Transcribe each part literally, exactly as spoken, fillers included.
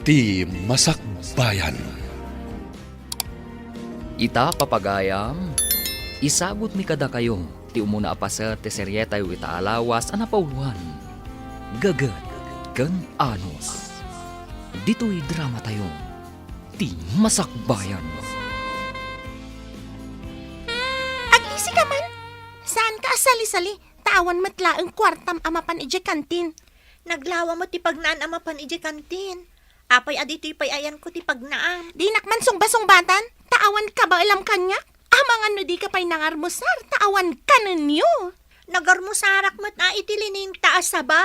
Ti Masakbayan. Ita, papagayam, isagutmi kadakayo ti umuna a paset ti serietayo ita a lawas a napauloan, Gaget ken Anos. Ditoy dramatayo, Ti Masakbayan. Agisi ka man. Saan ka a sali-sali, ta awan met laeng kuartam a mapan idiay kantin. Naglawa met ti pagnaan a mapan idiay kantin. Apay a ditoy pay ayanko ti pagnaam? Dinak man sungba-sungbatan, ta awan kabaelam kaniak. Amangan no dika pay nangarmusar, ta awan kanenyo. Nagarmusarak met a iti lining ta a saba.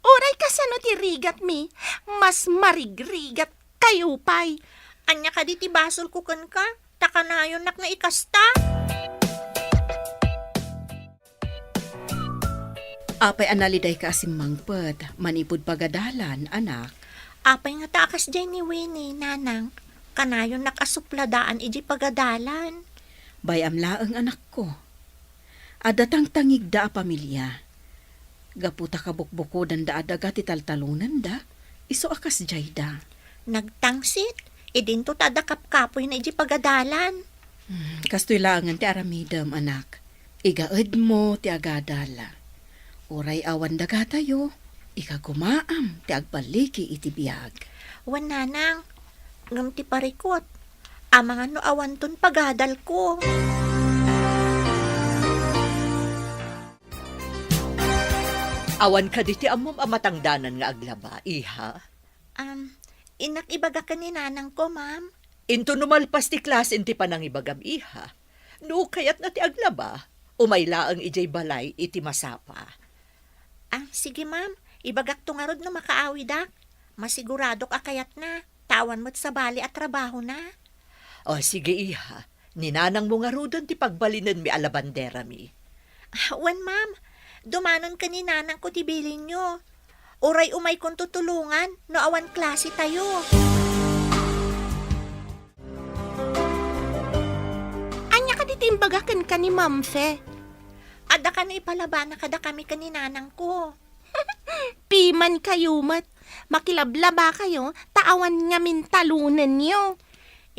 Uray kasano ti rigatmi, mas marigrigat kayo pay. Ania kadi ti basolko kenka? Ta kanayonnak nga ikasta. Apay a nalidayka a simmangpet manipud pagadalan, anak? Apay ngata a kasdiay ni Winnie, nanang? Kanayonnak a supladaan idiay pagadalan. Bay-am laeng, anakko. Adda tangtangigda a pamilia. Gapu ta kabukbukodanda a daga ti taltalonanda, isu a kasdiayda. Nagtangsit, idinto ta adda kapkapoyna idiay pagadalan. Hmm, kastoy laengen ti aramidem, anak. Igaedmo ti agadal. Uray awan dagatayo, ikagumaam ti agballigi iti biag. Wen, nanang, ngem ti parikut, amangan no awanton pagadalko. Awan kadi ti ammom a matangdanan nga aglaba, iha? Am, innak ibaga ken ni nanangko, ma'am. Into no malpas ti klase ti panangibagam, iha. No kayatna ti aglaba, umay laeng idiay balay iti masapa. Ah, sige, ma'am. Ibagakto ngarud no makaawidak. Masiguradok a kayatna, ta awan met sabali a trabahona. O, sige, iha. Ni nanangmo ngaruden ti pagbalinenmi a labanderami. Ah, wen, ma'am. Dumanon ken ni nanangko ti bilinyo. Uray umaykonto tulongan no awan klasetayo. Ania kadi ti imbaga kenka ni Ma'am Fe? Adda kano ipalabana kadakami ken ni nanangko. Piman kayo met, makilablaba kayo, ta awan ngamin talonenyo.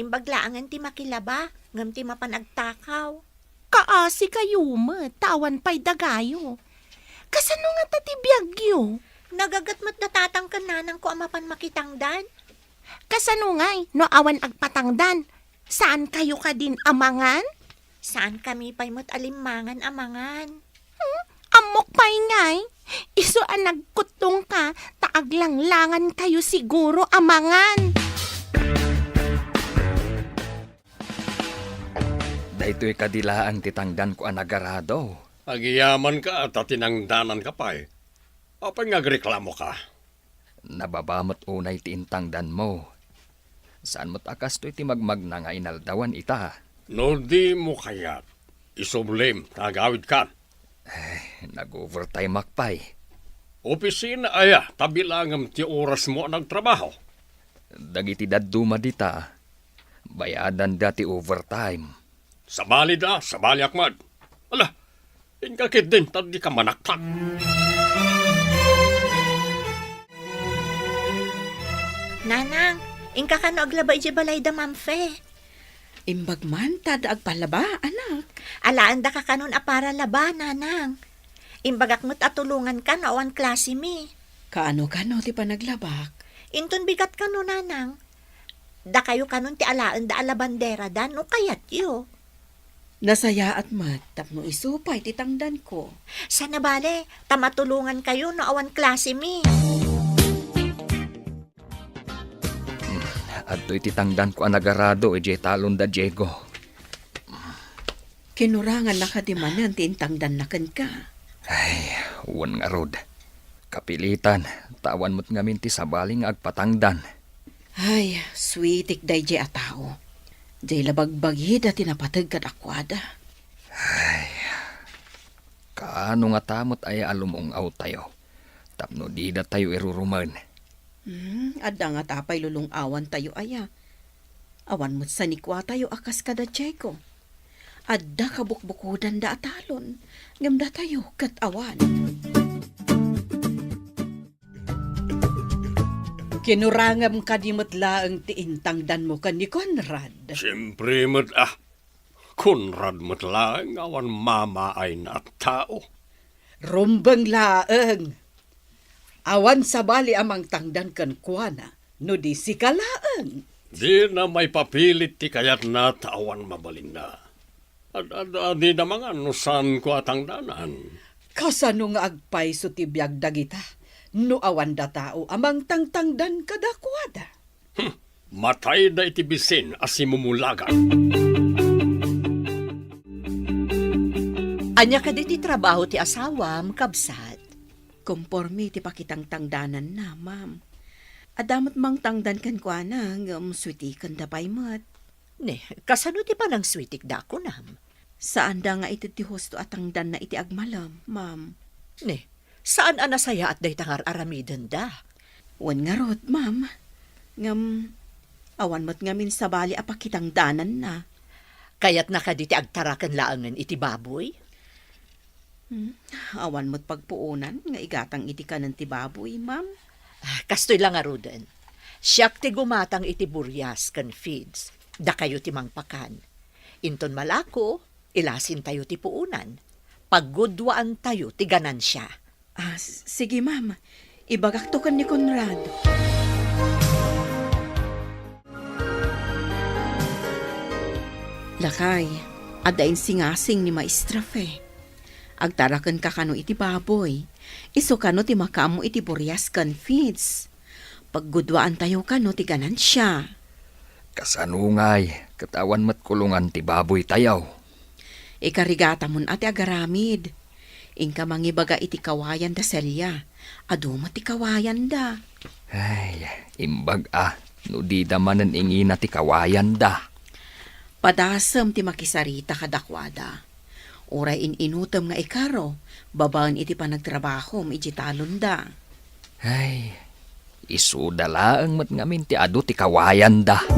Imbag laengen ti makilaba, ngem ti mapan agtakaw. Kaasi kayo met, ta awan pay dagayo. Kasano ngata ti biagyo? Nagaget met da tatang ken nanangko a mapan makitangdan. Kasano ngay no awan agpatangdan? Saan kayo kadin a mangan? Saan kami pay met a limmangan a mangan? Hmm? Ammok pay ngay, isu a nagkuttongka ta aglanglangan kayo siguro a mangan. Daytoy kadi laeng ti tangdanko a nagarado. Agyamanak ta tinangdananka pay. Apay nga agreklamoka? Nababa met unay ti intangdanmo. Saan met a kastoy ti magmagna nga inaldawan ita. No dimo kayat, isublim ta agawidkan. Eh, nag-overtime-ak pay. Opisina aya, ta bilangem ti orasmo a nagtrabaho. Dagiti dadduma dita, bayadanda ti overtime. Sabalida, sabaliak met. Ala, inka ketdin ta dika manaktak. Nanang, inka kano aglaba idiay balayda, Ma'am Fe? Imbag man ta adda agpalaba, anak. Alaendaka kanon a para laba, nanang. Imbagak met a tulonganka no awan klasemi. Kaano kano ti panaglabak? Inton bigat kano, nanang. Dakayo kanon ti alaenda a labanderada no kayatyo. Nasayaat met tapno isu pay ti tangdanko. Saan a bale, ta matulongankayo no awan klasemi. Hmm, adtoy ti tangdanko a nagarado idiay talon da Diego. Kinurangannaka ti manen ti intangdanna kenka. Ay, wen ngarud. Kapilitan, ta awan met ngamin ti sabali nga agpatangdan. Ay, sweetik daydiay a tao. Diay la bagbagida ti napateg kadakuada. Ay, kaano ngata met aya a lumung-awtayo tapno didatayo irurumen? Hmm, adda ngata pay lulung-awantayo aya? Awan met sanikuatayo a kas kada Diego. Adda kabukbukodanda a talon, ngem datayo ket awan. Kinurangem kadi met laeng ti intangdanmo ken ni Conrad? Siempre met, ah. Conrad met laeng awan mamaayna a tao. Rumbeng laeng. Awan sabali a mangtangdan kenkuana, no di sika laeng. Dina maipapilit ti kayatna ta awan mabalinna. Ad-, ad-, adida mangan no saanko a tangdanan. Kasano nga agpayso ti biag dagita no awan da tao a mangtangtangdan kadakuada? Hmm, matayda iti bisin a simumulagan. Ania kadi ti trabaho ti asawam, kabsat? Konforme ti pakitangtangdananna, ma'am. Adda met mangtangdan kenkuana, ngem suitikenda pay met. Ne, kasano ti panangsuitikda, kunam? Saanda nga ited ti husto a tangdanna iti agmalem, ma'am. Ne, saan a nasayaat dayta nga ar-aramidenda? Wen ngarud, ma'am. Ngem, awan met ngamin sabali a pakitangdananna. Kayatna kadi ti agtaraken laengen iti baboy? Hmm, awan met pagpuonan nga igatang iti kanen ti baboy, ma'am. Ah, kastoy la ngaruden. Siak ti gumatang iti burias ken feeds. Dakayo ti mangpakan. Inton malako, ilasintayo ti puonan. Paggudwaantayo ti ganansia. Ah, s-, sige, ma'am. Ibagakto ken ni Conrad. Lakay, adda insingasing ni Maestra Fe. Agtarakenka kano iti baboy. Isu kano ti makaammo iti burias ken feeds. Paggudwaantayo kano ti ganansia. Kasano ngay, ket awan met kulongan ti baboytayo? Ikarigatamon a ti agaramid. Inka mangibaga iti kawayan da Celia. Adu met ti kawayanda. Ay, imbag a, no dida manen ingina ti kawayanda. Padasem ti makisarita kadakuada. Uray in-inutem nga ikaro, babaen iti panagtrabahom iti talonda. Ay, isuda laeng met ngamin ti adu ti kawayanda.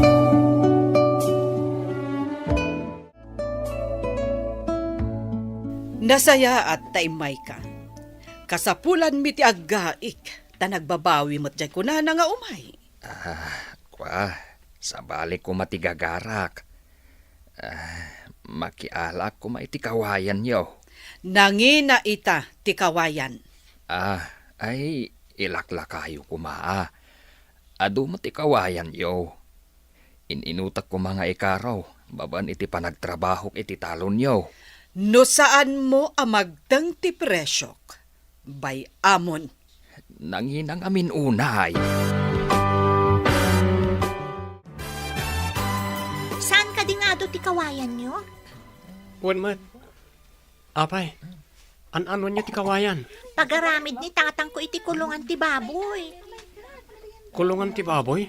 Nasayaat ta immayka. Kasapulanmi ti aggaik, ta nagbabawi met jay kunana nga umay. Ah, kua, sabali koma ti gagarak. Ah, makialaak koma iti kawayanyo. Nangina ita ti kawayan. Ah, ay, ilaklakayo koma, ah. Adu met ti kawayanyo. In-inutek koma nga ikaro, babaen iti panagtrabahok iti talonyo. No saanmo a magteng ti presiok, bay-amon. Nanginangamin unay. Saan kadi nga adu ti kawayanyo? Wen met. Apay, an-anonyo ti kawayan? Pagaramid ni tatangko iti kulongan ti baboy. Kulongan ti baboy?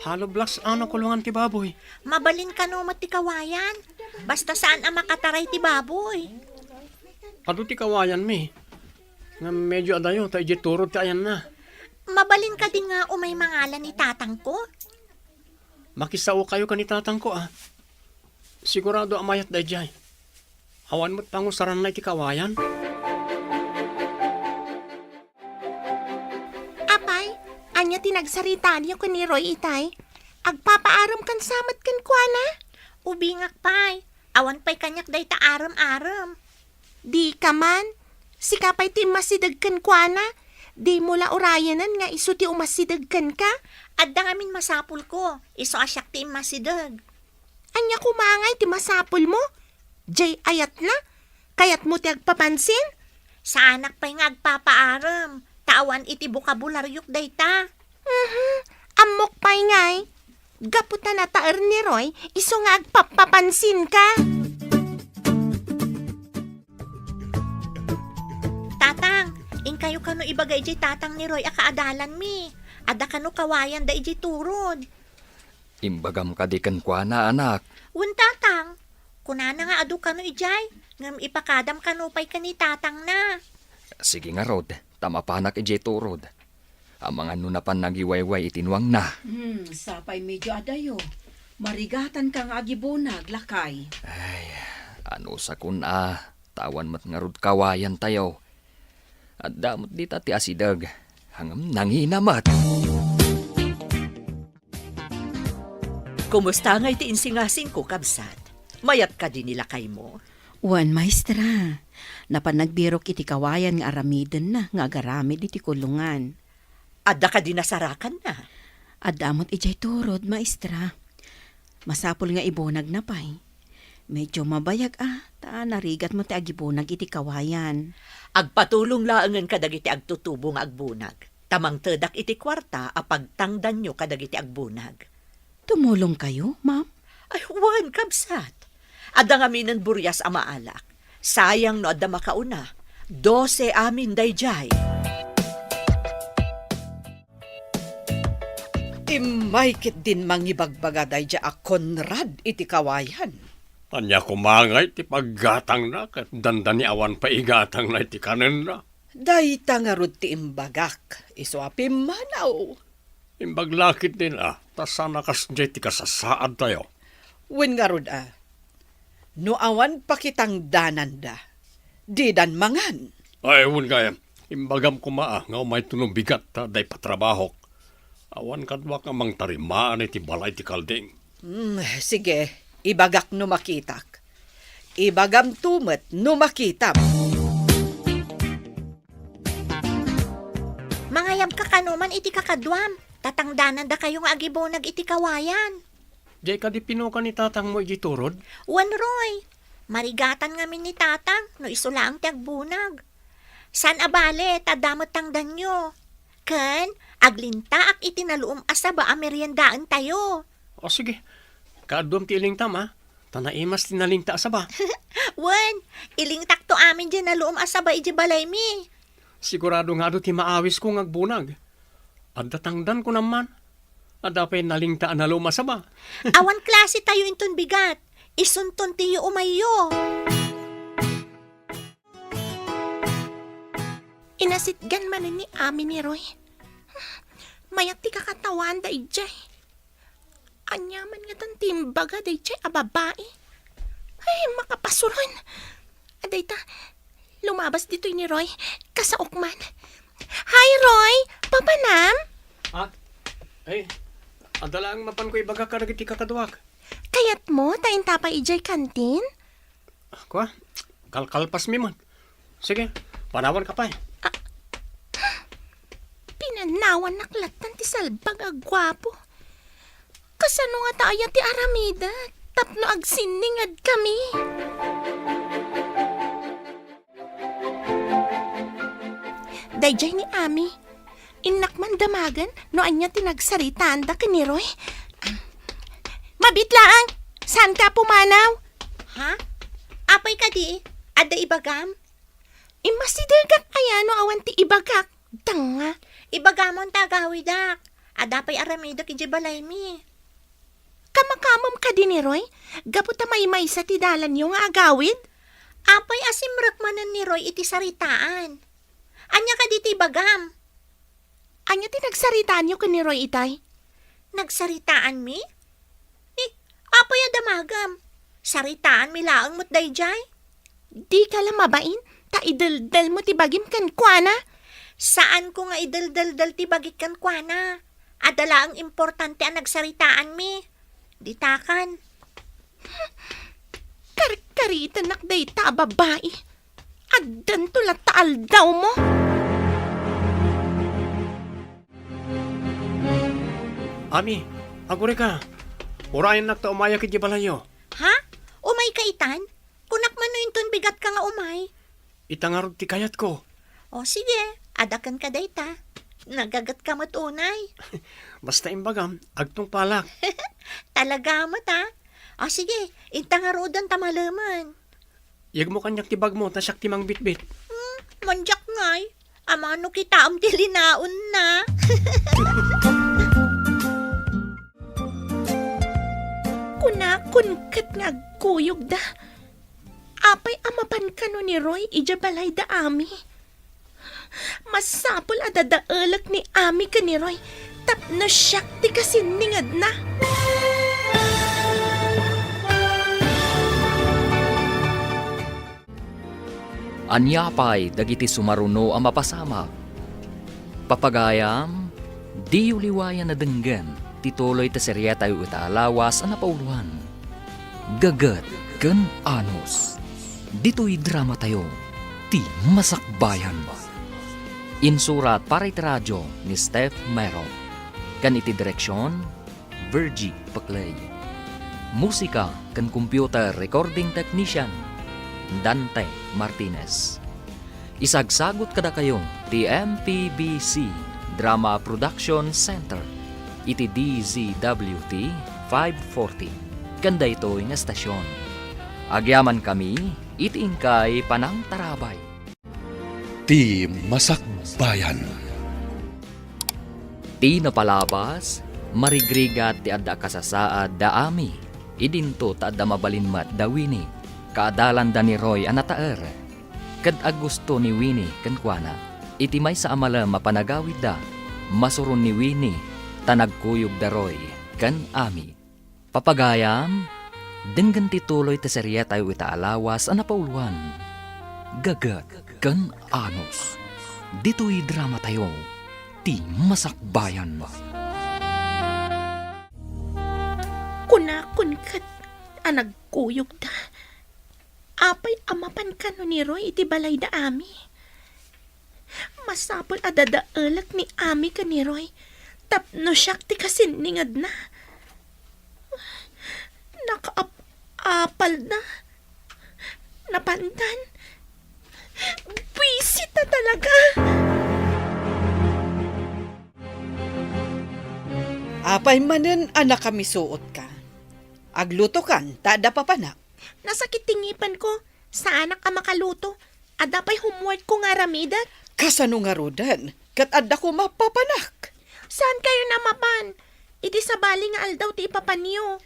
Hollow blocks a no kulongan ti baboy? Mabalin kano met ti kawayan. Basta saan a makataray ti baboy. Adu ti kawayanmi. Ngem medyo adayo ta idiay turod ti ayanna. Mabalin kadi nga umay mangala ni tatangko? Makisaokayo ken ni tatangko, a. Sigurado a mayat daydiay. Awan met pangusaranna iti kawayan. Apay, ania ti nagsaritaanyo ken ni Roy itay? Agpapaarem kan sa met kenkuana? Ubingak pay. Awan pay kaniak dayta arem-arem. Dika man. Sika pay ti immasideg kenkuana. Dimo la urayanen nga isu ti umasideg kenka. Adda ngamin masapulko. Isu a siak ti immasideg. Ania koma ngay ti masapulmo? Jay ayatna? Kayatmo ti agpapansin? Saanak pay nga agpapaarem, ta awan iti bokabularyok dayta. Mhm. Ammok pay ngay. Gapu ta nataer ni Roy, isu nga agpapapansinka. Tatang, inkayo kano ibaga idiay tatang ni Roy a kaadalanmi. Adda kano kawayanda idiay turod. Imbagam kadi kenkuana, anak? Wen, tatang. Kunana nga adu kano idiay, ngem ipakadam kano pay ken ni tatangna. Sige ngarud, ta mapanak idiay turod. Amangan no napan nagiwayway iti nuangna. Hmm, sapay medyo adayo. Marigatanka nga agibunag, lakay. Ay, anusakon a, ta awan met ngarud kawayantayo. Adda met dita ti asideg, ngem nangina met. Kumusta ngay ti insingasingko, kabsat? Mayat kadi ni lakaymo? Wen, maestra. Napan nagbirok iti kawayan nga aramidenna nga agaramid iti kulongan. Adda kadi nasarakanna? Adda met idiay turod, maestra. Masapul nga ibunagna pay. Medyo mabayag a, ta narigat met ti agibunag iti kawayan. Agpatulong laengen kadagiti agtutubo nga agbunag, ta mangtedak iti kuarta a pagtangdanyo kadagiti agbunag. Tumulongkayo, ma'am? Ay, wen, kabsat. Adda ngaminen burias a maalak. Sayang no adda makauna. Dose amin daydiay. Immay ketdin mangibagbaga daydiay a Conrad iti kawayan. Ania koma ngay ti paggatangna ket dandani awan pay igatangna iti kanenna? Dayta ngarud ti imbagak, isu a pimmanaw. Imbag la ketdin a, ta saan a kasdiay ti kasasaadtayo. Wen ngarud a, no awan pakitangdananda, didan mangan. Ay, wen gayam, imbagam koma a, nga umayto no bigat ta adda ipatrabahok. Awan kaduak nga mangtarimaan iti balay ti kalding. Hmm, sige, ibagak no makitak. Ibagamto met no makitam. Mangayabka kano man iti kakaduam, ta tangdanandakayo nga agibunag iti kawayan. Diay kadi pinukan ni tatangmo idiay turod? Wen, Roy. Marigatan ngamin ni tatang no isu laeng ti agbunag. Saan a bale, ta adda met tangdanyo. Ken, aglintaak iti naluom a saba a meriendaentayo. O, sige. Kaaduam ti ilintam, a? Ta naimas ti nalinta a saba. Wen, ilingtakto amin diay naluom a saba idiay balaymi. Sigurado nga adu ti maawisko nga agbunag. Adda tangdan, kunam man. Adda pay nalinta a naluom a saba. Awan klasetayo inton bigat. Isunton ti yuumayyo. Inasitgan manen ni Ami ni Roy. Mayat ti kakatawaanda idiay. Ania man ngatan ti imbaga daydiay a babai? Ay, makapasuron! Adayta, lumabas ditoy ni Roy. Kasaok man. Hi, Roy! Papanam? Ha? Ay, adda laeng mapanko ibagak kadagiti kakaduak. Kayatmo ta inta pay idiay kantin? Kua, kalkalpasmi met. Sige, panawanka pay. Ah, pinanawannak lattan ti salbag a guapo. Kasano ngata aya ti aramidek tapno agsinningedkami? Daydiay ni Ami. Innak man damagen no ania ti nagsaritaanda ken ni Roy. Mabiit laeng! Saanka a pumanaw? Ha? Apay kadi? Adda ibagam? Immasidegak aya no awan ti ibagak? Danga. Ibagamon ta agawidak. Adda pay aramidek idiay balaymi. Kamakamem kadi ni Roy? Gapu ta maymaysa ti dalanyo nga agawid? Apay a simrek manen ni Roy iti saritaan? Ania kadi ti ibagam? Ania ti nagsaritaanyo ken ni Roy itay? Nagsaritaanmi? Eh, apay a damagem? Saritaanmi laeng met daydiay? Dika la mabain, ta ideldelmo ti bagim kenkuana. Saanko nga ideldeldel ti bagik kenkuana. Adda laeng importante a nagsaritaanmi. Ditakan. Karkaritennak dayta a babai. Addanto latta aldawmo. Ami, agurayka. Urayennak ta umayak idiay balayyo. Ha? Umayka itan? Kunak man no inton bigatka nga umay. Ita ngarud ti kayatko. O, sige, adda kenka dayta. Nagagetka met unay. Basta imbagam, agtungpalak. Talaga met, a? O, sige, inta ngaruden ta malemen. Yegmo kaniak ti bagmo, ta siak ti mangbitbit. Hmm, mandiak ngay. Amanok itaem ti linaonna. Kunakon ket nga agkuyogda. Apay a mapan kano ni Roy idiay balayda, Ami? Masapul a dadaelek ni Ami ken ni Roy tapno siak ti kasinningedna. Ania pay dagiti sumaruno a mapasamak? Papagayam, diyo liwayan a denggen. Ti tuloy ti serietayo ita a lawas a napauloan, Gaget ken Anus. Ditoy dramatayo, ti Masakbayan. Insurat para iti radio ni Steph Mero. Ken iti direksion, Virgie Peclay. Musika ken computer recording technician, Dante Martinez. Isagsagut kadakayo ti M P B C Drama Production Center iti D Z W T five forty ken daytoy nga estasion. Agyamankami iti inkay panangtarabay. Ti Masakbayan. Ti napalabas, marigrigat ti adda a kasasaad da Ami. Idinto ta adda mabalin met da Winnie, kaadalanda ni Roy a nataer. Ket agusto ni Winnie kenkuana. Iti maysa a malem a panagawidda, masuron ni Winnie ta nagkuyog da Roy ken Ami. Papagayam, denggen ti tuloy ti serietayo ita a lawas a napauloan, Gaget ken Anus. Ditoy dramatayo, ti Masakbayan. Kunakon ket a nagkuyogda. Apay a mapan kano ni Roy iti balayda Ami? Masapul a dadaelek ni Ami ken ni Roy tapno siak ti kasinningedna. Nakaap-apalda. Napandan. Buisit a talaga. Apay manen a nakamisuotka? Aglutokan ta adda papanak. Nasakit ti ngipenko. Saanak a makaluto. Adda pay homeworkko nga aramidek. Kasano ngaruden? Ket adda koma papanak. Saan kayo a mapan? Iti sabali nga aldaw ti ipapanyo.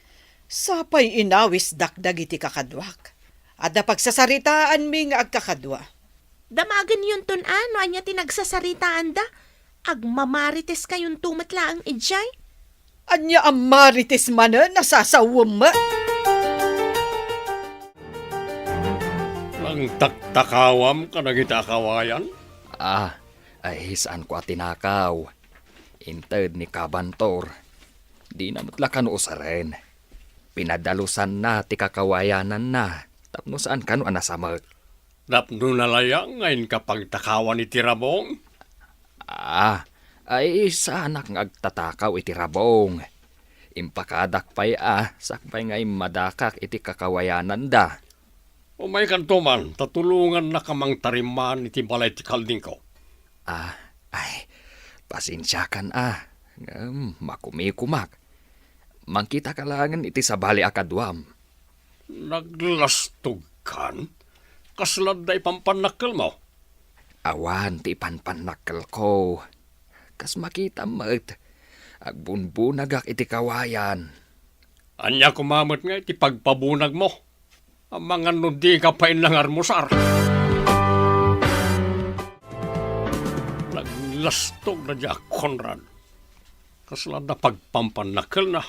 Sapay inawisdak dagiti kakaduak. Adda pagsasaritaanmi nga agkakadua. Damagenyonton a no ania ti nagsasaritaanda. Agmamarites kayonto met laeng idiay. Ania a marites manen a sasawem? Nangtaktakawam kadagiti a kawayan? Ah, ay, saanko a tinakaw. Inted ni Kabantor. Dina met la kano usaren. Pinadalusanna ti kakawayananna tapno saan kano a nasamek. Tapno nalayang nga inka pagtakawan iti rabong? Ah, ay, saanak nga agtatakaw iti rabong. Impakadak pay a sakbay nga immadakak iti kakawayananda. Umaykanto man, ta tulongannaka mangtarimaan iti balay ti kaldingko. Ah, ay, pasensiakan a. Ngem makumikumak. Mangkitaka laengen iti sabali a kaduam. Naglastogkan? Kasla adda ipampannakkelmo? Awan ti ipanpannakkelko. Kas makitam met, agbunbunagak iti kawayan. Ania koma met nga iti pagpabunagmo? Amangan no dika pay nangarmusar. Naglastog daydiay a Conrad. Kasla adda pagpampannakkelna.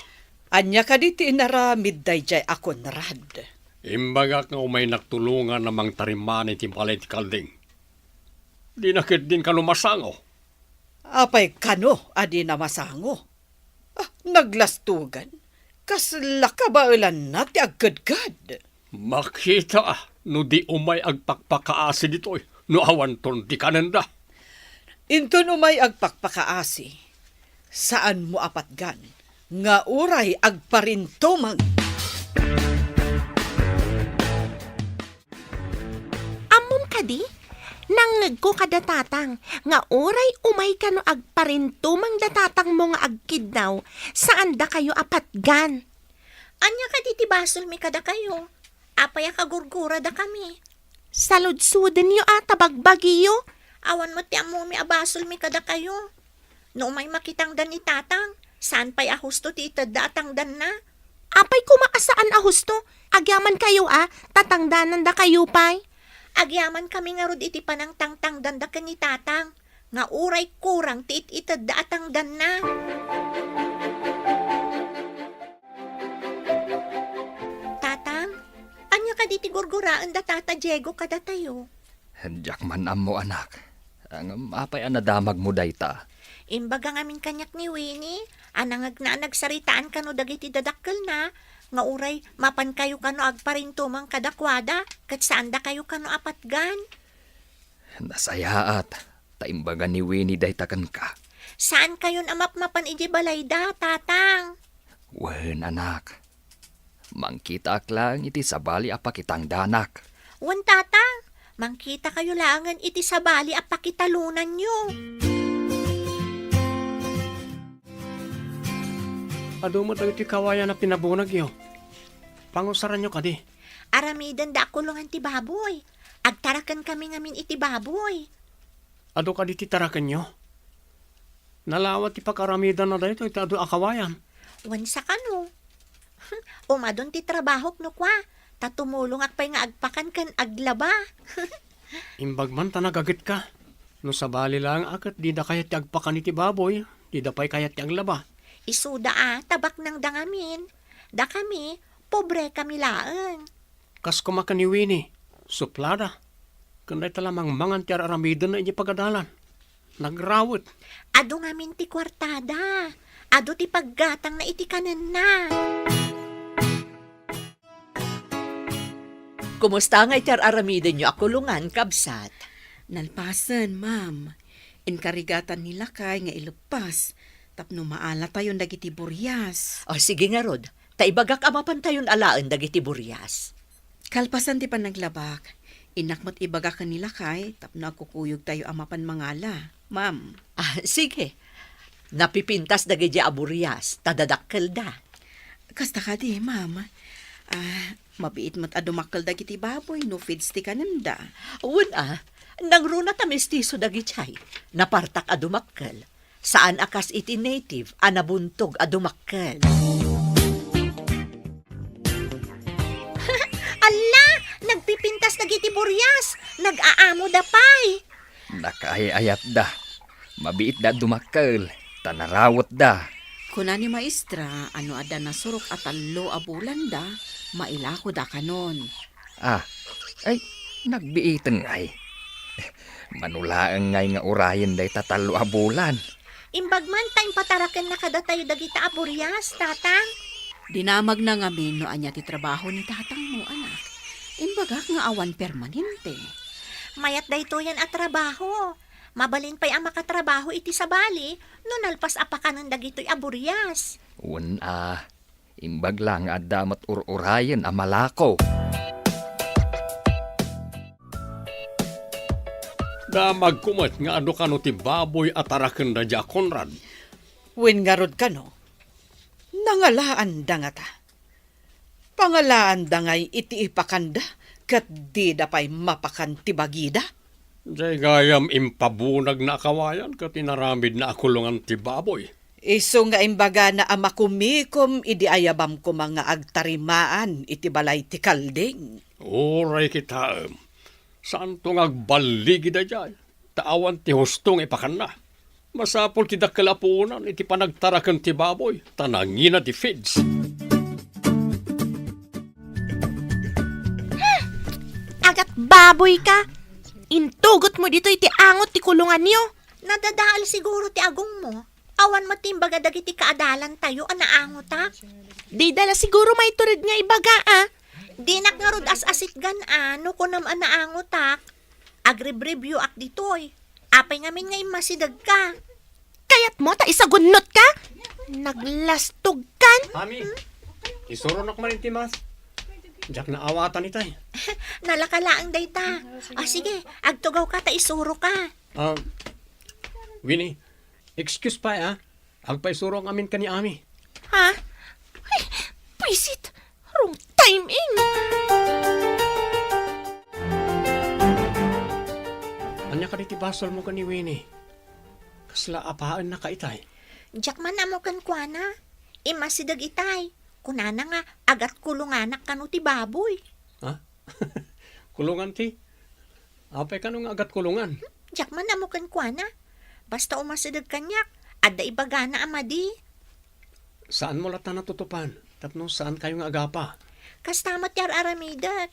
Ania kadi ti inaramid daydiay a Conrad? Imbagak nga umaynak tulongan a mangtarimaan iti balay ti kalding. Dina ketdin kano masango. Apay kano a dina masango? Ah, naglastogan. Kasla kabaelanna ti agkedked. Makita no di umay agpakpakaasi ditoy no awanton ti kanenda. Inton umay agpakpakaasi, saanmo a patgan nga uray agparintumeng. Ammom kadi? Nangngegko kada tatang nga uray umay kano agparintumeng da tatangmo nga agkiddaw, saandakayo a patgan. Ania kadi ti basolmi kadakayo? Apay a kagurguradakami? Saludsodenyo a ta bagbagiyo. Awan met ti ammomi a basolmi kadakayo. No umay makitangdan ni tatang, saan pay a husto ti itedda a tangdanna. Apay koma a saan a husto? Agyamankayo a, ta tangdanandakayo pay. Agyamankami ngarud iti panangtangtangdanda ken ni tatang, nga uray kurang ti it-itedda a tangdanna. Tatang, ania kadi ti gurguraen da Tata Diego kadatayo? Diak man ammo, anak. Ngem apay a nadamagmo dayta? Imbaga ngamin kaniak ni Winnie a nangngegna a nagsaritaan kano dagiti dadakkelna nga uray mapankayo kano agparintumeng kadakuada ket saandakayo kano a patgan. Nasayaat, ta imbaga ni Winnie dayta kenka. Saankayon a mapmapan idiay balayda, Tatang? Wen, anak. Mangkitaak laeng iti sabali a pakitangdanak. Wen, Tatang, mangkitakayo laengen iti sabali a pakitalonanyo. Adu met dagiti kawayan a pinabunagyo. Pangusaranyo kadi? Aramidenda a kulongan ti baboy. Agtarakenkami ngamin iti baboy. Adu kadi ti tarakenyo? Nalawa ti pakaaramidanna daytoy ti adu a kawayan. Wen, sakano? Umadun ti trabahok no kua, ta tumulongak pay nga agpakan ken aglaba. Imbag man ta nagagetka. No sabali laeng a ket dida kayat ti agpakan iti baboy, dida pay kayat ti aglaba. Isuda a, ta baknangda ngamin. Dakami, pobrekami laeng. Kas koma ken ni Winnie, suplada. Ken dayta la mangmangan ti ar-aramidenna idiay pagadalan. Nagrawet. Adu ngamin ti kuartada. Adu ti paggatangna iti kanenna. Kumusta ngay ti ar-aramidenyo a kulongan, kabsat? Nalpasen, ma'am. Inkarigatan ni lakay nga ileppas tapno maalatayon dagiti burias. O, sige ngarud. Ta ibagak a mapantayon alaen dagiti burias. Kalpasan ti panaglabak, innak met ibaga ken ni lakay tapno agkukuyogtayo a mapan mangala, ma'am. Ah, sige. Napipintas dagiti a burias, ta dadakkelda. Kasta kadi, ma'am. Ah, mabiit met a dumakkel dagiti baboy no feeds ti kanenda. Wen a, nangruna ta mestizo dagiti ay. Napartak a dumakkel. Saan a kas iti native a nabuntog a dumakkel. Alla! Nagpipintas dagiti burias! Nag-aamoda pay! Nakaay-ayatda. Mabiitda a dumakkel, ta narawetda. Kuna ni Maestra a no adda nasurok a tallo a bulanda, mailakoda kanon. Ah, ay, nagbiiten ngay. Mano laeng ngay nga urayen dayta tallo a bulan. Imbag man ta impatarakenna kadatayo dagita a burias, Tatang. Dinamagna ngamin no ania ti trabaho ni tatangmo, anak. Imbagak nga awan permanente. Mayat daytoyen a trabaho. Mabalin pay a makatrabaho iti sabali no nalpas a pakanen dagitoy a burias. Wen a, imbag la nga adda met ur-urayen a malako. Damagko met nga adu kano ti baboy a tarakenda dia Conrad. Wen ngarud kano, nangalaanda ngata. Pangalaanda ngay iti ipakanda, ket dida pay mapakan ti bagida. Jay gayam impabunagna a kawayan ket inaramidna a kulongan ti baboy. Isu nga imbagana a makumikom idi ayabam koma nga agtarimaan iti balay ti kalding. Uray kitaem, saanto nga agballigida jay, ta awan ti husto nga ipakanna. Masapul ti dakkel a puonan iti panagtaraken ti baboy, ta nangina ti feeds. Agat baboy ka! Intugot mo ditoy ti angot ti kulonganyo. Nadadael siguro ti agongmo. Awan met ti imbaga dagiti kaadalantayo a naangotak. Dida la siguro maitured nga ibaga, a. Dinak ngarud as-asitgan, a, no kunam a naangotak. Agribribioak ditoy. Apay ngamin nga immasidegka? Kayatmo ta isagunnotka? Naglastogkan? Mami, isuronok man iti mas. Diak naawatan itay. Nalaka laeng dayta. Ah, sige, agtugawka ta isuroka. Ah, Winnie, excuse pay, a. Agpaisuro ngamin ken ni Ami. Ha? Ay, pwisit! Wrong timing! Ania kadi ti basolmo ken ni Winnie? Kasla apaennaka itay? Diak man ammo kenkuana. Immasideg itay. Kunana nga agat kulonganak kano ti baboy. Ha? Kulongan ti? Apay kano nga agat kulongan? Diak man ammo kenkuana. Basta umasideg kaniak, adda ibagana a madi. Saanmo latta natutupan, tapno saankayo nga agapa. Kasta met ti ar-aramidek.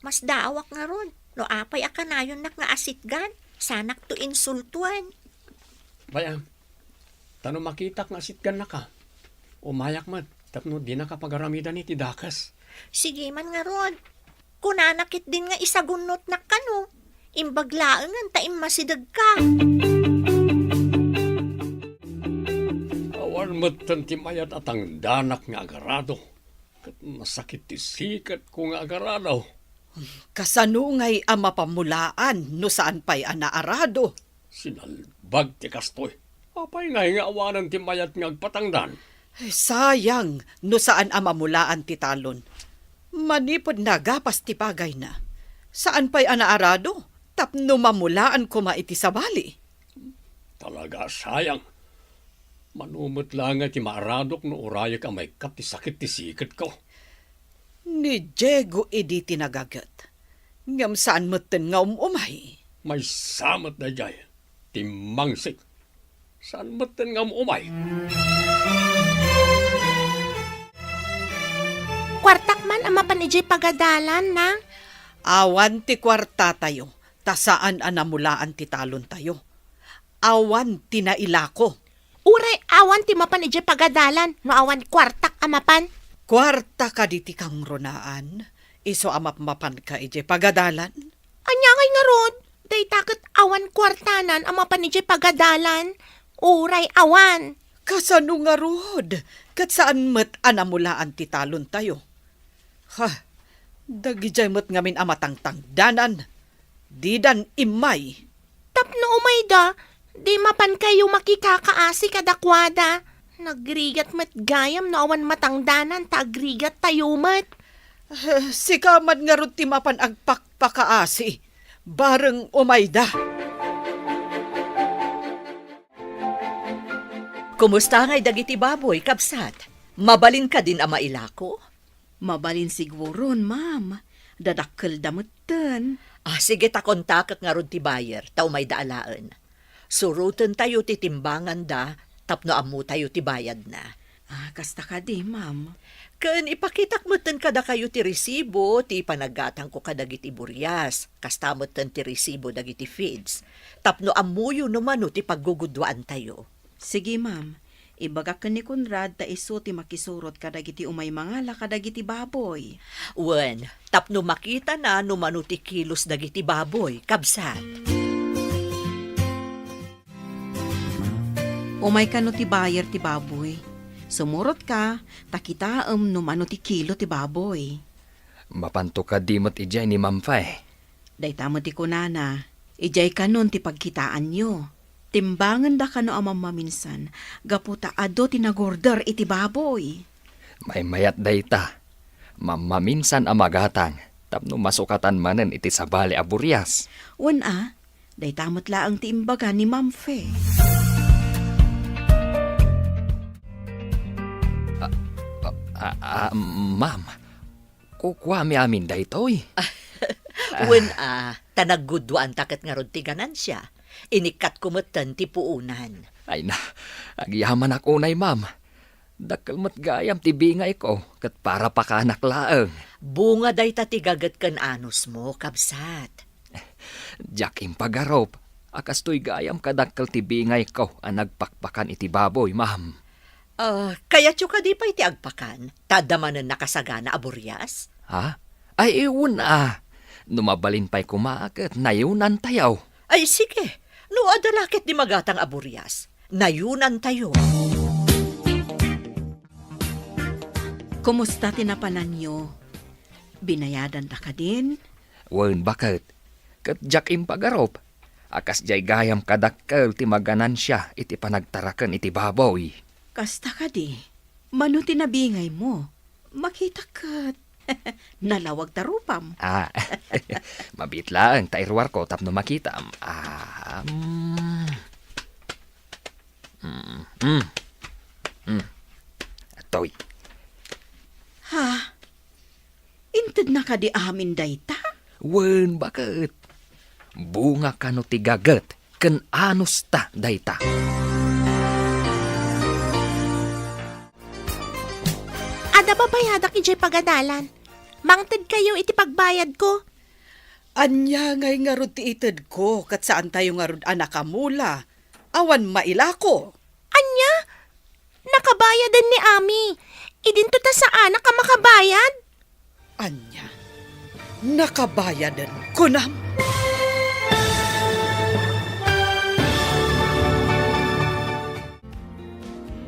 Masdaawak ngarud, no apay a kanayonnak nga asitgan, saanakto insultoen. Bay-am, Ta no makitak nga sitgannaka, umayak met tapno dinaka pagaramidan iti dakes. Sige man ngarud. Kunana ketdin nga isagunnotnak kano. Imbag laengen ta immasidegka. Awan metten ti mayat a tangdanak nga agarado, ket masakit ti siketko nga agarado. Kasano ngay a mapamulaan no saan pay a naarado? Sinalbag ti kastoy. Apay ngay nga awanen ti mayat nga agpatangdan? Ay, sayang no saan a mamulaan ti talon. Manipud nagapas ti pagayna, saan pay a naarado tapno mamulaan koma iti sabali. Talaga a sayang. Mano met laeng ti maaradok no urayek a maikkat ti sakit ti siketko. Ni Diego idi ti nagaget, ngem saan metten nga um-umay. Maysa met daydiay, timmangsik. Saan metten nga um-umay. Kuartak man a mapan idiay pagadalan, Nang. Awan ti kuartatayo, ta saan a namulaan ti talontayo. Awan ti nailako. Uray awan ti mapan idiay pagadalan no awan kuartak a mapan. Kuarta kadi ti kangrunaan, isu a mapmapanka idiay pagadalan? Ania ngay ngarud? Dayta ket awan kuartanan a mapan idiay pagadalan. Uray awan. Kasano ngarud? Ket saan met a namulaan ti talontayo. Ha, dagidiay met ngamin a matangtangdanan, didan immay. Tapno umayda, di mapankayo makikakaasi kadakuada. Nagrigat met gayam no awan matangdanan ta agrigattayo met. Eh, sika man ngarud ti mapan agpakpakaasi, bareng umayda. Kumusta ngay dagiti baboy, kabsat? Mabalin kadin a mailako? Mabalin siguron, ma'am. Dadakkelda metten. Ah, sige ta kontakek ngarud ti buyer, ta umayda alaen. Surotentayo ti timbanganda tapno ammotayo ti bayadna. Ah, kasta kadi, ma'am. Ken ipakitak metten kadakayo ti resibo ti panaggatangko kadagiti burias, kasta metten ti resibo dagiti feeds, tapno ammoyo no mano ti pagguguduaantayo. Sige, ma'am. Ibagak ken ni Conrad ta isu ti makisurot kadagiti umay mangala kadagiti baboy. Wen, tapno makitana no mano ti kilos dagiti baboy, kabsat. Umay kano ti buyer ti baboy. Sumurotka, ta kitaem no mano ti kilo ti baboy. Mapanto kadi met idiay ni Ma'am Fe? Dayta met ti kunana, idiay kanon ti pagkitaanyo. Timbangenda kano a mammaminsan, gapu ta adu ti nagorder iti baboy. Maymayat dayta. Mammaminsan a magatang, tapno masukatan manen iti sabali a burias. Wen a, dayta met laeng ti imbaga ni Ma'am Fe. Ah, ah, ah, ah, ma'am, kukuami amin daytoy. Wen a, ta nagguduanta ket ngarud ti ganansia. Inikkatko metten ti puonan. Ay na, agyamanak unay, ma'am. Dakkel met gayam ti bingayko, ket para pakanak laeng. Bunga dayta ti gaget ken anusmo, kabsat. Diak impagarup a kastoy gayam kadakkel ti bingayko a nagpakpakan iti baboy, ma'am. Ah, kayatyo kadi pay ti agpakan, ta adda manen nakasagana a burias? Ha? Ay, wen a. No mabalin pay koma, ket nayunantayo. Ay, sige. No adda la ketdi magatang a burias, nayunantayo. Kumusta ti napananyo? Binayadanda kadin? Wen, baket. Ket diak impagarup a kasdiay gayam kadakkel ti maganansia iti panagtaraken iti baboy. Kasta kadi, mano ti nabingaymo? Makitak ket nalawag ta rupam. Ah, mabiit laeng ta iruarko tapno makitam. Ah, mm. Mm, mm. Mm. Atoy. Ha? Intedna kadi amin dayta? Wen, baket. Bunga kano ti gaget ken anusta dayta. Adda babayadak idiay pagadalan. Mangtedkayo iti pagbayadko. Ania ngay ngarud ti itedko, ket saantayo ngarud a nakamula? Awan mailako. Ania? Nakabayaden ni Ami. Idinto ta saanak a makabayad. Ania? Nakabayaden, kunam?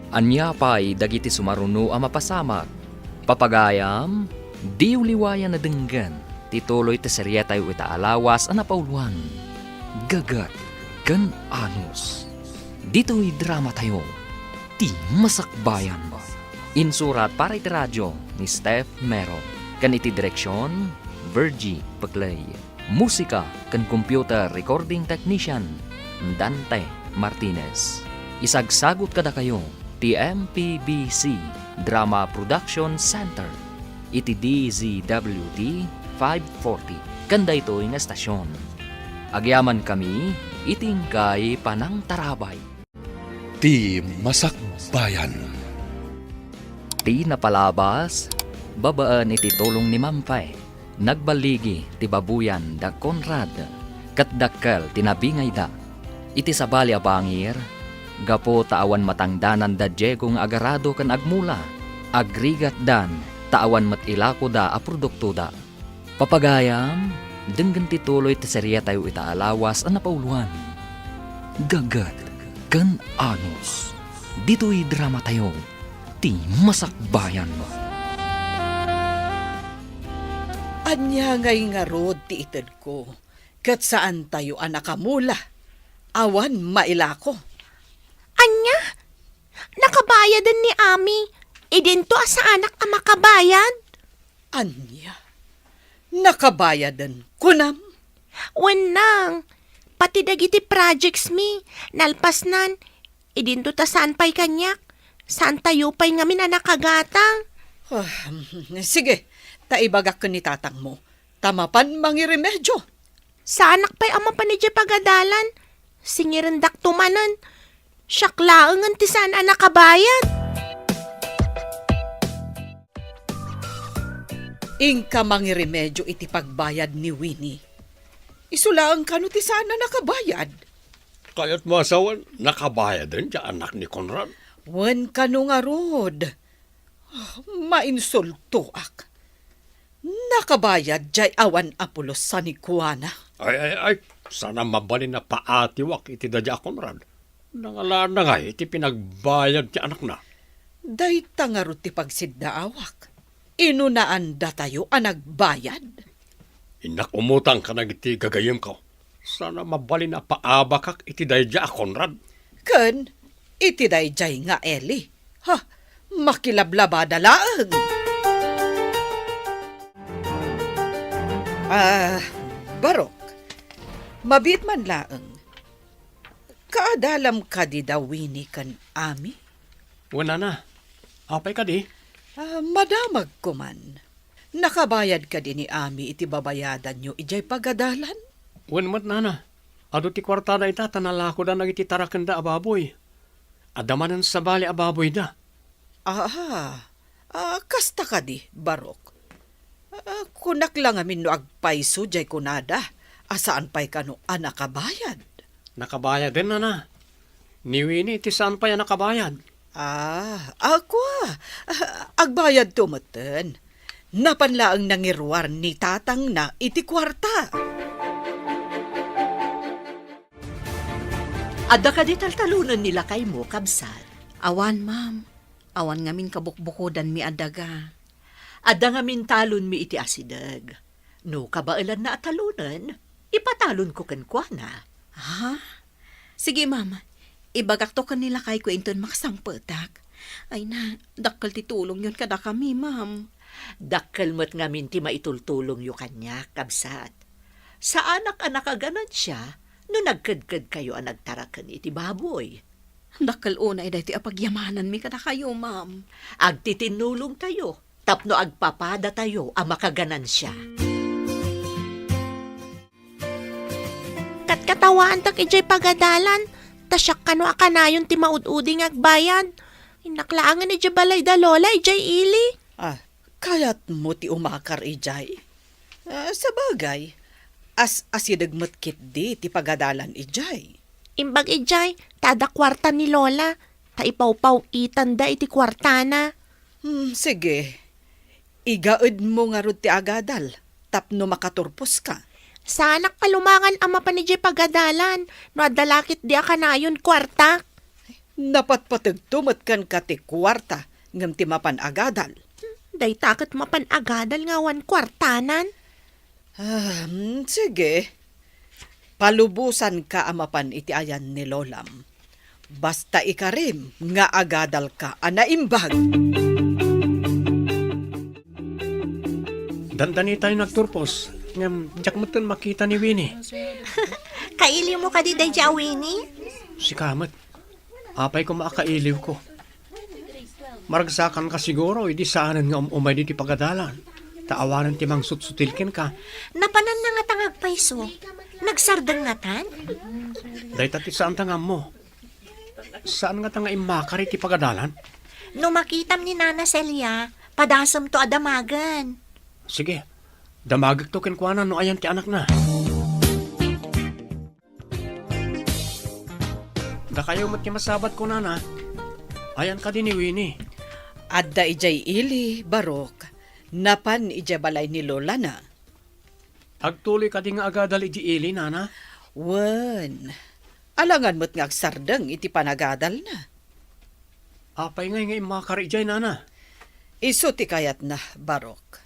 Ania pay dagiti sumaruno a mapasamak? Papagayam, diyo liwayan a denggen ti tuloy ti serietayo ita a lawas a napauloan, Gagat ken Anus. Ditoy dramatayo, ti Masakbayan. Insurat para iti radio ni Steph Mero, ken iti direksion, Virgie Peclay. Musika ken computer recording technician, Dante Martinez. Isagsagut kadakayo ti M P B C Drama Production Center iti D Z W T five forty ken daytoy nga estasion. Agyamankami iti inkay panangtarabay. Ti Masakbayan. Ti napalabas, babaen iti tulong ni Ma'am Fe, nagballigi ti baboyan da Conrad, ket dakkel ti nabingayda. Iti sabali a bangir, gapu ta awan matangdanan da Diego nga agarado ken agmula, agrigatdan ta awan met ilakoda a produktoda. Papagayam, denggen ti tuloy ti serietayo ita a lawas a napauloan, Gagat ken Anus. Ditoy dramatayo, ti Masakbayan. Ania ngay ngarud ti itedko, ket saantayo a nakamula? Awan mailako. Ania? Nakabayaden ni Ami. Idinto a saanak a makabayad. Ania? Nakabayaden, kunam? Wen nang, pati dagiti projects mi, nalpasnan, idinto ta saan pay kaniak, saantayo pay ngamin a nakagatang. Ah, sige, ta ibagak ken ni tatangmo, ta mapan mangiremedio. Saanak pay a mapan idiay pagadalan, singirendak to manen. Siak laengen ti saan a nakabayad. Inka mangiremedio iti pagbayad ni Winnie. Isu laeng kano ti saan a nakabayad. Kayatmo a sawen, nakabayaden ti anak ni Conrad? Wen kano ngarud. Ah, mainsultoak. Nakabayad jay awan a pulos sanikuana. Ay, ay, ay, saan a mabalin a paatiwak iti daydiay a Conrad. Nangalana ngay iti pinagbayad ti anakna? Dayta ngarud ti pagsiddaawak. Inunaandatayo a nagbayad. Innak umutang kadagiti gagayyemko. Saan a mabalin a paabakak iti daydiay a Conrad. Ken iti daydiay nga Eli. Ha, makilablabada laeng. Ah, Barok, mabiit man laeng. Kaadalam kadi da Winnie ken Ami? Wen, nana. Apay kadi? Ah, madamagko man. Nakabayad kadi ni Ami iti babayadanyo idiay pagadalan? Wen met, nana. Adu ti kuartada ita ta nalakoda dagiti tarakenda a baboy. Adda manen sabali a baboyda. Aha. Ah, kasta kadi, Barok? Ah, kunak la ngamin no agpayso diay kunada a saan pay kano a nakabayad. Nakabayaden, nana. Ni Winnie ti saan pay a nakabayad. Ah, ako, ah, agbayadto metten. Napan laeng nangiruar ni tatangna iti kuarta. Adda kadi taltalonen ni lakaymo, kabsat? Awan, ma'am. Awan ngamin kabukbukodanmi a daga. Adda ngamin talonmi iti asideg. No kabaelanna a talonen, ipatalonko kenkuana. Ha? Sige, ma'am. Ibagakto ken ni lakayko inton makasangpetak. Ay na, dakkel ti tulongyon kadakami, ma'am. Dakkel met ngamin ti maitultulongyo kaniak, kabsat. Saanak a nakaganansia no nagkedkedkayo a nagtaraken iti baboy. Dakkel unay daytoy a pagyamananmi kadakayo, ma'am. Agtitinnulongtayo tapno agpapadatayo a makaganansia. Katkatawaantak idiay pagadalan, ta siak kano a kanayon ti maud-udi nga agbayad. Innak laengen idiay balay da Lola idiay ili. Ah, kayatmo ti umakar idiay? Ah, sabagay, as-asideg met ketdi ti pagadalan idiay. Imbag idiay, ta adda kuarta ni Lola. ta ipawpaw-itanda iti kuartana. Hmm, sige. Igaedmo ngarud ti agadal tapno makaturposka. Saanak palumangan a mapan idiay pagadalan no adda la ketdi a kanayon kuartak. Napatpategto met kenka ti kuarta ngem ti mapan agadal. Dayta ket mapan agadal nga awan kuartanan. Ah, hmm, sige. Palubosanka a mapan iti ayan ni Lolam. Basta ikarim nga agadalka a naimbag. Dandanitayo nagturpos, ngem diak metten makita ni Winnie. Kailiwmo kadi daydiay a Winnie? Sika met. Apay koma a kailiwko? Maragsakanka siguro idi saanen nga um-, umay ditoy pagadalan, ta awanen ti mangsutsutil kenka. Napananna ngata nga agpayso? Nagsardeng ngatan? Dayta ti saanta nga ammo. Saan ngata nga immakar iti pagadalan? No makitam ni Nana Celia, padasemto a damagen. Sige, damagekto kenkuana no ayan ti anakna. Dakayo met ti masabat kunana. Ayan kadi ni Winnie? Adda idiay ili, Barok. Napan idiay balay ni lolana. Agtuloy kadi nga agadal idiay ili, nana? Wen. Alangan met nga agsardeng iti panagadalna. Apay ngay nga immakar idiay, nana? Isu ti kayatna, Barok.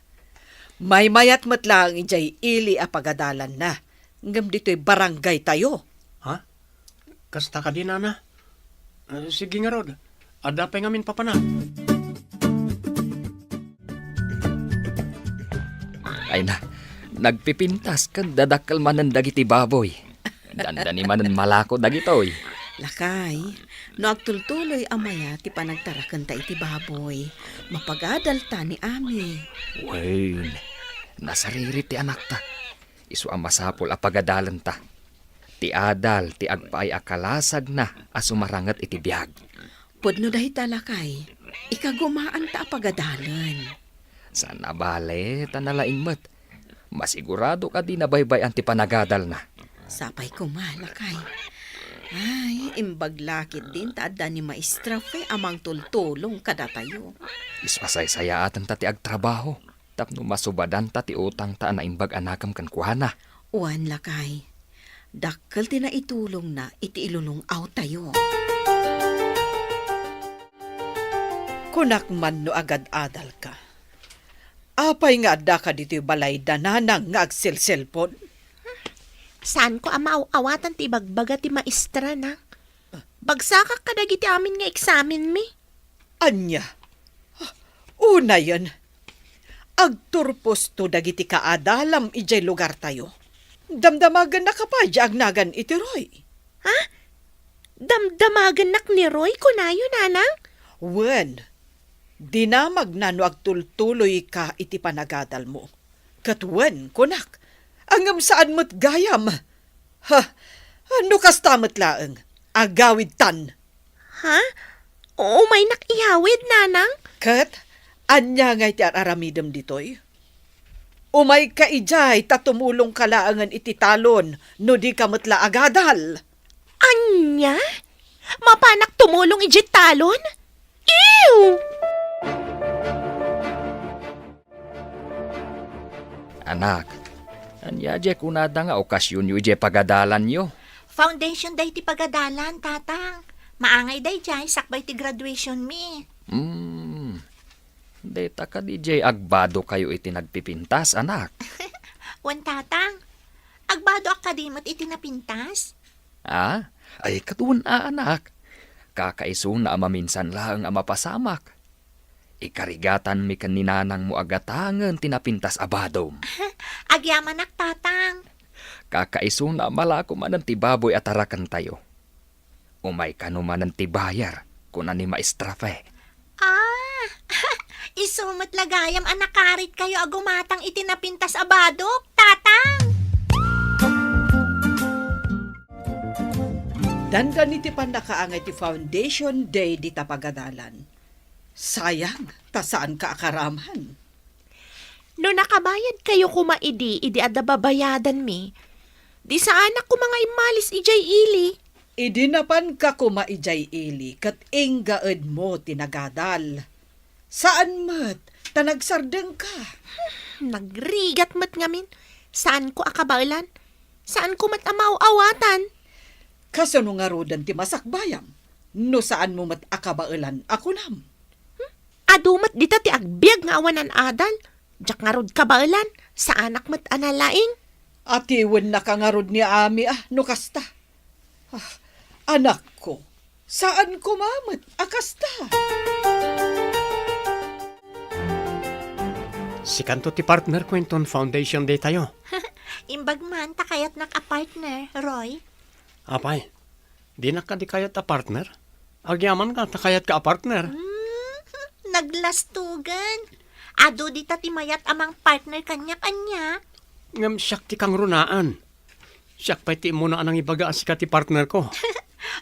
Maymayat met laeng idiay ili a pagadalanna, ngem ditoy barangaytayo. Ha? Kasta kadi, nana? Ah, sige ngarud. Adda pay ngamin papanak. Ay na, nagpipintas ken dadakkel manen dagiti baboy. Dandani manen malako dagitoy. Lakay, no agtultuloy a maya ti panagtarakenta iti baboy, mapagadalta ni Ami. Wen, nasariri ti anakta. Isu a masapul a pagadalenta. Ti adal ti agpaay a kalasagna a sumaranget iti biag. Pudno dayta, lakay. Ikagumaanta a pagadalen. Saan a bale, ta nalaing met. Masigurado kadi nabaybay-an ti panagadalna. Sapay koma, lakay. Ay, imbag la ketdin ta adda ni Maestra Fe a mangtultulong kadatayo. Isu a saysayaatenta ti agtrabaho tapno masubadanta ti utangta a naimbag a nakem kenkuana. Wen, lakay. Dakkel ti naitulongna iti ilulung-awtayo. Kunak man no agad-adalka. Apay nga addaka ditoy balay da nanang nga agselselpon? Saanko a maaw-awatan ti ibagbaga ti maestra, nak. Bagsakak kadagiti amin nga eksamenmi. Ania? Unayen, agturposto dagiti kaadalam idiay lugartayo. Damdamagennaka pay diay agnagan iti Roy. Ha? Damdamagennak ni Roy, kunayo, nanang? Wen, dinamagna no agtultuloyka iti panagadalmo. Ket wen, kunak, ngem saan met gayam. Ha, no kasta met laeng, agawidtan. Ha? Umaynak iyawid, nanang? Ket ania ngay ti ar-aramidem ditoy? Umayka idiay ta tumulongka laengen iti talon no dika met la agadal. Ania? Mapanak tumulong idiay talon? Ew! Anak, ania diay kunada nga okasionyo idiay pagadalanyo? Foundation day ti pagadalan, Tatang. Maangay daydiay sakbay ti graduationmi. Hmm. Dayta kadi diay agbadokayo iti nagpipintas, anak? Wen, Tatang. Agbadoak kadi met iti napintas? Ah? Ay, ket wen a, anak. Kakaisuna a maminsan laeng a mapasamak. Ikarigatanmi ken ni nanangmo a gatangen ti napintas a badom. Agyamanak, Tatang. Kakaisuna a malako manen ti baboy a tarakentayo. Umay kano manen ti buyer, kuna ni Maestra Fe. Ah, isu met la gayam a nakaritkayo a gumatang iti napintas a badok, Tatang! Dandani ti pannakaangay ti Foundation Day dita pagadalan. Sayang, ta saanka a karaman. No nakabayadkayo koma idi, idi adda babayadanmi, di saanak koma nga immalis idiay ili. Idi napanka koma idiay ili ket inggaedmo ti nagadal. Saan met ta nagsardengka. Nagrigat met ngamin. Saanko a kabaelan. Saanko met a maaw-awatan. Kasano ngaruden ti masakbayam no saanmo met a kabaelan a kunam? Hmm? Adu met dita ti agbiag nga awanan adal. Diak ngarud kabaelan, saanak met a nalaing. Atiwennaka ngarud ni Ami a no kasta. Ah, anakko, saan koma met a kasta. Sikanto ti partnerko inton foundation day tayo. Imbag man ta kayatnak a partner, Roy. Apay, dinak kadi kayat a partner? Agyamanka ta kayatka a partner. Hmm, naglastugan. Adu dita ti mayat a mangpartner kaniak, ania? Ngem siak ti kangrunaan. Siak pay ti immuna a nangibaga a sika ti partnerko.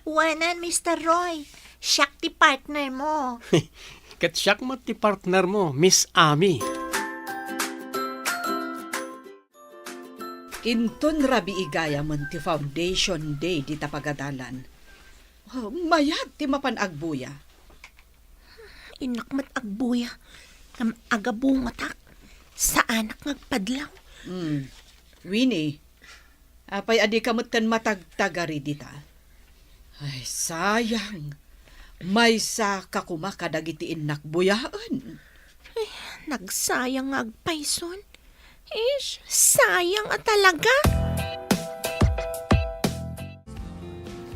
Wanan, Mister Roy. Siak ti partner mo. Ket siak met ti partner mo, Miss Ami. Inton rabii gayamen ti foundation day dita pagadalan. Oh, mayat ti mapan agbuya. Innak met agbuya. Ngem agabungotak. Saanak nga agpadlaw. Hmm. Winnie, apay a dika metten matagtagari dita? Ay, sayang. Maysaka koma kadagiti innak buyaen. Ay, nagsayang nga agpayson. Ish, sayang a talaga.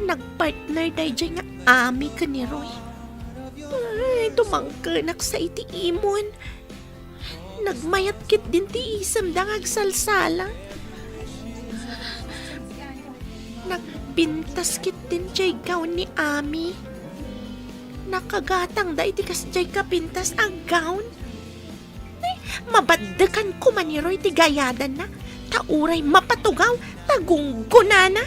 Nagpartner daydiay nga Ami ken ni Roy. Ay, tumangkenak sa iti imon. Nagmayat ketdin ti isemda nga agsalsala. Nagpintas ketdin diay gown ni Ami. Nakagatangda iti kasdiay kapintas a gown. Ay, mabaddekan koma ni Roy ti gayadanna, ta uray mapatugaw ta gunggonana.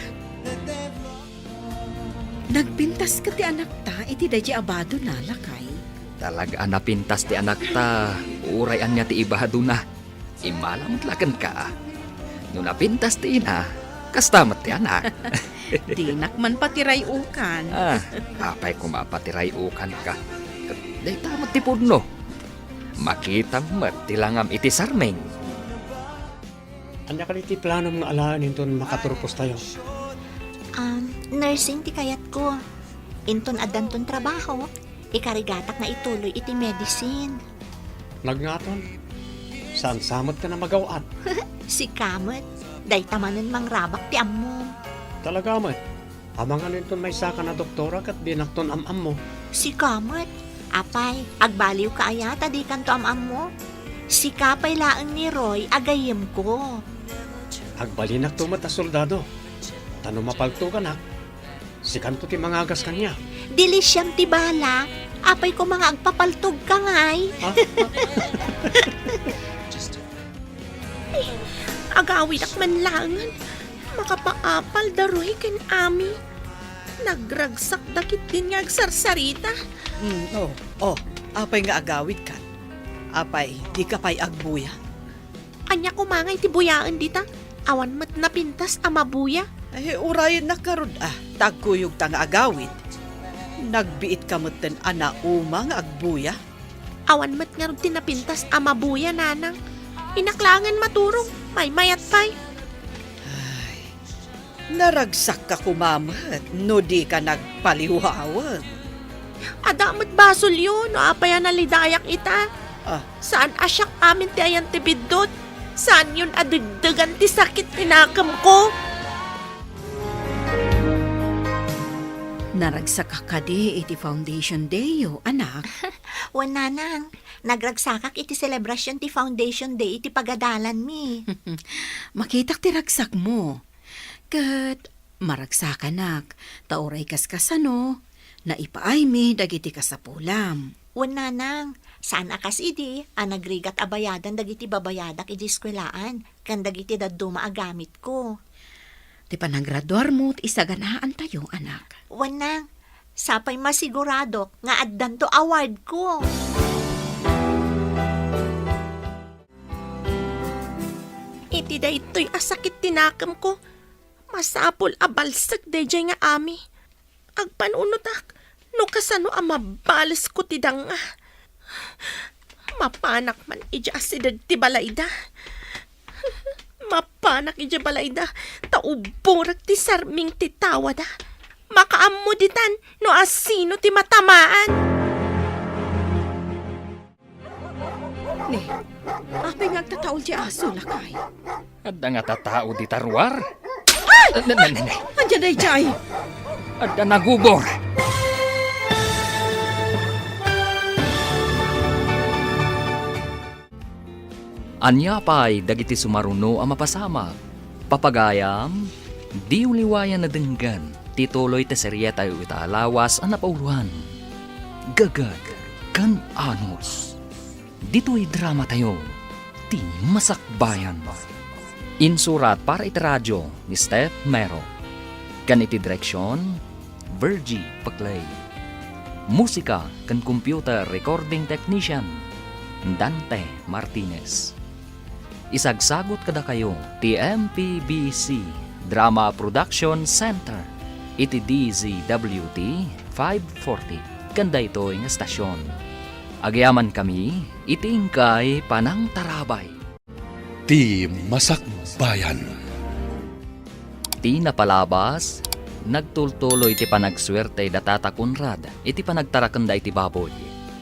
Nagpintas ket ti anakta iti daydiay a badona, lakay. Talaga a napintas ti anakta, uray ania ti ibadona. Immala met la kenka. No napintas ti ina, kasta met ti anak. Dinak man patiray-ukan. Ah, apay koma a patiray-ukanka? Dayta met ti pudno. Makitam met ti langam iti sarming. Ania kadi ti planom nga alaen inton makaturpos tayo? Um, nursing ti kayatko. Inton addanton trabaho, ikarigatak nga ituloy iti medicine. Nagngaton, saan sa met ken a magaw-at? Sika met, dayta manen mangrabak ti ammom. Talaga met, amangan inton maysaka a doktora ket dinakton am-ammo. Sika met, apay, agbaliwka aya ta dikanto am-ammo? Sika pay laeng ni Roy a gayyemko. Agbalinakto met a soldado, ta no mapaltoganak, sikanto ti mangagas kaniak. Dilisiam ti bala, apay koma nga agpapaltogka ngay. Ah? Ay, agawidak man laengen. Makapaapal da Roy ken Ami. Nagragsakda ketdin nga agsarsarita. Mm, oh, oh, apay nga agawidkan? Apay, dika pay agbuya? Ania koma ngay ti buyaen dita? Awan met napintas a mabuya. Ay, urayennak ngarud a, ta agkuyogta nga agawid. Nagbiitka metten a nauma nga agbuya. Awan met ngarud ti napintas a mabuya, nanang. Innak laengen maturog, maymayat pay. Ay, naragsakka koma met no dika nagpaliwawen. Adda met basolyo no apay a nalidayak ita. Ah. Saan a siak amin ti ayan ti biddut? Saanyon a degdegan ti sakit ti nakemko? Naragsakka kadi iti foundation dayyo, anak? Wen, nanang, nagragsakak iti selebrasion ti foundation day iti pagadalanmi. Makitak ti ragsakmo. Ket maragsakanak, ta uray kaskasano, naipaaymi dagiti kasapulam. Wen, nanang, saan a kas idi a nagrigat a bayadan dagiti babayadak idi eskuelaan ken dagiti dadduma a gamitko. Ti panagraduarmo ti isaganaantayo, anak. Wen, nang, sapay masiguradok nga addanto awardko. Iti daytoy a sakit ti nakemko, masapul a balsek daydiay nga Ami. Agpanunotak no kasano a mabalesko ti danga. Mapanak man idiay asideg ti balayda. Mapanak idiay balayda, ta uborek ti sarming ti tawada. Makaammo ditan no asino ti matamaan. Ne, apay nga agtataol ti aso, lakay? Adda nga tatao dita ruar? Ay! Ne, ne, ne, ne. Adda daydiay. Adda nagubor. Ania pay dagiti sumaruno a mapasamak? Papagayam, diyo liwayan a denggen ti tuloy ti serietayo ita a lawas a napauloan, Gagad ken Anos. Ditoy dramatayo, ti Masakbayan. Insurat para iti radio ni Steph Mero. Ken iti direksion, Virgie Paclay. Musika ken computer recording technician, Dante Martinez. Isagsagut kadakayo ti M P B C Drama Production Center iti D Z W T five forty ken daytoy nga estasion. Agyamankami iti inkay panangtarabay. Ti Masakbayan. Ti napalabas, nagtultuloy ti panagsuerte da Tata Conrad iti panagtarakenda iti baboy.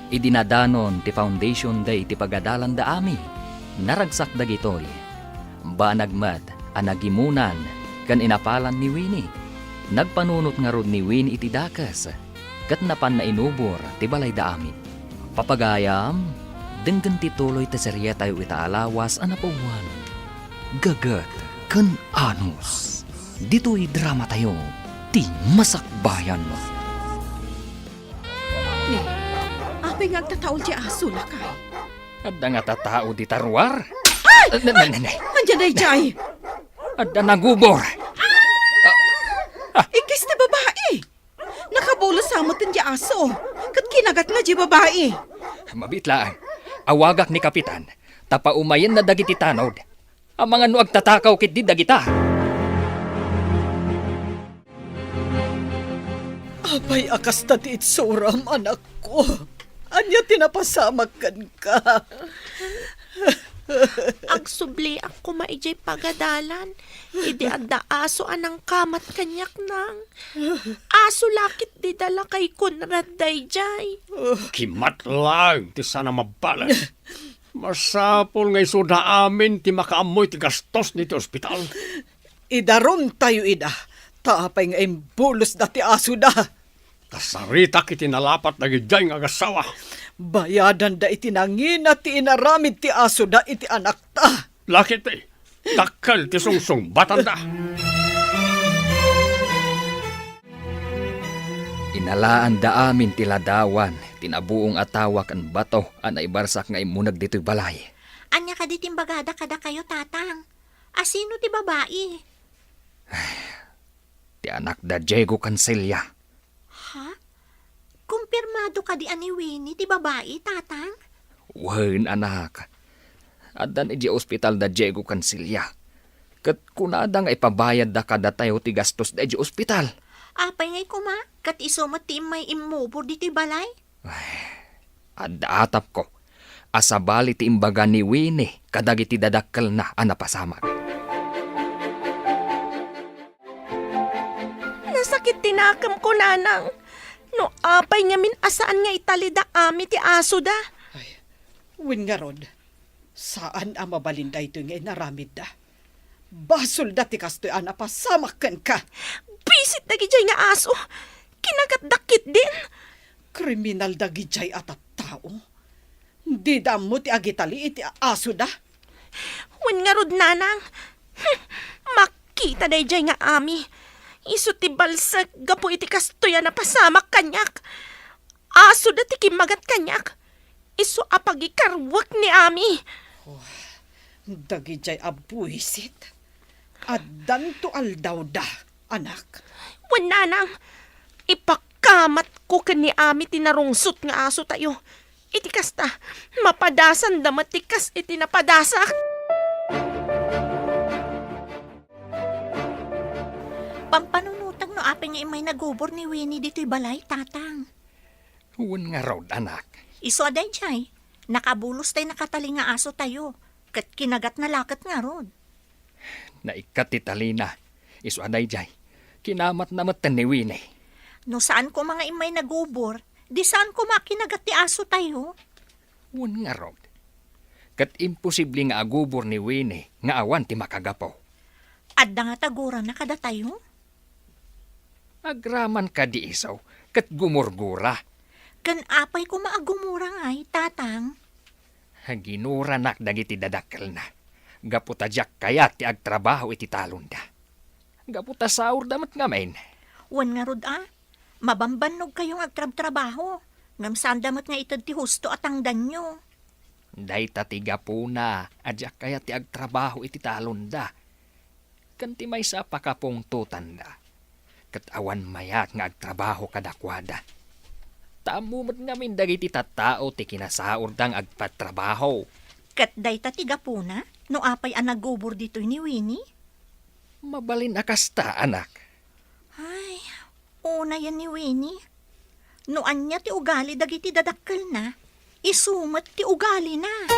Idi nadanon ti foundation day iti pagadalanda amin, naragsak dagitoy. Banag met a nagimunan ken inapalan ni Winnie. Nagpanunot ngarud ni Winnie iti dakes ket napanna inubor ti balayda amin. Papagayam, denggen ti tuloy ti serietayo ita a lawas a napauluan, Gagad ken Anos. Ditoy dramatayo, ti Masakbayan. Ne, apay nga agtataol ti aso, lakay? Adda nga tatao dita ruar? Ay! Ne, ne, ne, ne. Adda daydiay. Adda nagubor. Ah, ah. Ikkis ti babai. Nakabulos sa met ti aso, ket kinagatna ti babai. Mabiit laeng. Awagak ni Kapitan, ta paumayenna dagiti tanod. Amangan no agtatakaw ketdi dagita. Apay a kasta ti itsuram, anakko? Ania ti napasamak kenka? Agsubliak koma idiay pagadalan idi adda aso a nangkamat kaniak, nang. Aso la ketdi da lakay Conrad daydiay. Kimat laeng ti saan a mabbales. Masapul nga isuda amin ti makaammo iti gastos iti ospital. Idarumtayo ida, ta apay nga imbulosda ti asoda. Ta saritak iti nalapat dagidiay nga agassawa. Bayadanda iti nangina ti inaramid ti asoda iti anakta. Lakay ti dakkel ti sungsungbatanda. Inalaanda amin ti ladawan ti nabuong a tawa ken bato a naibarsak nga immuneg ditoy balay. Ania kadi ti imbagada kadakayo, Tatang? Asino ti babai? Ti anak da Diego ken Celia. Ha? Kumpirmado kadi a ni Winnie ti babai, Tatang? Wen, anak. Addan idiay ospital da Diego ken Celia. Ket kunada nga ipabayadda kadatayo ti gastos da idiay ospital. Apay ngay koma, ket isu met ti immay immubor ditoy balay? Ay, adda atapko a sabali ti imbaga ni Winnie kadagiti dadakkelna a napasamak. Nasakit ti nakemko, nanang. No apay ngamin a saan nga italida amin ti asoda? Ay, wen ngarud, saan a mabalin daytoy nga inaramidda. Basolda ti kastoy a napasamak kenka. Bisit dagidiay nga aso. Kinagatda ketdin. Kriminal dagidiay a tattao. Dida ammo ti agitali iti asoda. Wen ngarud, nanang. Hmm, makita daydiay nga ami. Isu ti balsek gapu iti kastoy a napasamak kaniak. Asoda ti kimmagat kaniak. Isu a pagikarwek ni ami. Oh, dagidiay a buisit. Addanto aldawda, anak. Wen, nanang, ipakamatko ken ni ami ti narungsot nga asotayo. Iti kasta, mapadasanda met ti kas iti napadasak. Pampanunotek no apay pay nga immay nagubor ni Winnie ditoy balay, Tatang. Wen ngarud, anak. Isu a daydiay, nakabulos tay nakatali nga asotayo, ket kinagatna la ket ngarud. Naikkat ti talina. Isu a daydiay, kinamatna metten ni Winnie. No saan koma nga immay nagubor, di saan koma a kinagat ti asotayo. Wen ngarud. Ket imposible nga agubor ni Winnie nga awan ti makagapu. Adda nga tagurana kadatayo? Agraman kadi isu, ket gumurgura. Ken apay koma a gumura ngay, Tatang? Ginuranak dagiti dadakkelna, gapu ta diak kayat ti agtrabaho iti talonda. Gapu ta saorda met ngamin. Wen ngarud a, mabambannogkayo nga agtrabtrabaho, ngem saanda met nga ited ti husto a tangdanyo. Dayta ti gapuna a diak kayat ti agtrabaho iti talonda. Ken ti maysa a pakapungtotanda, ket awan mayat nga agtrabaho kadakuada. Ta ammo met ngamin dagiti tattao ti kinasaorda nga agpatrabaho. Ket dayta ti gapuna no apay a nagubor ditoy ni Winnie? Mabalin a kasta, anak. Ay, unayen ni Winnie. No ania ti ugali dagiti dadakkelna, isu met ti ugalina.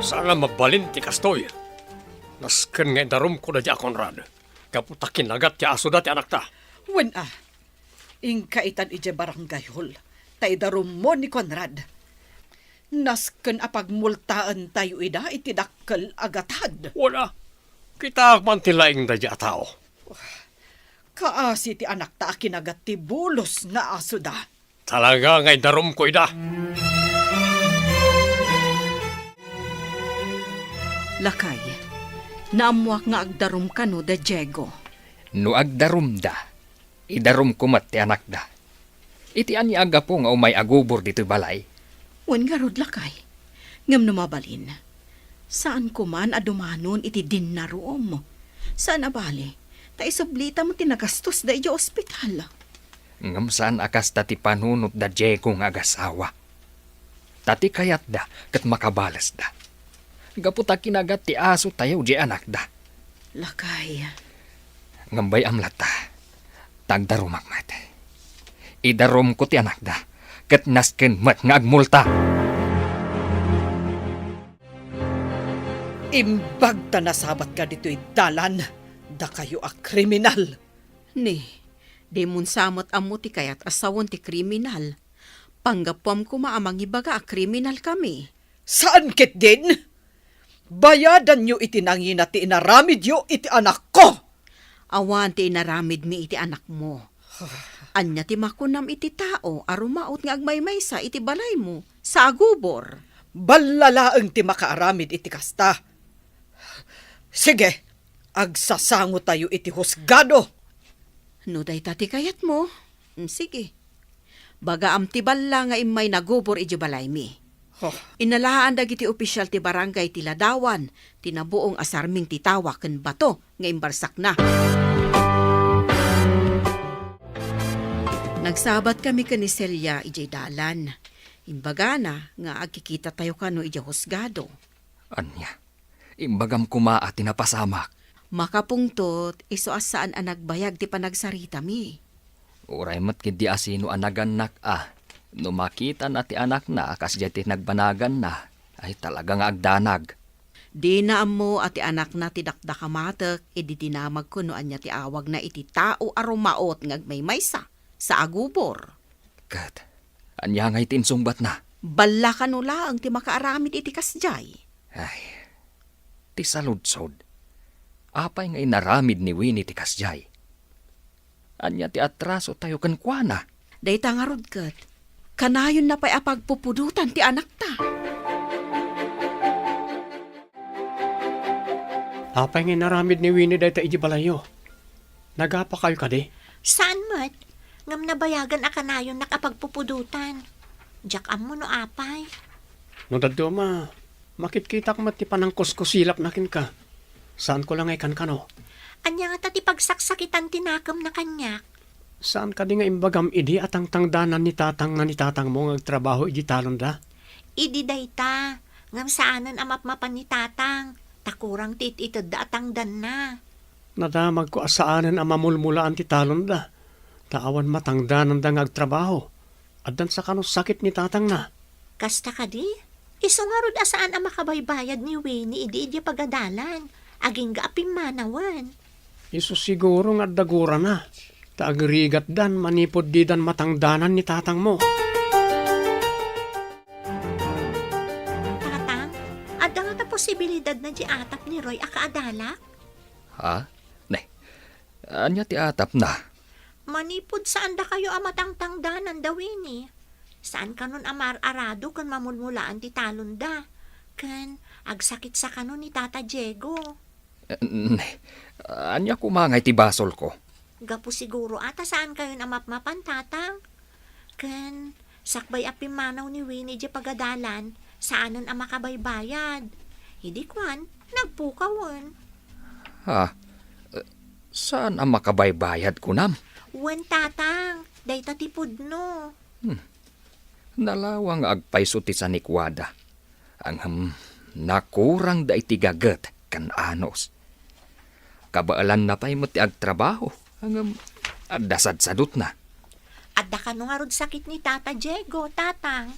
Saan a mabalin ti kastoy. Nasken nga idarumko daydiay a Conrad, gapu ta kinagat ti asoda ti anakta. Wen a, inka itan idiay barangay hall, ta idarummo ni Conrad. Nasken a pagmultaentayo ida iti dakkel a gatad. Wen a, kitaak man ti laing daydiay a tao. Kaasi ti anakta a kinagat ti bulos nga asoda. Talaga nga idarumko ida. Lakay, naammoak nga agdarum kano da Diego. No agdarumda, idarumko met ti anakda. Iti ania a gapu nga umay agubor ditoy balay? Wen ngarud, lakay. Ngem no mabalin, saanko man a dumanon iti dinnarom. Saan a bali, ta isublita met ti nagastosda idiay ospital. Ngem saan a kasta ti panunot da Diego nga agasawa. Ta ti kayatda ket makabalesda. Gapu ta kinagat ti asotayo diay anakda. Lakay. Ngem bay-am latta, ta agdarumak met. Idarumko ti anakda, ket nasken met nga agmulta. Imbag ta nasabatka ditoy dalan, dakayo a kriminal! Ni, dimon sa met ammo ti kayat a sawen ti kriminal. Panggapuam koma a mangibaga a kriminalkami. Saan ketdin? Bayadanyo iti nangina ti inaramidyo iti anakko. Awan ti inaramidmi iti anakmo. Ania ti makunam iti tao a rumaut nga agmaymaysa iti balaymo sa agubor? Balla laeng ti makaaramid iti kasta. Sige, agsasangotayo iti husgado. No dayta ti kayatmo, mm, sige. Bagaam ti balla nga immay nagubor idiay balaymi. Huh. Inalaan dagiti opisyal ti barangay ti ladawan ti nabuong a sarming ti tawa ken bato nga imbarsakna. Nagsabatkami ken ni Celia idiay dalan. Imbagana nga agkikitatayo kano idiay husgado. Ania? Imbagam koma a ti napasamak. Makapungtot, isu a saan a nagbayag ti panagsaritami. Uray met ketdi a sino a nagannak a, no makitana ti anakna a kasdiay ti nagbanaganna, ay talaga nga agdanag. Dina ammo a ti anakna ti dakdakamatek idi dinamagko no ania ti awagna iti tao a rumaut nga agmaymaysa sa agubor. Ket ania ngay ti insungbatna? Balla kano laeng ti makaaramid iti kasdiay. Ay, ti saludsod, apay nga inaramid ni Winnie ti kasdiay? Ania ti atrasotayo kenkuana? Dayta ngarud ket, kanayonna pay a pagpupudotan ti anakta. Apay nga inaramid ni Winnie dayta idiay balayyo? Nagapakayo kadi? Saan met, ngem nabayagan a kanayonnak a pagpupudotan. Diak ammo no apay. No dadduma, makitkitak met ti panangkuskusilapna kenka. Saanko la nga ikankano. Ania ngata ti pagsaksakitan ti nakemna kaniak? Saan kadi nga imbagam idi a tangtangdanan ni tatang nga ni tatangmo nga agtrabaho idi talonda? Idi dayta, ngem saanen a mapmapan ni tatang, ta kurang ti it-itedda a tangdanna. Nadamagko a saanen a mamulmulaan ti talonda, ta awan matangdananda nga agtrabaho. Addan sa kano sakit ni tatangna. Kasta kadi? Isu ngarud a saan a makabaybayad ni Winnie idi idiay pagadalan, agingga a pimmanawen. Isu siguro nga adda gurana, ta agrigatdan manipud didan matangdanan ni tatangmo. Tatang, adda ngata posibilidad na di atap ni Roy a kaadalak? Ha? Ne, ania ti atapna? Manipud saan dakayo a matangtangdanan da Winnie. Saan kanon a mar-arado ken mamulmulaan ti talonda. Ken agsakit sa kanon ni Tata Diego. Eh, ne, ania koma nga iti basolko? Gapu siguro a ta saan kayon a mapmapan, Tatang. Ken sakbay a pimmanaw ni Winnie idiay pagadalan, saanen a makabaybayad. Idi kuan, nagpukawen. Ha? Eh, saan a makabaybayad, kunam? Wen, Tatang, dayta ti pudno. Hmm. Nalawang nga agpayso ti sanikuada. Ngem, nakurangda iti gaget ken anus. Kabaelanna pay met ti agtrabaho, ngem adda sadsadutna. Adda kano ngarud sakit ni Tata Diego, Tatang?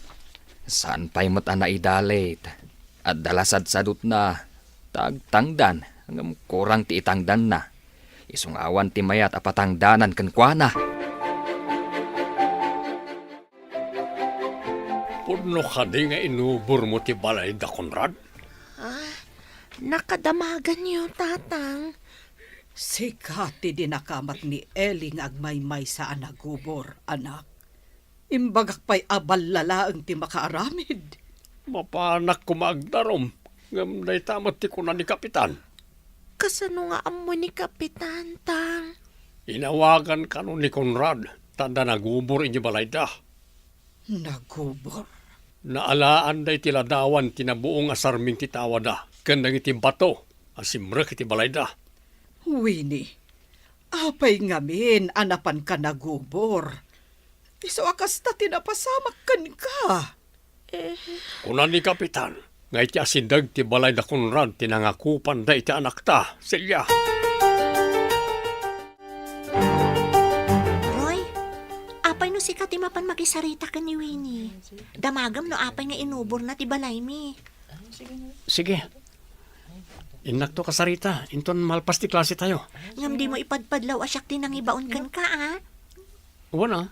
Saan pay met a naidalit. Adda la sadsadutna, ta agtangdan, ngem kurang ti itangdanna. Isu nga awan ti mayat a patangdanan kenkuana. Pudno kadi nga inubormo ti balay da Conrad? Ah, nakadamaganyo, Tatang. Sika ti dinakamat ni Eli nga agmaymaysa a nagubor, anak. Imbagak pay a balla laeng ti makaaramid. Mapanak koma agdarum, ngem dayta met ti kuna ni Kapitan. Kasano nga ammo ni Kapitan, Tang? Inawagan kano ni Conrad, ta adda nagubor idiay balayda. Nagubor? Naalaanda iti ladawan ti nabuong a sarming ti tawada ken dagiti bato a simrek iti balayda. Winnie, apay ngamin a napanka nagubor? Isu a kasta ti napasamak kenka. Eh. Kuna ni Kapitan nga iti asideg ti balay da Conrad ti nangakupanda iti anakta, Celia. Roy, apay no sika ti mapan makisarita ken ni Winnie? Damagem no apay nga inuborna ti balaymi. Sige. Innakto kasarita, inton malpas ti klase tayo. Ngem dimo ipadpadlaw a siak ti nangibaon kenka, a? Wen a.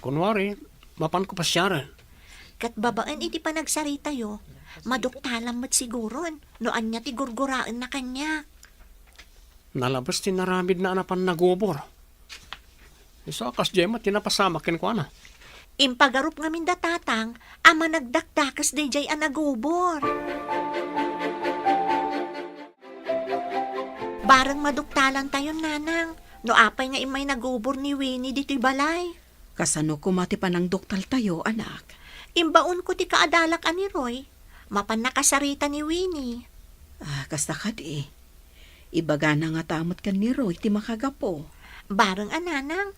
Kunwari, mapanko pasiaren. Ket babaen iti panagsaritayo, maduktalam met siguron no ania ti gurguraenna kaniak. Nalabes ti naramidna a napan nagubor. Isu a kasdiay met ti napasamak kenkuana. Impagarup ngamin da Tatang a managdakdakes daydiay a nagubor. Bareng maduktalantayon, Nanang, no apay nga immay nagubor ni Winnie ditoy balay. Kasano koma ti panangduktaltayo, anak? Imbaonko ti kaadalak a ni Roy. Mapan nakasarita ni Winnie. Ah, kasta kadi. Ibagana ngata met ken ni Roy ti makagapu. Bareng a, Nanang.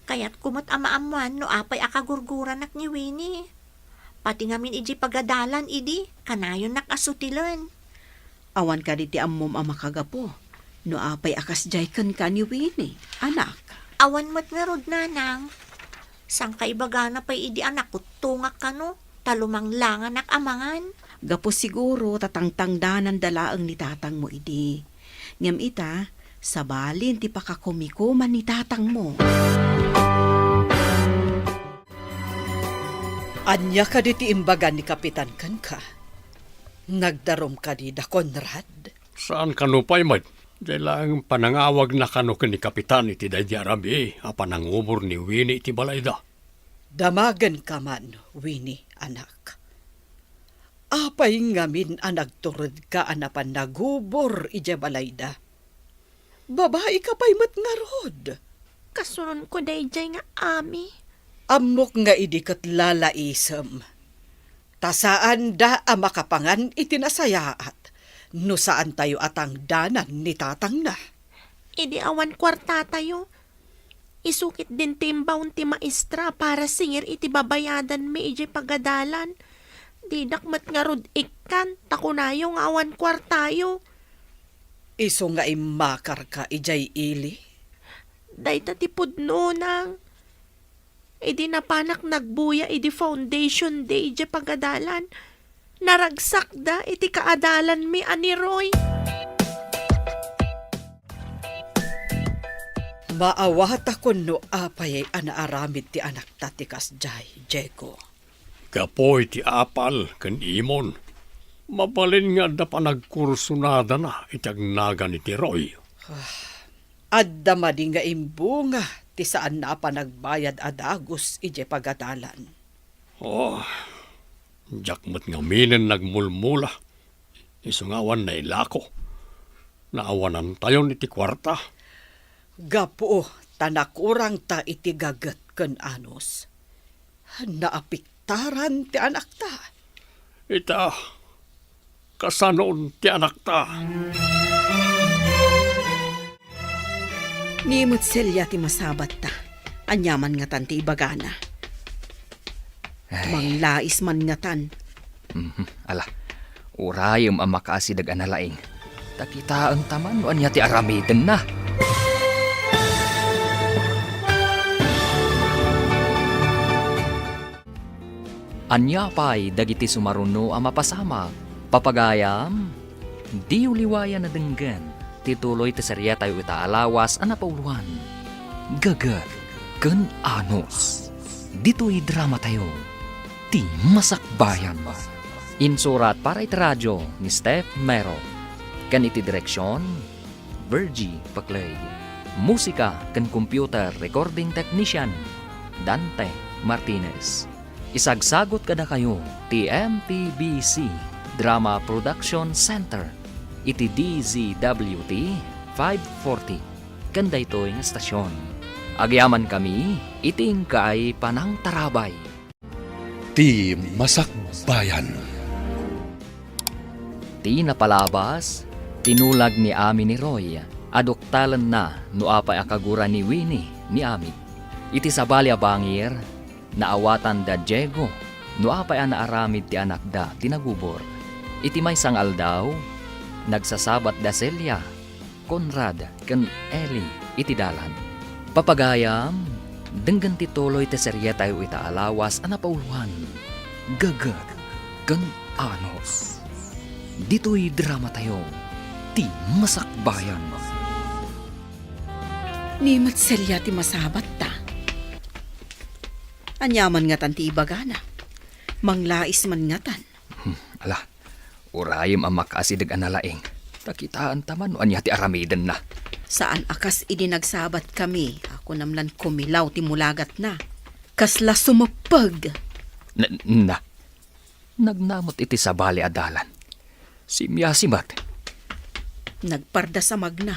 Kayatko met a maammoan no apay a kagurguranak ni Winnie. Pati ngamin idiay pagadalan idi, kanayonnak a sutilen. Awan kadi ti ammom a makagapu no apay a kasdiay kenka ni Winnie, anak? Awan met ngarud, Nanang. Sangkaibagana pay idi a nakuttongak kano, ta lumanglanganak a mangan. Gapu siguro ta tangtangdananda laeng ni tatangmo idi. Ngem ita, sabalin ti pakakumikuman ni tatangmo. Ania kadi ti imbaga ni Kapitan kenka? Nagdarum kadi da Conrad? Saan kano pay met? Diay laeng panangawagna kano ken ni Kapitan iti daydi a rabii a panangubor ni Winnie iti balayda. Damagenka man, Winnie, anak. Apay ngamin a nagturedka a napan nagubor idiay balayda? Babaika pay met ngarud. Kasunonko daydiay nga ami. Ammok nga idi ket lalaisem. Ta saanda a makapangan iti nasayaat no saantayo a tangdanan ni tatangna. Idi awan kuartatayo, isu ketdin ti imbaon ti maestra para singir iti babayadanmi idiay pagadalan. Didak met ngarud ikkan, ta kunayo nga awan kuartayo. Isu nga immakarka idiay ili? Dayta ti pudno, Nang. Idi napanak nagbuya idi Foundation Day idiay pagadalan, naragsakda iti kaadalanmi a ni Roy. Maawatak no apay a naaramid ti anakta ti kasdiay, Diego. Gapu iti apal ken imon, mabalin nga adda panagkursunadana iti agnagan iti Roy. Adda madi nga imbunga ti saanna a panagbayad a dagus idiay pagadalan. Oh, diak met ngaminen nagmulmula. Isu nga awan nailako. Naawanantayon iti kuarta. Gapu ta nakurangta iti gaget ken anus, naapiktaran ti anakta. Ita, kasanon ti anakta? Ni met Celia ti masabatta. Ania man ngatan ti ibagana? Ay. Manglais man ngatan. Mhm. Ala, urayem a makaasideg a nalaing. Ta kitaenta man no ania ti aramidenna. Ania pay dagiti sumaruno a mapasamak? Papagayam, diyo liwayan a denggen ti tuloy ti seriatayo ita a lawas a napauloan, Gaget ken Anus. Ditoy dramatayo, Ti Masakbayan. Insurat para iti radio ni Steph Mero, ken iti direksion, Virgie Paclay. Musika ken computer recording technician, Dante Martinez. Isagsagut kadakayo ti M P B C Drama Production Center iti D Z W T five forty ken daytoy nga stasyon. Agyamankami iti inkay panangtarabay. Ti Masakbayan. Ti napalabas, tinulag ni Ami ni Roy a duktalenna no apay a kagura ni Winnie ni Ami. Iti sabali a bangir, naawatan da Diego no apay a naaramid ti anakda ti nagubor. Iti maysa nga aldaw, nagsasabat da Celia, Conrad, ken Eli iti dalan. Papagayam, denggen ti tuloy ti serietayo ita a lawas a napauloan, Gaget ken Anus. Ditoy dramatayo, Ti Masakbayan. Ni met Celia ti masabatta. Ania man ngatan ti ibagana? Manglais man ngatan. Hmm, ala, urayem a makaasideg a nalaing. Ta kitaenta man no ania ti aramidenna. Saan a kas idi nagsabat kami, a kunam lan kumilaw ti mulagatna. Kasla sumeppeg. Na, na, nagnamot iti sabali a dalan. Simmiasi met. Nagpardas a magna.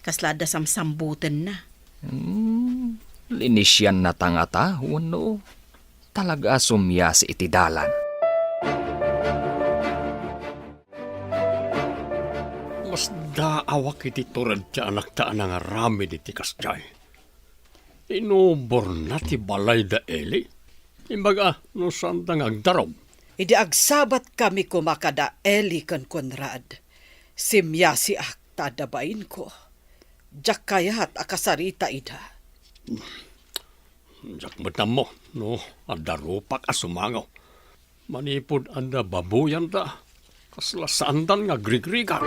Kasla adda samsambutenna. Hmm, linisianna ta ngata wenno talaga a summiasi iti dalan? Masdaawak iti tured ti anakta a nangaramid iti kasdiay. Inuborna ti balay da Eli. Imbaga no saanda nga agdarum. Idi agsabat kami koma kada Eli ken Conrad, simmiasiak ta adda bainko. Diak kayat a kasarita ida. Diak met ammo no adda rupak a sumango. Manipud adda babuyanda, kasla saandan nga agrigrigat.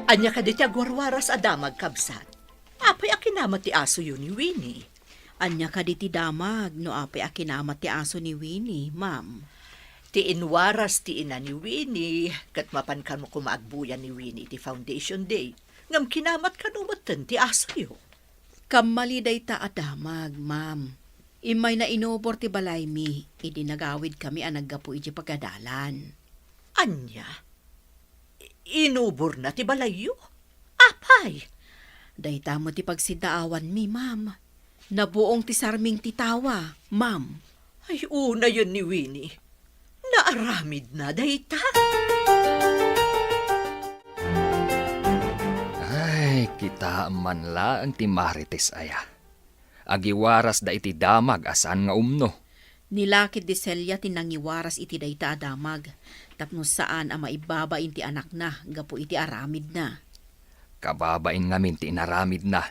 Ania kadi ti agwarwaras a damag, kabsat? Apay a kinamat ti asoyo ni Winnie? Ania kadi ti damag no apay a kinamat ti aso ni Winnie, ma'am? Ti inwaras ti ina ni Winnie, ket mapan kano koma agbuya ni Winnie iti Foundation Day. Ngem kinamat kano metten ti asoyo. Kammali dayta a damag, ma'am. Immayna inubor ti balaymi idi nagawidkami a naggapu idiay pagadalan. Ania? I-, inuborna ti balayyo? Apay? Dayta met ti pagsiddaawanmi, ma'am. Nabuong ti sarming ti tawa, ma'am. Ay, unayen ni Winnie. Naaramidna dayta? Ay, kitaem man laeng ti Marites aya. Agiwarasda iti damag a saan nga umno. Ni lakid di Celia ti nangiwaras iti dayta a damag. tapno saan a maibabain ti anakna gapu iti aramidna. Kababain ngamin ti inaramidna.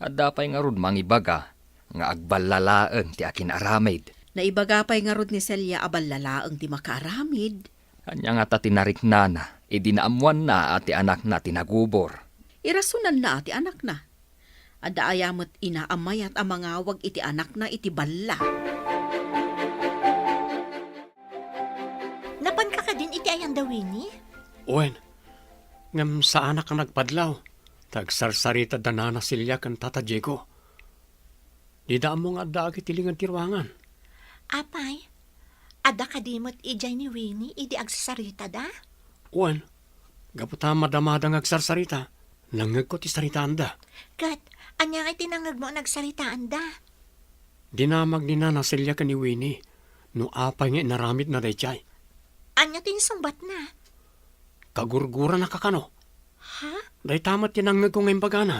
Adda pay ngarud mangibaga nga agballalaeng ti akin-aramid. Naibaga pay ngarud ni Celia a ballalaeng ti makaaramid. Ania ngata ti nariknana idi naammoanna a ti anakna ti nagubor? Irasonanna a ti anakna. Adda aya met ina a mayat a mangawag iti anakna iti balla? Napanka kadin iti ayan da Winnie? Wen, ngem saanak a nagpadlaw, ta agsarsarita da Nana Celia ken Tata Diego. Dida ammo nga addaak iti linged ti ruangan. Apay, adda kadi met idiay ni Winnie idi agsasaritada? Wen, gapu ta madamada nga agsarsarita, nangngegko ti saritaanda. Ket, ania nga iti nangngegmo a nagsaritaanda? Dinamag ni Nana Celia ken ni Winnie no apay nga inaramidna daydiay. Ania ti insungbatna? Kagurguranaka kano. Ha? Dayta met ti nangngegko nga imbagana.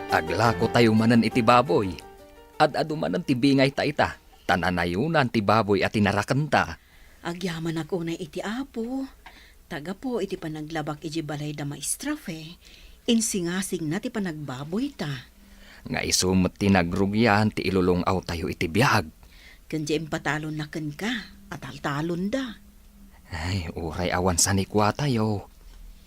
Aglakotayo manen iti baboy. Ad-adu manen ti bingayta ita, ta nanayonan ti baboy a tinarakenta. Agyamanak unay iti Apo, ta gapu iti panaglabak idiay balay da Maestra Fe, insingasingna ti panagbaboyta. Nga isu met ti nagrugian ti ilulong-awtayo iti biag. Ken diay impatalonna kenka, ataltalonda. Ay, uray awan sanikuatayo,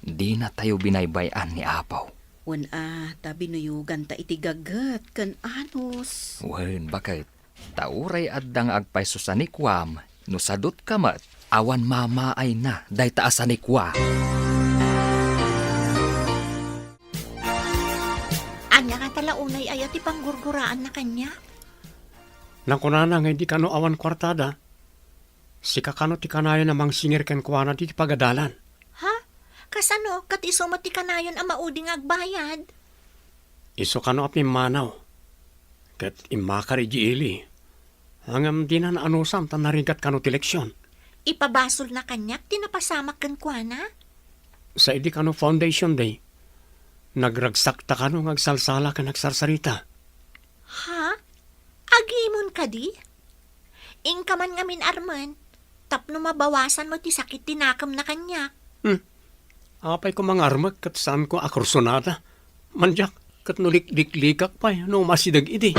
dinatayo binaybay-an ni Apo. Wen a, ta binuyoganta iti gaget ken anus. Wen, baket. Ta uray adda nga agpayso sanikuam, no sadutka met, awan mamaayna dayta a sanikua. Ania ngata la unay aya ti panggurguraanna kaniak? Nakunana nga idi kano awan kuartada, sika kano ti kanayon a mangsingir kenkuana ditoy pagadalan. Ha? Kasano? Ket isu met ti kanayon a maudi nga agbayad? Isu kano a pimmanaw, ket immakar idiay ili. Ngem dina naanusan ta narigat kano ti leksion. Ipabasolna kaniak ti napasamak kenkuana? Sa idi kano Foundation Day, nagragsakta kano nga agsalsala ken agsarsarita. Ha? Agimon kadi? Inka man ngamin armen, tapno mabawasan mo ti sakit ti nakemna kaniak. Hmm. Apay ko mangarmek ket saanko a kursunada? Mandiak, ket no likliklikak pay no umasideg idi.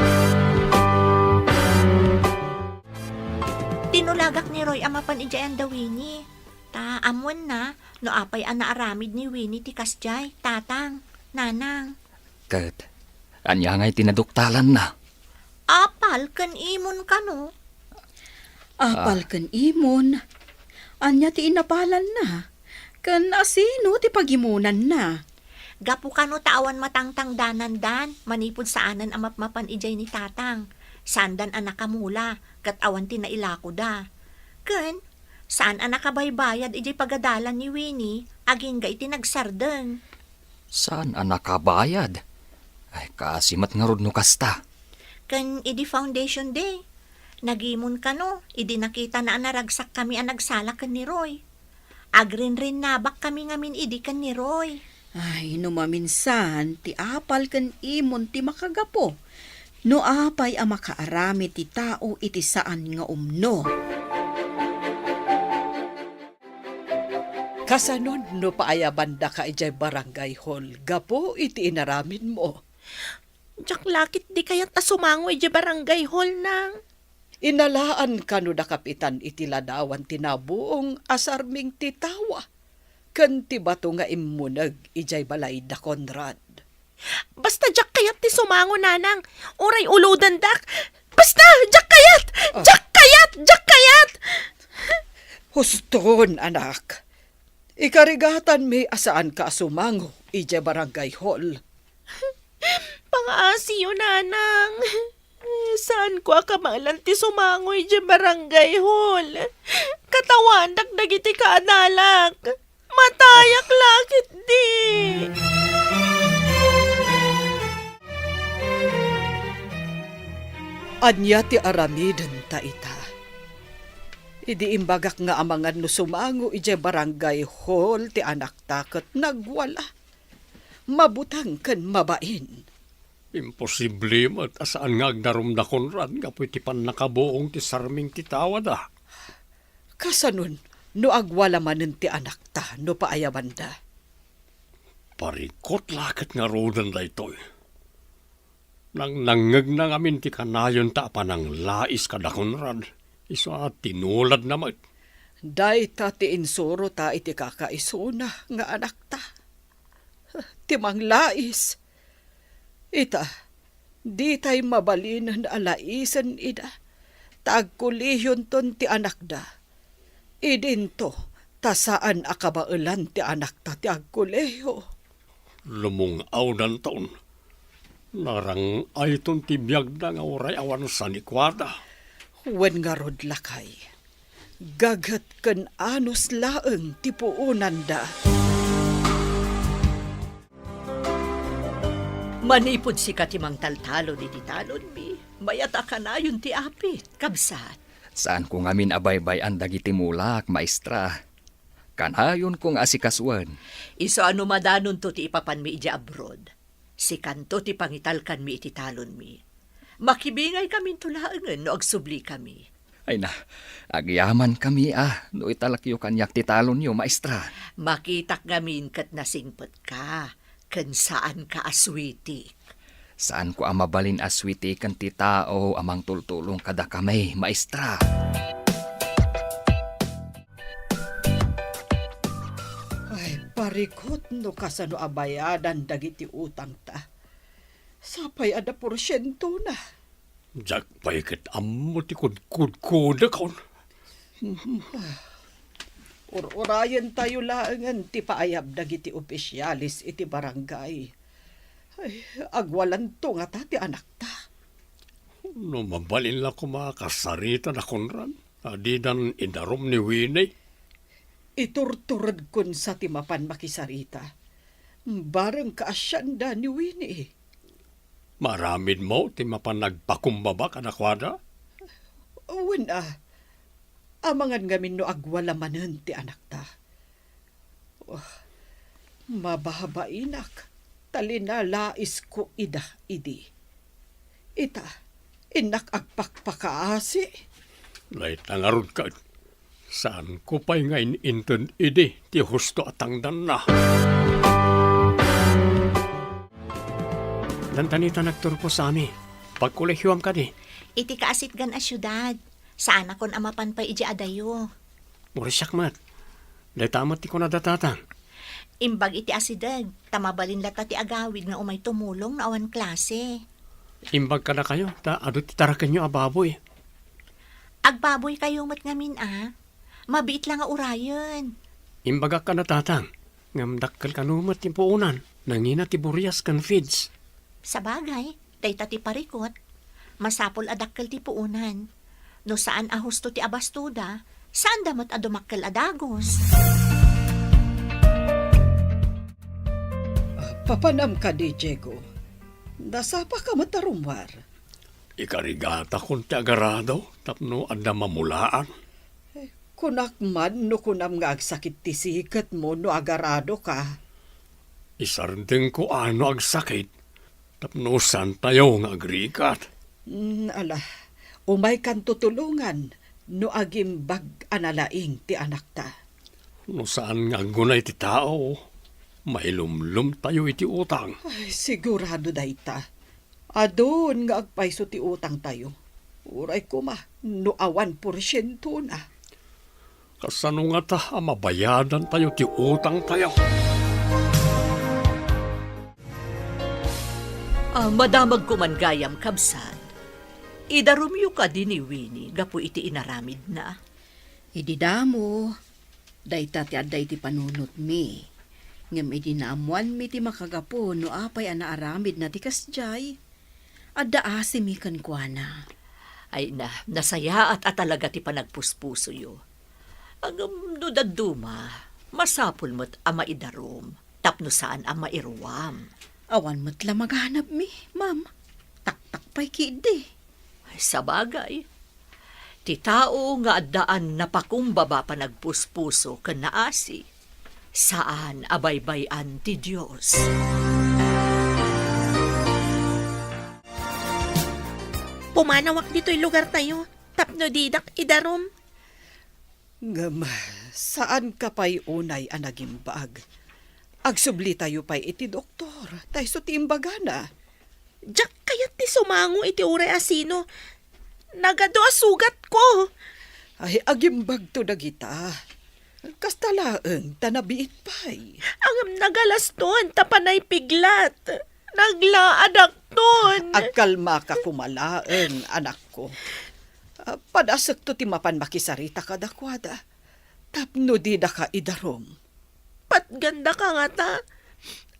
Tinulagak ni Roy a mapan idiay anda Winnie. Ta ammoenna no apay a naaramid ni Winnie ti kasdiay, tatang, nanang. Ket ania ngay ti naduktalanna? Apal ken imon kano? Apal Ah. ken imon? Ania ti inapalanna? Ken asino ti pagimonanna? Gapu kano ta awan matangtangdanandan manipud saanen a mapmapan idiay ni tatang. Saandan a nakamula, ket awan ti nailakoda. Ken, saan a nakabaybayad idiay pagadalan ni Winnie, agingga iti nagsardeng. Saan a nakabayad? Ay, kaasi met ngarud no kasta. Ken idi Foundation Day, nagimon kano, idi nakitana a naragsakkami a nagsala ken ni Roy. Agrinrinnabakkami ngamin idi ken ni Roy. Ay, no maminsan, ti apal ken imon ti makagapu. No apay a makaaramid ti tao iti saan nga umno. Kasanon no paayabandaka idiay barangay hall gapu iti inaramidmo? Diak la ketdi kayat a sumango idiay barangay hall, nang. Inalaan kano da kapitan iti ladawan ti nabuong a sarming ti tawa ken ti bato nga immuneg idiay balay da Conrad. Basta diak kayat ti sumango, nanang. Uray ulodendak. Basta, diak kayat! Ah. Diak kayat! Diak kayat! Huston, anak. Ikarigatanmi a saanka a sumango idiay barangay hall. Pangaasiyo, nanang. Saanko a kabaelan ti sumango idiay barangay hall. Katawanak dagiti kaadalak. Matayak la ketdi. Ania ti aramidenta ita? Idi imbagak nga amangan no sumango idiay barangay hall ti anakta ket nagwala. Mabuteng ken mabain. Imposible met a saan nga agdarum da Conrad gapu iti pannakabuong ti sarming ti tawada. Kasanon no agwala manen ti anakta no paayabanda? Parikot la ket ngaruden daytoy. Nangnangngegna ngamin ti kanayonta a pananglais kada Conrad, isu a tinuladna met. Dayta ti insurota iti kakaisuna nga anakta. Ti manglais. Ita, ditay mabalinen a laisen ida, ta agkolehionton ti anakda. Idinto, ta saan a kabaelan ti anakta ti agkolehiyo. Lumung-awdanton. Narang-ayton ti biagda nga uray awan sanikuada. Wen ngarud, lakay, gaget ken anus laeng ti puonanda. Manipud sika ti mangtaltalon iti talonmi, mayat a kanayon ti apit, kabsat. Saanko ngamin a baybay-an dagiti mulak, maestra. Kanayonko nga asikasuen. Isu a no madanonto ti ipapanmi idiay abroad, sikanto ti pangitalkanmi iti talonmi. Makibingaykaminto laengen no agsublikami. Ay na, agyamankami a no italekyo kaniak ti talonyo, maestra. Makitak ngamin ket nasingpetka, ken saanka a suitik. Saanko a mabalin a suitiken ti tao a mangtultulong kadakami, maestra. Ay, parikot no kasano a bayadan dagiti utangta. Sapay adda porsientona. Diak pay ket ammo ti kudkudkodakon. Ur-urayentayo laengen ti paayab dagiti opisiales iti barangay. Ay, agwalanto ngata ti anakta. No mabalin la koma a kasarita da Conrad, a didan idarum ni Winnie. Iturturedkon sa ti mapan makisarita. Bareng kaasianda ni Winnie. Maaramidmo ti mapan nagpakumbaba kadakuada? Wen a, amangan ngamin no agwala manen ti anakta. Oh, mababainak, ta linalaisko ida idi. Ita, innak agpakpakaasi. Dayta ngarud ket, saanko pay nga in-inted idi ti husto a tangdanna. Dandanita nagturpo, Sami. Pagkolehioam kadi? Iti kaasitgan a siudad. Saanakon a mapan pay idiay adayo. Uray siak met. Dayta met ti kunada tatang. Imbag iti asideg, ta mabalin latta ti agawid nga umay tumulong no awan klase. Imbag kadakayo, ta adu ti tarakenyo a baboy. Agbaboykayo met ngamin a. Mabiit la nga urayen. Imbagak kada tatang, ngem dakkel kano met ti puonan, nangina ti burias ken feeds. Sabagay, dayta ti parikot. Masapul a dakkel ti puonan. No saan a husto ti abastoda, saanda met a dumakkel a dagus. Ah, papanam kadi, Diego? Nasapaka met a rummuar. Ikarigatakon ti agarado tapno adda mamulaan. Eh, kunak man no kunam nga agsakit ti siketmo no agaradoka. Isardengko a no agsakit tapno saantayo nga agrigat. Mm, ala, umaykanto tulongan no agimbag a nalaing ti anakta. No saan nga aggunay ti tao, mailumlomtayo iti utang. Ay, sigurado dayta. Adun nga agpayso ti utangtayo. Uray koma no awan porsientona. Kasano ngata a mabayadantayo ti utangtayo? Ah, madamagko man gayam, kabsat. Idarumyo kadi ni Winnie gapu iti inaramidna? Idi damo, dayta ti adda iti panunotmi. Ngem idi naammoanmi ti makagapu no apay a naaramidna ti kasdiay, adda asimi kenkuana. Ay na, nasayaat a talaga ti panagpuspusoyo. Ngem no dadduma, masapul met a maidarum tapno saan a mairuam. Awan met la maganabmi, ma'am. Taktak pay ketdi. Ay, sabagay. Ti tao nga addaan napakumbaba panagpuspuso ken naasi, saan a baybay-an ti Dios. Umanawak ditoy lugartayo tapno didak idarum. Ngem, saanka pay unay a nagimbag. Agsublitayo pay iti doktor, ta isu ti imbagana. Diak kayat ti sumango iti uray a sino. Nagadu a sugatko. Ay, agimbagto dagita. Kasta laeng ta nabiit pay. Ngem nagalaston ta panay piglat. Naglaadakton. Agkalmaka koma laeng, anakko. Ah, padasekto ti mapan makisarita kadakuada tapno didaka idarum. Patgandaka ngata.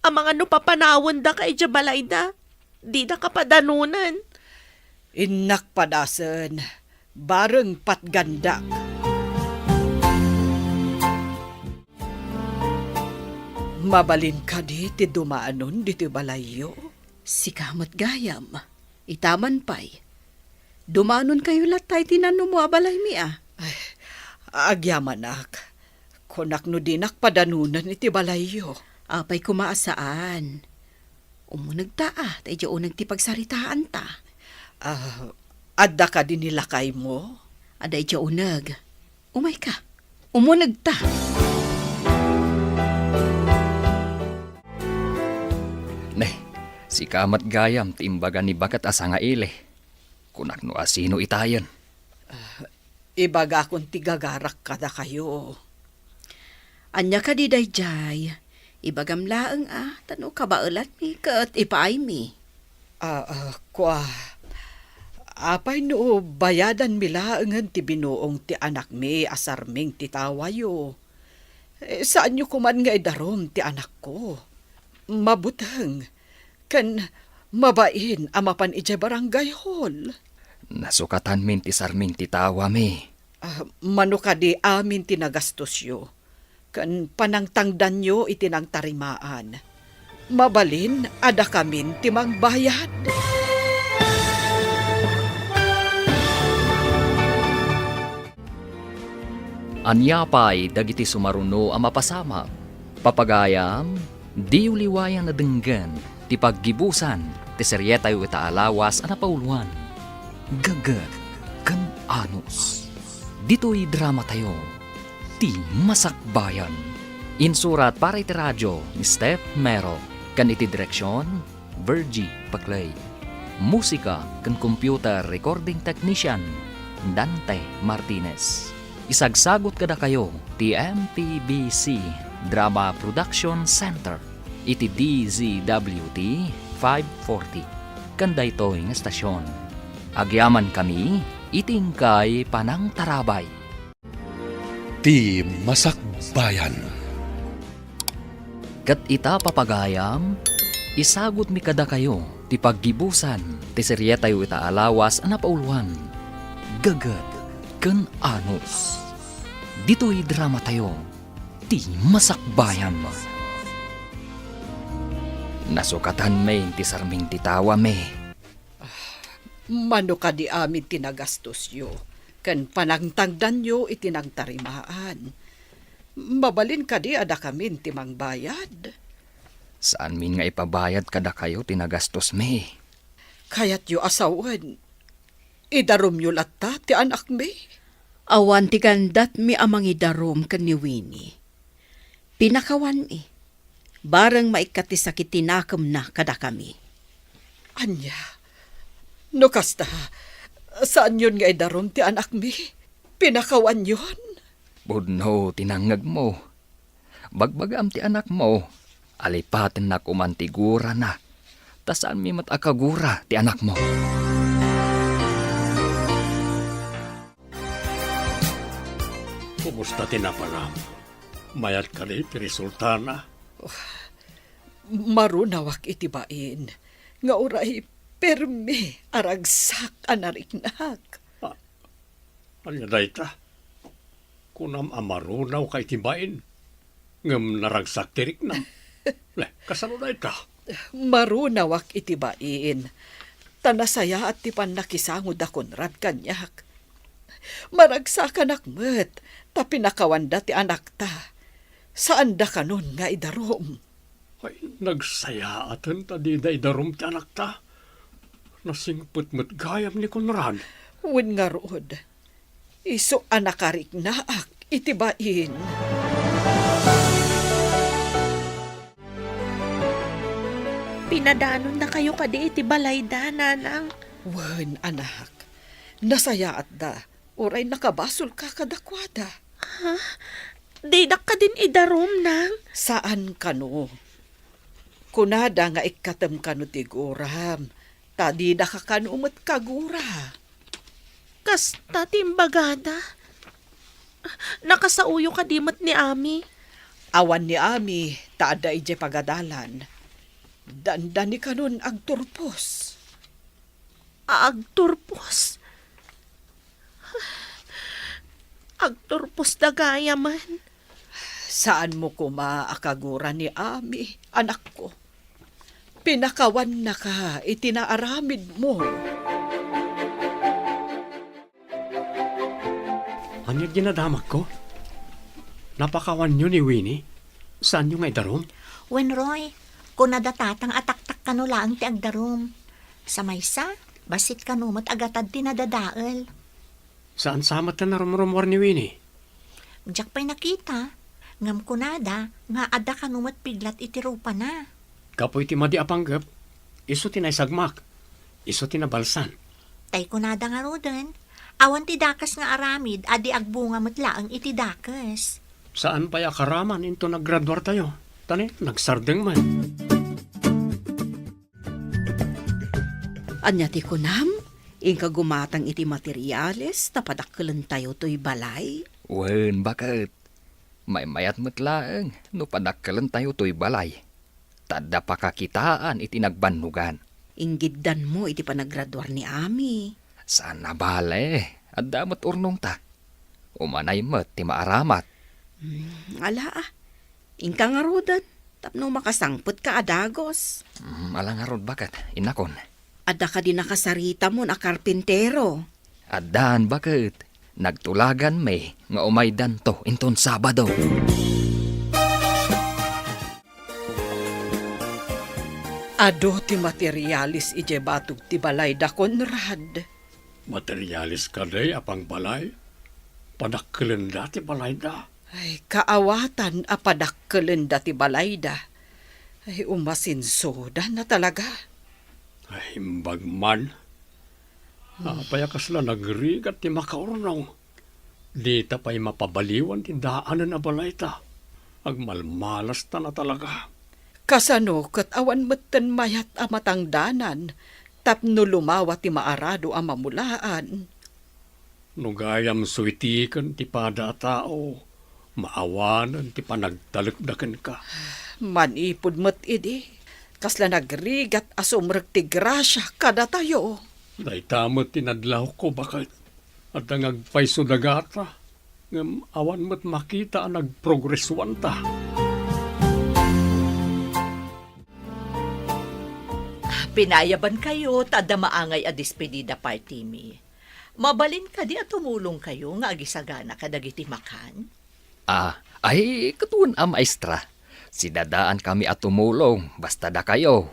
Amangan no papanawendaka idiay balayda. Didaka padanunen. Innak padasen, bareng patgandak. Mabalin kadi ti dumanon ditoy balayyo? Sika met gayam. Ita man pay. Dumanonkayo latta iti nanumo a balaymi a. Ay, agyamanak. Kunak no dinak padanunen iti balayyo. Apay koma a saan? Umunegta a, ta idiay uneg ti pagsaritaanta. Ah, adda kadi ni lakaymo? Adda idiay uneg. Umayka. Umunegta. Ne, sika met gayam ti imbaga ni baket a sangaili. Kunak no asino itayen. Ah, ibagakon ti gagarak kadakayo. Ania kadi daydiay? Ibagam laeng a, ta no kabaelanmi ket ipaaymi. Ah, ah, kua, apay no bayadanmi laengen ti binuong ti anakmi a sarming ti tawayo? Eh, saanyo koman nga idarum ti anakko. Mabuteng, ken mabain a mapan idiay barangay hall. Nasukatanmin ti sarming ti tawami. Ah, mano kadi amin ti nagastosyo, ken panangtangdanyo iti nangtarimaan. Mabalin a dakamin ti mangbayad. Ania pay dagiti sumaruno a mapasamak? Papagayam, diyo liwayan a denggen ti paggibusan ti serietayo ita a lawas a napauloan, Gagget ken Anus. Ditoy dramatayo, Ti Masakbayan. Insurat para iti radio ni Steph Mero ken iti direksion, Virgie Paclay. Musika ken computer recording technician, Dante Martinez. Isagsagut kadakayo ti M P B C Drama Production Center iti D Z W T five forty ken daytoy nga estasion. Agyamankami iti inkay panangtarabay. Ti Masakbayan. Ket ita, papagayam, isagutmi kadakayo ti paggibusan ti serietayo ita a lawas a napauloan, Gagget ken Anus. Ditoy dramatayo, Ti Masakbayan. Nasukatanmi ti sarming ti tawami. Mano kadi amin ti nagastosyo ken panangtangdanyo iti nangtarimaan? Mabalin kadi a dakamin ti mangbayad? Saanmin nga ipabayad kadakayo ti nagastosmi. Kayatyo a sawen, idarumyo latta ti anakmi? Awan ti gandatmi a mangidarum ken ni Winnie. Pinakawanmi. Bareng maikkat ti sakit ti nakemna kadakami. Ania? No kasta, saanyon nga idarum ti anakmi? Pinakawanyon? Pudno ti nangngegmo. Bagbagam ti anakmo. Alipatennak koman ti gurana. Ta saanmi met a kagura ti anakmo. Kumusta ti naparam? Mayat kadi ti resultana? Marunawak iti bain nga uray permi a ragsak a nariknak. Ah, ania dayta? Kunam a marunawka iti bain, ngem naragsak ti riknam. Ne, kasano dayta? Marunawak iti bain, ta nasayaat ti pannakisango da Conrad kaniak. Maragsakanak met, ta pinakawanda ti anakta. Saanda kanon nga idarum. Ay, nagsayaaten ta dida idarum ti anakta. Nasingpet met gayam ni Conrad. Wen ngarud, isu a nakariknaak iti bain. Pinadanonnakayo kadi iti balayda, Nanang? Wen, anak. Nasayaatda. Uray nakabasolka kadakuada. Ha? Didak kadin idarum, Nang? Saan kano. Kunada nga ikkatem kano ti guram, ta didaka kano met kagura. Kasta ti imbagada. Nakasaoyo kadi met ni Ami? Awan ni Ami, ta adda idiay pagadalan. Dandani kanon agturpos. Agturpos? Agturpos da gayamen. Saanmo koma a kagura ni Ami, anakko. Pinakawannaka iti naaramidmo. Ania ti nadamagko? Napakawanyo ni Winnie? Saanyo nga idarum? Wen, Roy, kunada tatang a taktak kano laeng ti agdarum. Sa maysa, bassit kano met a gatad ti nadadael. Saan sa met ti narumrumuar ni Winnie? Diak pay nakita, ngem kunada nga adda kano met piglat iti rupana. Gapu iti madi a panggep, isu ti naisagmak. Isu ti nabalsan. Tay kunada ngaruden, awan ti dakes nga aramid a di agbunga met laeng iti dakes. Saan pay a karaman inton aggraduartayo? Tani, nagsardeng man. Ania ti kunam? Inka gumatang iti materiales ta padakkelentayo toy balay? Wen, baket. Maymayat met laeng no padakkelentayo toy balay. Ta adda pakakitaan iti nagbannogan. Inggiddanmo iti panagraduar ni Ami. Saan a bale, adda met urnongta. Umanay met ti maaramat. Hmm, ala, ah. Inka ngaruden, tapno makasangpetka a dagus. Hmm, ala ngarud, baket, innakon. Adda kadi nakasaritamon a karpintero? Addan, baket. Nagtulaganmi nga umaydanto inton Sabado. Adu ti materialis idiay batog ti balayda, Conrad. Materialis kadi a pangbalay? Padakkelenda ti balayda? Ay, kaawatan a padakkelenda ti balayda. Ay, umasinsuda na talaga. Ay, imbag man. Apay a kasla nagrigat ti makaurnong? Dita pay mapabaliwan ti daanen a balayta. Agmalmalasta na talaga. Kasano ket awan metten mayat a matangdanan tapno lumawa ti maarado a mamulaan? No gayam suitiken ti pada a tao, maawanen ti panagtalekda kenka. Manipud met idi, kasla nagrigat a sumrek ti grasia kadatayo. Dayta met ti nadlawko, baket. Adda nga agpayso dagata, ngem awan met makita a nagprogresuanta. Pinayabankayo ta adda maangay a despedida partymi. Mabalin kadi a tumulongkayo nga agisagana kadagiti makan? Ah, ay, ket wen a, maestra. Sidadaankami a tumulong, basta dakayo.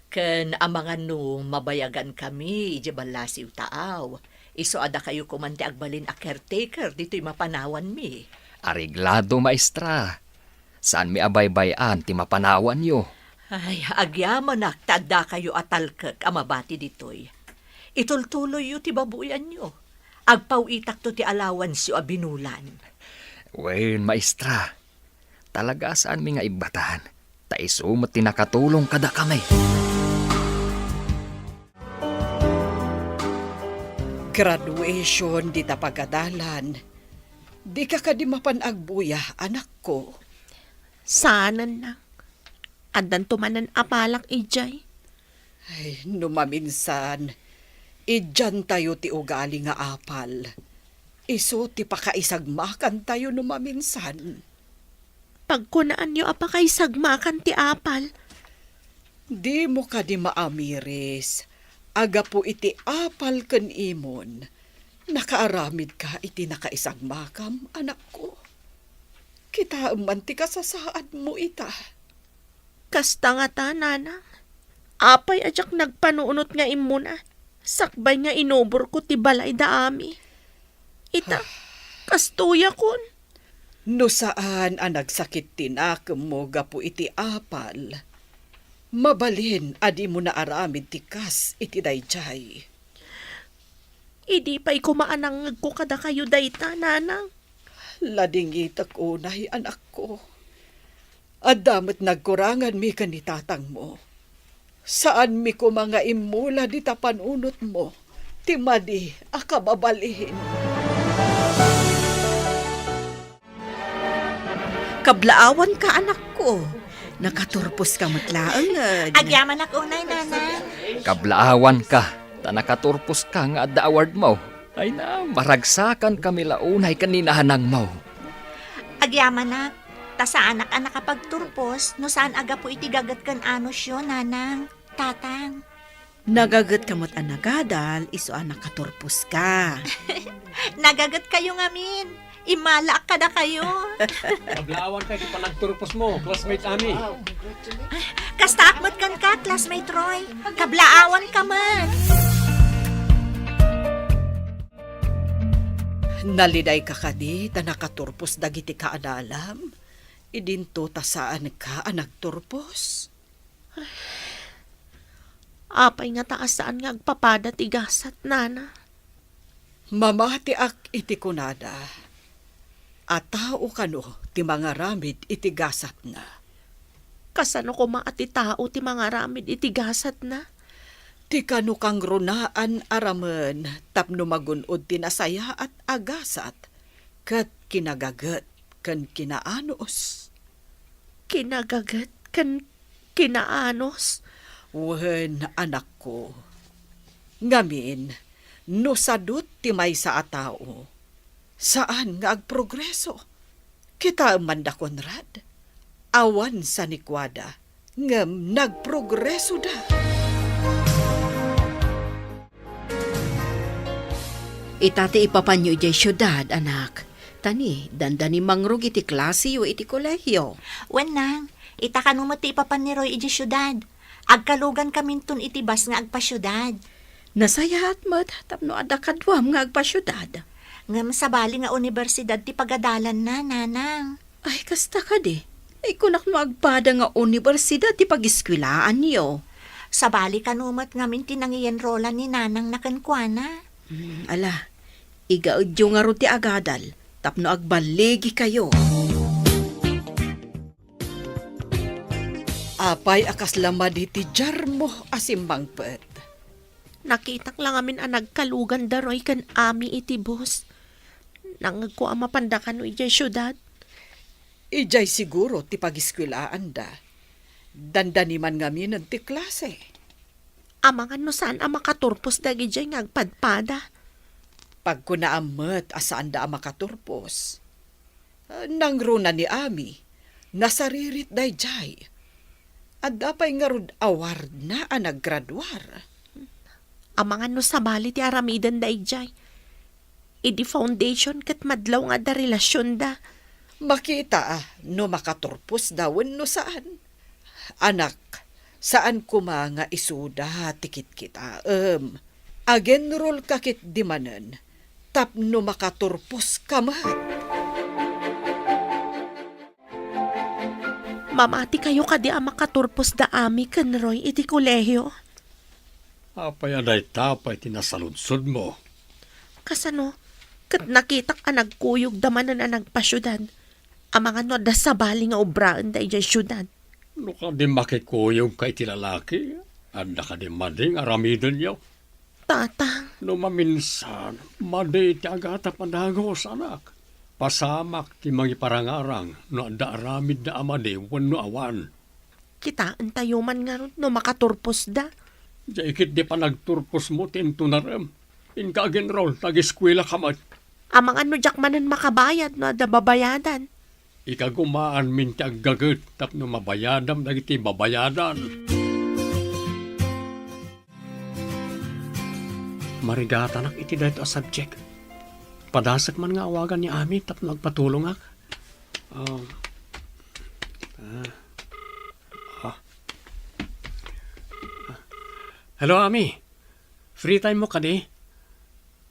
Ken amangan no mabayagankami idiay ballasiw taaw, isu a dakayo koman ti agbalin a caretaker ditoy mapanawanmi. Areglado, maestra. Saanmi a baybay-an ti mapanawanyo. Ay, agyamanak ta addakayo a talkek a mabati ditoy. Itultuloyyo ti babuianyo. Agpaw-itakto ti allowanceyo a binulan. Wen, maestra. Talaga a saanmi nga ibbatan, ta isu met ti nakatulong kadakami. Graduation dita pagadalan. Dika kadi mapan agbuya, anakko? Saanen, nak. Addanto manen a palak idiay. Ay, no maminsan, idiantayo ti ugali nga apal. Isu ti pakaisagmakantayo no maminsan. Pagkunaanyo a pakaisagmakan ti apal. Dimo kadi maamiris a gapu iti apal ken imon, nakaaramidka iti nakaisagmakam, anakko? Kitaem man ti kasasaadmo ita. Kasta ngata, nanang. Apay a diak nagpanunot nga immuna, sakbay nga inuborko ti balay da Ami? Ita, kastoyakon. No saan a nagsakit ti nakemmo gapu iti apal, mabalin a dimo naaramid ti kas iti daydiay. Idi pay koma a nangngegko kadakayo dayta, Nanang. Ladingitek unay, anakko. Adda met nagkuranganmi ken ni tatangmo. Saanmi koma nga immula dita panunotmo ti madi a kababalin. Kablaawanka, anakko. Nakaturposka met laeng, eh. Agyamanak unay, Nanang. Kablaawanka, ta nakaturposka nga adda awardmo. Ay na, maragsakankami la unay ken ni nanangmo. Agyamanak, ta saanak a nakapagturpos no saan a gapu iti gaget ken anosyo, Nanang, Tatang. Nagagetka met a nagadal, isu a nakaturposka. Nagagetkayo ngamin. Immalaak kadakayo. Kablaawanka iti panagturposmo, classmate Ami. Kastaak met kenka, classmate Roy. Kablaawanka met. Nalidayka kadi ta nakaturpos dagiti kaadalam? Idinto ta saanka a nagturpos? Apay ngata a saan nga agpapada ti gasat, Nana? Mamatiak iti kunada a tao kano ti mangaramid iti gasatna. Kasano koma a ti tao ti mangaramid iti gasatna? Ti kano kangrunaan a ramen tapno magun-od ti nasayaat a gasat ket kinagaget ken kinaanus. Kinagaget ken kinaanus? Wen, anakko. Ngamin, no sadut ti maysa a tao, saan nga agprogreso. Kitaem man da Conrad, awan sanikuada, ngem nagprogresoda. Ita ti ipapanyo idiay siudad, anak. Ta ni, dandani mangrug iti klaseyo iti kolehio. Wen, Nang, ita kano met ti ipapan ni Roy idiay siudad. Agkalugankaminton iti bus nga agpasiudad. Nasayaat met tapno adda kaduam nga agpasiudad. Ngem sabali nga unibersidad ti pagadalanna, Nanang. Ay, kasta kadi. Ay, kunak no agpada nga unibersidad ti pagiskuelaanyo. Sabali kano met ngamin ti nangiyenrolan ni nanangna kenkuana. Hmm, ala, igaedyo ngarud ti agadal tapno agballigikayo. Apay a kasla madi ti diarmo a simmangpet? Nakitak la ngamin a nagkalugan da Roy ken Ami iti bus. Nangngegko a mapanda kano idiay siudad. Idiay siguro ti pagiskuelaanda. Dandani man ngaminen ti klase. Amangan no saan a makaturpos dagidiay nga agpadpada. Pagkunaam met a saanda a makaturpos. Nangruna ni Ami, nasaririt daydiay. Adda pay ngarud awardna a naggraduar. Amangan no sabali ti aramiden daydiay. Idi foundation ket madlaw nga adda relasionda. Makita a no makaturposda wenno saan. Anak, saan koma nga isuda ti kitkitaem. Agenrolka ketdi manen tapno makaturposka met. Mamatikayo kadi a makaturpos da Ami ken Roy iti kolehio? Apay a dayta pay ti nasaludsodmo? Kasano? Ket nakitak a nagkuyogda manen a nagpasiudad. Amangan no adda sabali nga obraenda idiay siudad. No kadi makikuyogka iti lalaki, adda kadi madi nga aramidenyo? Tatang. No maminsan, madi ti agatap a dagus, anak. Pasamak ti mangiparangarang no adda aramidda a madi wenno awan. Kitaentayo man ngarud no makaturposda. Diay ketdi panagturposmo ti intunarem. Inka agenrol, nag-eskuelaka met. Amangan no diak manen makabayad no adda babayadan. Ikagumaanmin ti aggaget tapno mabayadam dagiti babayadan. Marigatanak iti daytoy a subject. Padasek man nga awagan ni Ami tapno agpatulongak. Ah. Ah. Ah. Ah. Hello, Ami. Free time mo kadi?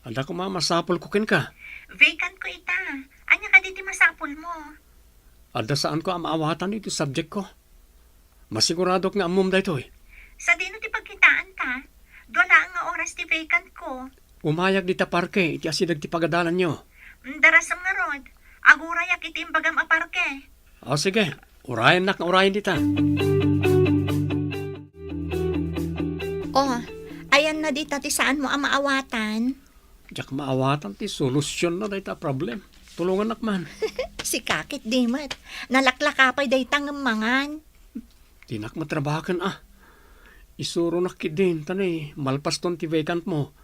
Adda koma masapulko kenka. Vacant ko ita. Ania kadi ti masapulmo? Adda saanko a maawatan iti subjectko. Masiguradok nga ammom daytoy. Sadino ti pagkitaanta? Dua laeng nga oras ti vacant ko. Umayag dita parke iti asideg ti pagadalanyo. Mm, darasem ngarud. Agurayak iti imbagam a parke. O, sige. Urayennak nga urayen dita. O, ayanna dita ti saanmo a maawatan? Diak maawatan ti solutionna dayta a problem. Tulongannak man. Sika ket di met. Nalaklaka pay dayta ngem mangan. Dinak matrabahaken a. Isuronak ketdin, ta ni malpaston ti vacantmo,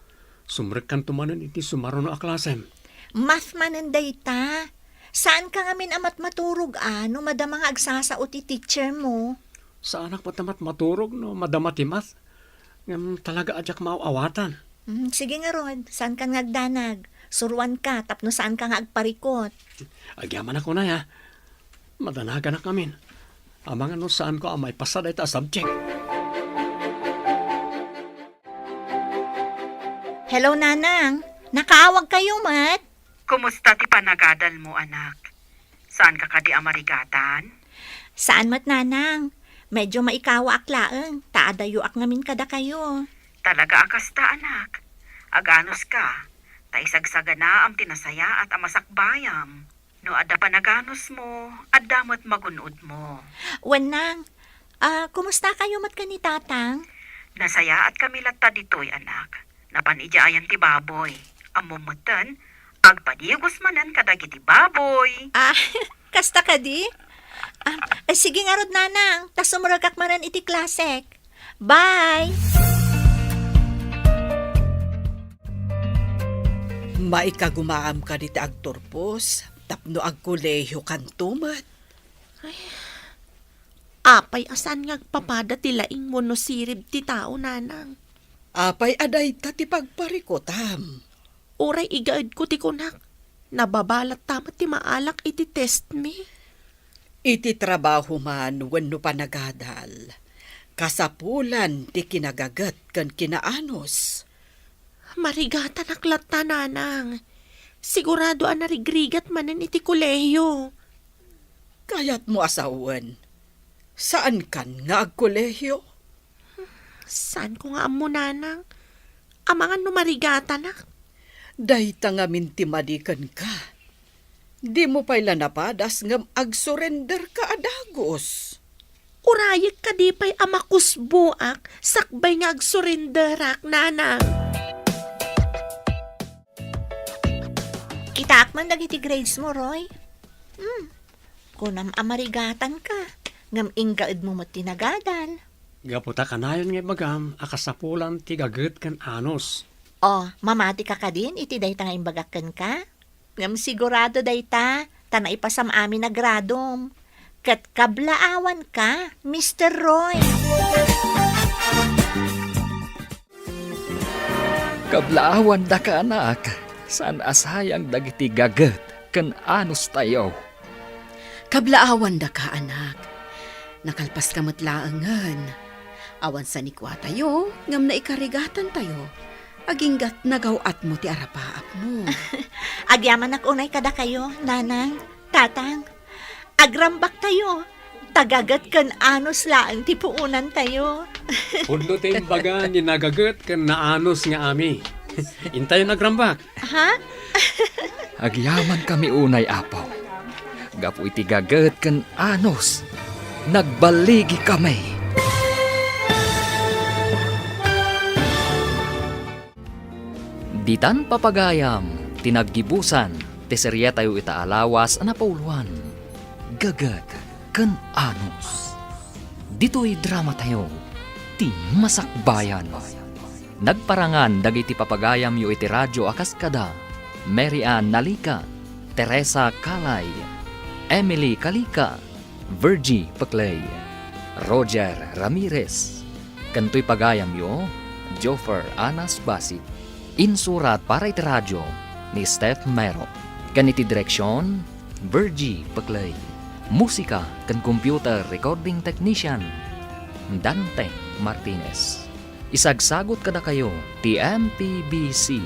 sumrekkanto manen iti sumaruno a klasem. Math manen dayta. Saanka ngamin a matmaturog a no madama nga agsasao ti teachermo? Saanak met a matmaturog no madama ti math. Ngem talaga a diak maaw-awatan. Mm, sige ngarud, saankan nga agdanag. Suruanka tapno saanka nga agparikot. Agyamanak unay a. Madanaganak ngamin. Amangan no saanko a maipasa dayta a subject. Hello, Nanang. Nakaawagkayo met? Kumusta ti panagadalmo, anak? Saanka kadi a marigatan? Saan met, Nanang. Medyo maikawaak laeng, ta adayoak ngamin kadakayo. Talaga a kasta, anak. Aganuska, ta isagsaganaam ti nasayaat a masakbayam. No adda panaganusmo, adda met magun-odmo. Wen, Nang. Ah, kumusta kayo met ken ni Tatang? Nasayaatkami latta ditoy, anak. Napan idiay ayan ti baboy. Ammom metten, agpadigos manen kadagiti baboy. Ah, kasta kadi? Ah, eh, sige ngarud, Nanang, ta sumrekak manen iti klasek. Bye! Maikagumaam kadi ti agturpos tapno agkolehiyokanto met? Ay, apay a saan nga agpapada ti laing wenno sirib ti tao, Nanang? Apay a dayta ti pagparikutam? Uray igaedko ti kunak, nababa latta met ti maalak iti testmi. Iti trabaho man wenno panagadal, kasapulan ti kinagaget ken kinaanus. Marigatanak latta, Nanang. Sigurado a narigrigat manen iti kolehiyo. Kayatmo a sawen, saankan nga agkolehiyo? Saanko nga ammo, Nanang. Amangan no marigatanak. Dayta ngamin ti madi kenka. Dimo pay la napadas ngem agsurenderka a dagus. Urayek kadi pay a makusboak sakbay nga agsurenderak, Nanang? Kitaak man dagiti grades mo, Roy. Hmm. Kunam a marigatanka, ngem ingaedmo met ti nagadal. Gapu ta kanayon nga ibagam a kasapulan ti gaget ken anus. O, mamatika kadin iti dayta nga imbagak kenka? Ngem sigurado dayta, ta naipasam amin a gradom. Ket kablaawanka, Mister Roy. Kablaawandaka, anak, saan a sayang dagiti gaget ken anustayo. Kablaawandaka, anak. Nakalpaska met laengen. Awan sanikuatayo, ngem naikarigatantayo. Aginggat nagaw-atmo ti arapaapmo. Agyamanak unay kadakayo, Nanang, Tatang. Agrambaktayo. Ta gaget ken anus laeng ti puonantayo. Pudno ti imbaga ni nagaget ken naanus nga ami. Intayon agrambak. Ha? Agyamankami unay, Apo. Gapu iti gaget ken anus, nagballigikami. Ditan papagayam ti naggibusan ti serietayo ita a lawas a napauluan, Gaget ken Anus. Ditoy dramatayo, ti Masakbayan. Nagparangan dagiti papagayamyo iti radio a kas kada Mary Ann Nalica, Teresa Calay, Emily Calica, Virgie Peclay, Roger Ramirez, ken toy pagayamyo, Joffer Anas Basi. Insurat para iti radio ni Steph Mero, ken iti direksion, Virgie Peclay. Musika ken computer recording technician, Dante Martinez. Isagsagut kadakayo ti M P B C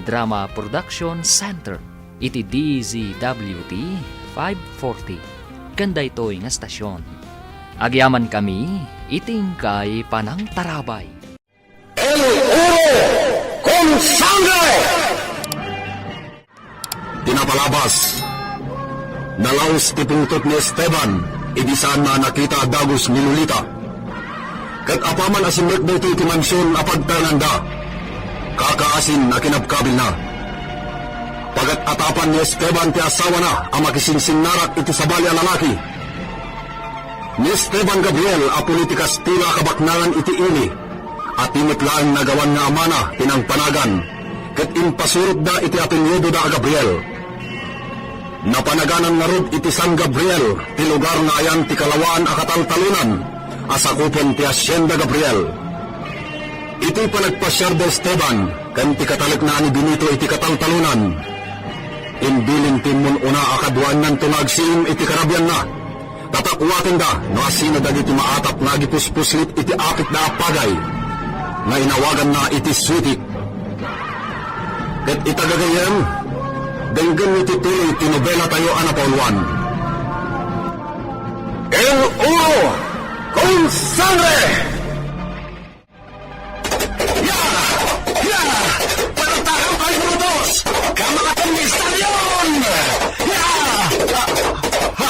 Drama Production Center iti D Z W T five forty ken daytoy nga estasion. Agyamankami iti inkay panangtarabay. El oro con sangre! Ti napalabas, nalaus ti pungtot ni Esteban idi saanna a nakita a dagus ni Lolita. Ket apaman a simrek daytoy iti mansion a pagtaenganda, kakaasin a kinabkabilna. Pagat-atapan ni Esteban ti asawana a makisinsinnarak iti sabali a lalaki. Ni Esteban Gabriel a puli ti Kastila a kabaknangan iti ili, a ti met laeng nagawan nga amana ti nangpanagan, ket impasurotda iti apelyidoda a Gabriel. Napanaganan ngarud iti San Gabriel ti lugar nga ayan ti kalawaan a kataltalonan a sakupen ti Hacienda Gabriel. Iti panagpasiar da Esteban ken ti katalekna a ni Benito iti kataltalonan, imbilin ti immun-una a kaduaennanto nga agsiim iti karabianna. Tatakuatenda no asino dagiti maatap nga agipuspuslit iti apitda a pagay nga inawaganna iti suitik. Ket ita gagayyem, denggenyo ti tuloy ti nobelatayo a napauluan. El oro con sangre! Ya! Ya! Panagtakan kay Brutus! Kamakan ni Stallion! Ya! Ah! Ha!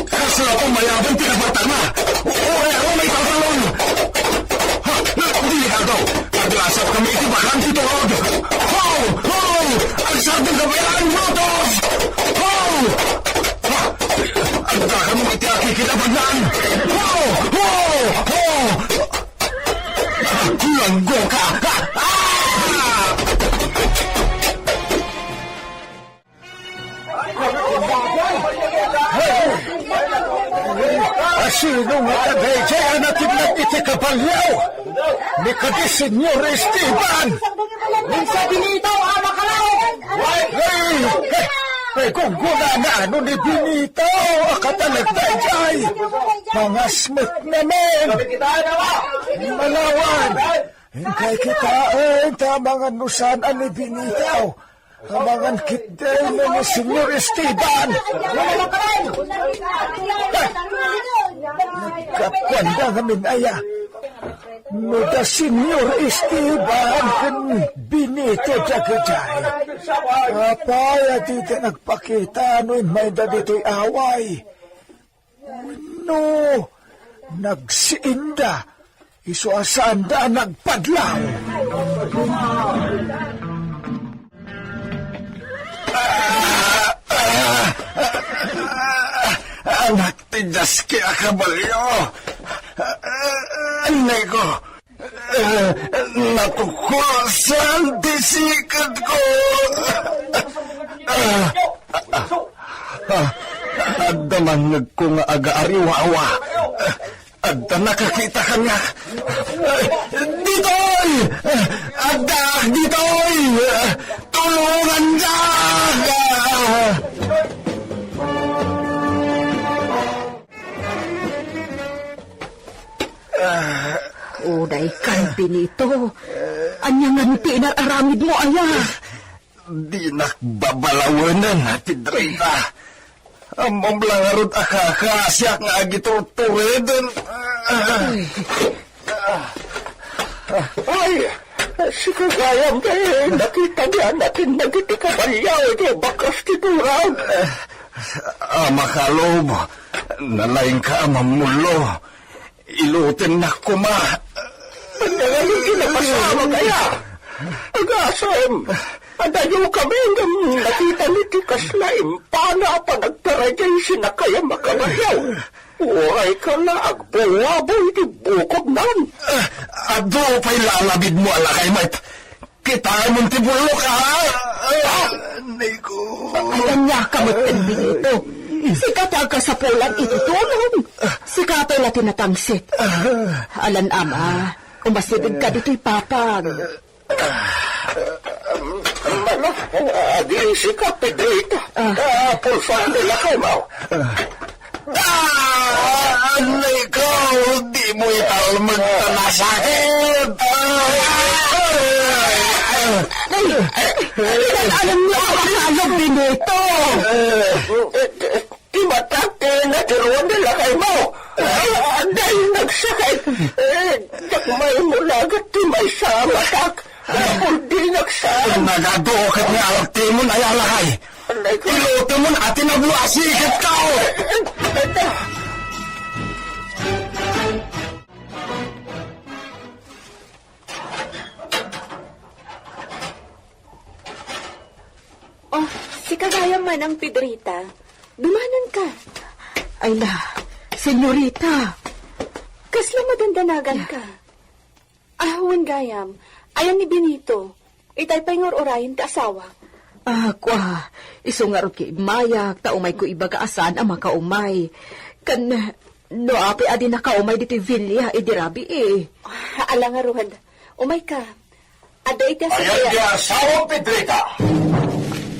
Kasla pay mayaban ti kabatana! Uray a may tatalon! Ha! Delikado! Aglasap kami iti bakante ti tungod! Ho! Ho! Agsardeng kami a Brutus! Ho! Ha! Adda kami iti akikinabangan! Ho! Ho! Ho! Langgo ka! Ah! Asino nga daydiay a natimnag iti kabalio? Ni kadi Señor Esteban! Ni Benito a makalaw! Ay! Ay, gunggonana no ni Benito a katalek daydiay! Pangasmet namin! Malawan! Inkay kitaen ta amangan no saan a ni Benito. Amangan ketdi no ni Señor Esteban. Naggapuanda ngamin aya. No da Señor Esteban ken Benito dagitoy. Apay a dida nagpakita no immayda ditoy away? Wenno, nagsiinda, isu a saanda a nagpadlaw. Anak ti diaski a kabalio. Annay ko, Eh, natukosan ti siketko. Ah, ah, ah, adda mangngegko nga agaariwawa. Adda nakakita kaniak. Eh, ditoy! Addaak ditoy! Tulongannak! Ah. Uray kan, Benito. Ania ngarud ti inar-aramidmo aya? Dinak babalawenen, Pedrita. Ammom la ngarud a kakaasiak nga agiturtureden. Ay. Ay, sika gayam, eh, nakita mi a natimnag iti kabalio iti bakas ti turan. Ah, makalub, nalaingka a mammullo. Ilutennak koma. Ania ngamin ti napasamak aya? Agasem, adayo kami ngem nakita mi ti kasla impana a panagtarayda iti sinakayam a kabalio. Uray ka la agbuwabo iti bukodnan. Ah, adu pay la a labidmo a lakay met. Kitaem ti bullok, ha? Ah, Nico. Ania ka met, Benito? Sika ti agkasapulan iti tulong. Sika pay la ti natangsit. Alan ama, umasidegka ditoy papag. Mano, adi sika, Pedrita. Ah. Ah, pulsante la kay, maw. Ah, Nico, dimo itaw Magtanasakit! Ay, alam mo, ang alog din ito. Ti matak ti natiruan ni lakay mo. Ay, dahil nagsakit. Eh, dakmay mo lagat ti maysa a matak. Apul di nagsakit. Nagadu ket nga artimon ay alakay. Aray ko. Iluto mo na atin a buwasikat ka, oh! Oh, sika gayam, Manang Pedrita. Dumanan ka. Ay na, senyorita. Kasla madandanagan ka? Ah, wen gayam. Ayan ni Benito. Itay pay nga ur-urayen ti asawa. Ah, kua, isu ngarud ki immayak, ta umayko ibaga a saan a makaumay. Ken, no apay a di nakaumay ditoy villa idi rabii. Ah, ala ngarud. Umayka. Adda iti Ayan asagaya. Ti asawa, Pedrita.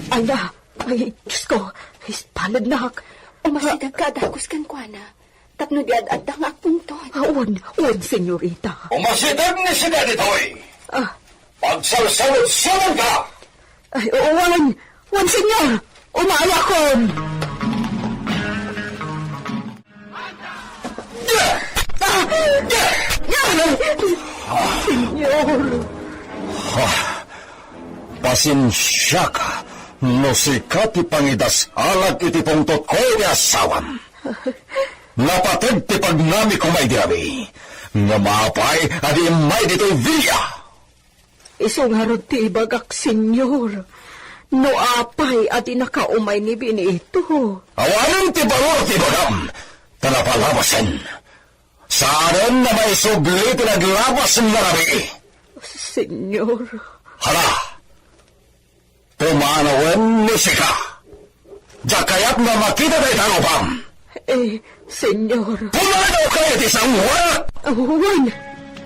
Ay na, ay, Diyos ko, ispalad nak. Umasideg ka a dagus kenkuana. Tapno di ad-adda nga agpuntod. Ah, wen, wen, senyorita. Umasideg ni sika ditoy. Ah. Pagsalsalud-salud ka. Ay, oo, wen, wen, senyor. Umayakon. Ah, ah, senyor. Ah, pasensiaka no sika ti pangidasalak iti pungtotko iti asawam. Napateg ti pagnami koma idi rabii, ngem apay a di immay ditoy villa? Isu ngarud ti ibagak, senyor. No apay a di nakaumay ni Benito? Awanen ti balor ti ibagam, ta napalabasen. Saanen a maisubli ti naglabas nga rabii. Senyor. Hala, pumanawen ni sika. Diak kayat nga makita dayta a rupam. Eh, senyor. Pumanaw kayo ti sanguanak! Wen,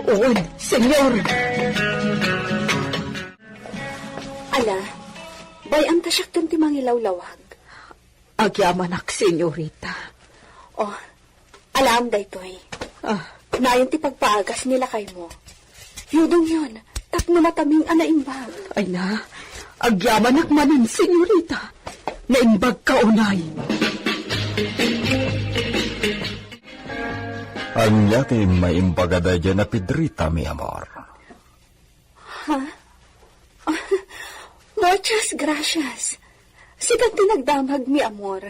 wen, senyor. Ala, bay-am ta siakton ti mangilawlawag. Agyamanak, senyorita. Oh, alaem daytoy. Ah. Nayon ti pagpaagas ni lakaymo. Yudongyon, tapno mataming a naimbag. Ay na, agyamanak manen, senyorita. Naimbag ka unay. Ania ti maimbag a daydiay a Pedrita, mi amor? Ha? Muchas gracias. Sika ti nagdamag, mi amor.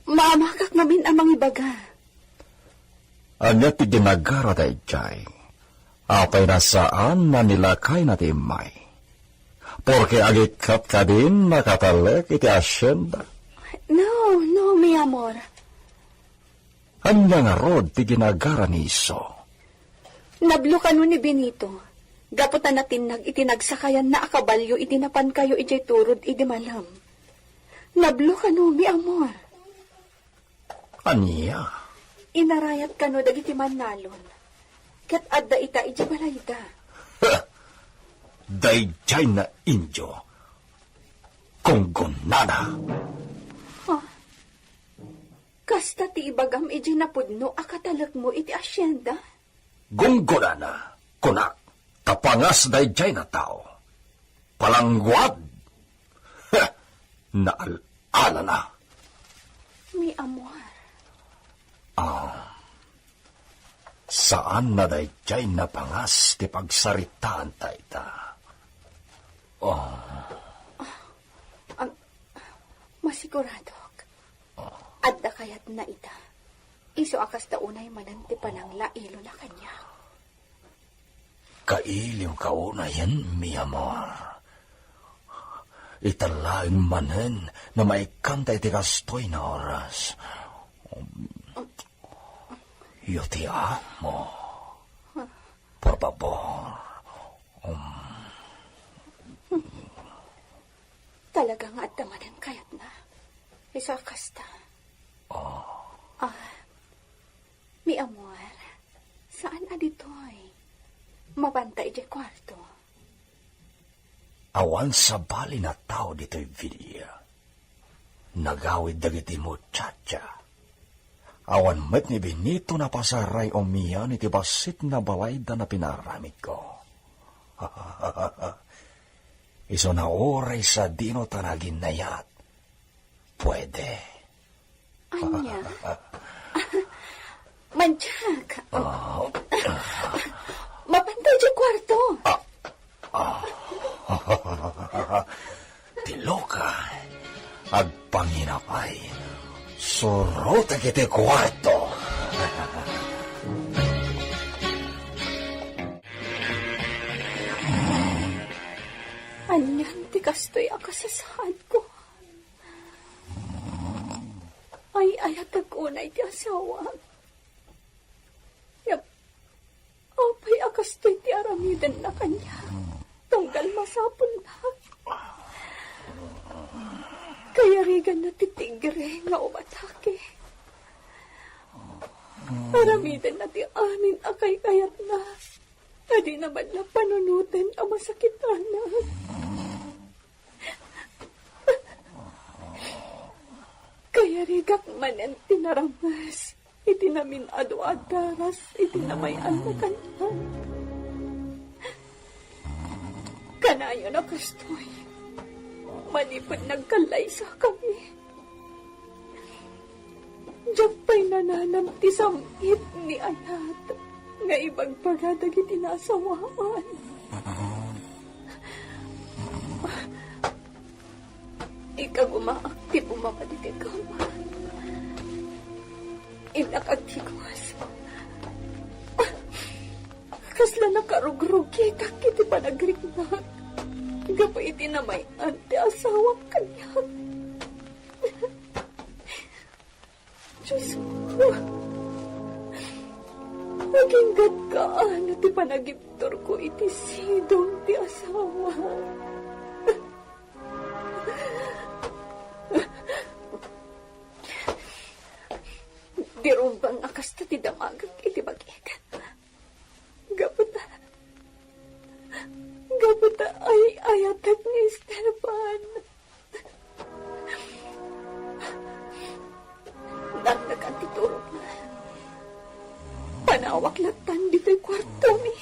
Maamakak ngamin a mangibaga. Ania ti ginagara daydiay? Apay a saan a ni lakayna ti immay? Porke agikkat kadin nakatalek iti asienda? No, no, mi amor. Ania ngarud ti ginagara ni isu? Nablo kano ni Benito, gapu ta natinnag iti nagsakayanna a kabalio iti napankayo idiay turod idi malem. Nablo kano, mi amor. Ania? Inarayat kano dagiti mannalon, ket adda ita idiay balayda. Daydiay a indio, gunggonana. Ha? Kasta ti ibagam idiay napudno a katalekmo iti asienda? Gunggonana, kunak, ta pangas daydiay a tao. Palangguad! Heh! Naal-alana. Mi amor. Ah, saan a daydiay a pangas ti pagsaritaanta ita. Oh. Ah, masiguradok. Adda kayatna ita. Isu a kasta unay manen ti pananglailona kaniak. Kailiwka unayen, mi amor. Ita laeng manen a maikkanta iti kastoy a oras. Yo ti amo. Por favor. Um. Talaga nga adda manen kayatna. Isu a kasta. Oh. Ah, mi amor, saan a ditoy. Mabanta idiay kuarto. Awan sabali a tao ditoy villa. Nagawid dagiti muchacha. Awan met ni Benito napasaray umian iti bassit nga balayda nga pinaaramidko. Isuna uray sadino ta naginnayat. Pwede. Ania? Mandiak. Ah. Mapanta idiay kuarto. Ah. Ah. Ti Luca, agpangina pay. Surotek iti kuarto. Anian ti kastoy a kasasaadko? Ay-ayatek unay ti asawak. Ngem apay a kastoy ti aramidenna kaniak? Tunggal masapulna. Kayariganna ti tigre nga umatake. Aramidenna ti amin a kay-kayatna. Adina man la panunoten a masakitanak. Kayarigak manen ti narames iti namin-adu a daras iti namay-an a kaniak. Kanayon a kastoy, manipud nagkallaysakami. Diak pay nananam ti sam-it ni Anat nga ibagbaga dagiti naasawaan. Ikagumaak ti bumaba ditoy kama. Innak agtigos. Kasla nakarugrugitak iti panagriknak gapu iti namay-an ti asawak kaniak. Diosko, aginggatka no ti panagibturko iti sidong ti asawa. Di rumbeng a kasta ti damagek iti bagik. Gapu ta, gapu ta ay-ayatek ni Esteban. Dakdakan ti turogna. Panawak lattan ditoy kuartomi.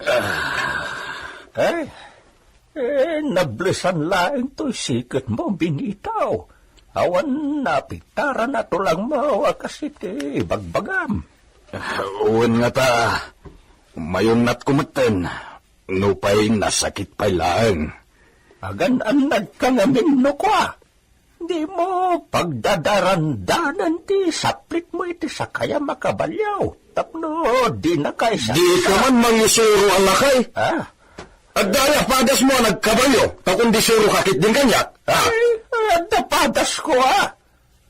Ah, eh, eh, nablesan laeng toy siketmo, Benito. Awan napigtaran a tulangmo a kas iti bagbagam. Ah, wen ngata, mayunnatko metten, nupay nasakit pay laeng. Agan-annadka ngamin no kua. Dimo pagdadarandanan ti saplitmo iti sakayam a kabalio tapno dinaka isaksa. Dika man mangisuro a lakay. Ah? Adda aya padasmo a nagkabalio, ta kundi suroka ketdin kaniak? Ah? Ay, adda padasko, ah.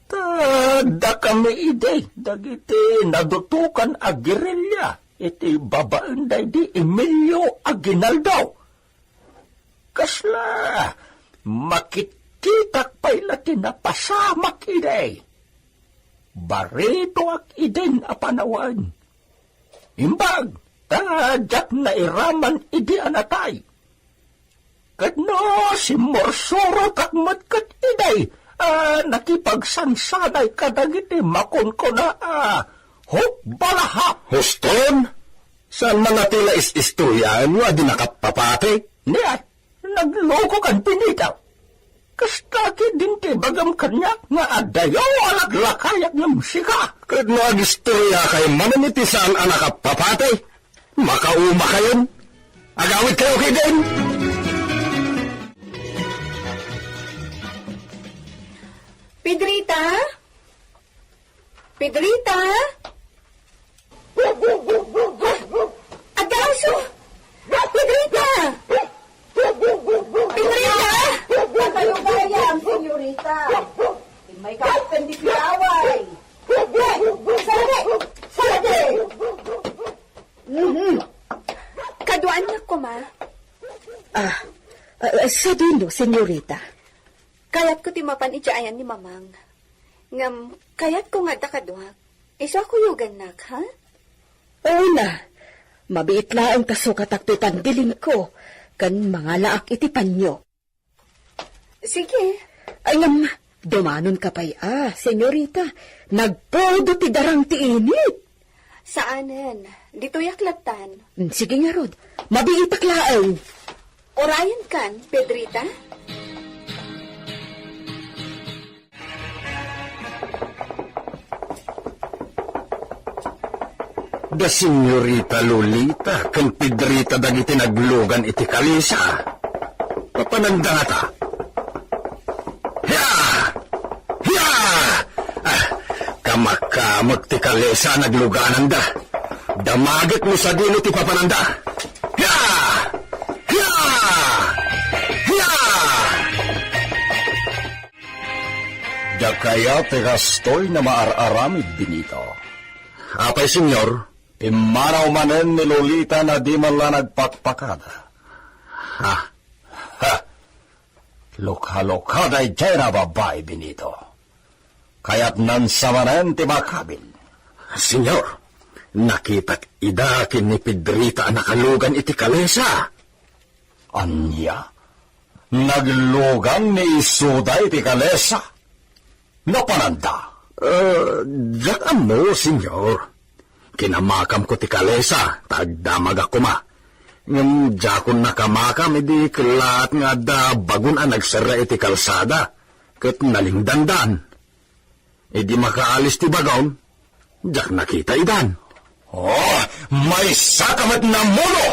Ta addakami idi dagiti nadutokan a gerilya iti babaen daydi Emilio Aguinaldo. Kasla makitkitak pay la ti napasamak idi. Baritoak idin a panawen. Imbag ta diak nairaman idi a natay. Ket no simmursurotak met ket idi a nakipagsansanay kadagiti makunkuna a hukbalahap. Huston? Saan man a ti la is-istoryaen nga adinaka papati? Ni ay, naglokokan, Benito. Kasta ketdin ti ibagam kaniak nga adayo a laklakayak ngem sika. Ket no agistoryakay manen iti saan a nakapapati, makaumakayon. Agawidkayo ketdin. Pedrita? Pedrita? Adda aso! Pedrita! Pedrita! Napalugayam, senyorita. Immay ka ken di piaway. Sade! Sade! Mhm. Kaduaannak koma. Ah, ah, sadino, senyorita? Kayatko ti mapan idiay ayan ni Mamang. Ngem kayatko nga adda kaduak. Isu a kuyogannak, ha? Una, mabiit laeng ta sukatak ti pandilinko, ken mangalaak iti panyo. Sige. Ay, ngem, dumanonka pay a, senyorita. Nagpudo ti darang ti init. Saanen. Ditoyak lattan. Mm, sige ngarud. Mabiitak laeng. Urayenkan, Pedrita? Da Senyorita Lolita ken Pedrita dagiti naglugan iti kalesa. Papananda ngata. Hiya! Hiya! Ah, kamakkamek ti kalesa a naglugananda. Damaget no sadino ti papananda. Hiya! Hiya! Hiya! Diak kayat ti kastoy nga maar-aramid, Benito. Apay, Senyor? Pimmanaw manen ni Lolita a di man la nagpakpakada. Ha? Ha! Lukalukada idiay a babai, Benito. Kayatnan sa manen ti makabil. Senyor, nakitak ida ken ni Pedrita a nakalugan iti kalesa. Ania? Naglugan ni isuda iti kalesa? Napananda? Eh, diak ammo, Senyor. Kinamakamko ti kalesa, ta agdamagak koma. Ngem diakon nakamakam idi kellaat nga adda bagun a nagserra iti kalsada, ket nalingdandan. Idi makaalis ti bagun, diak nakita idan. Oh, maysa ka met namuno!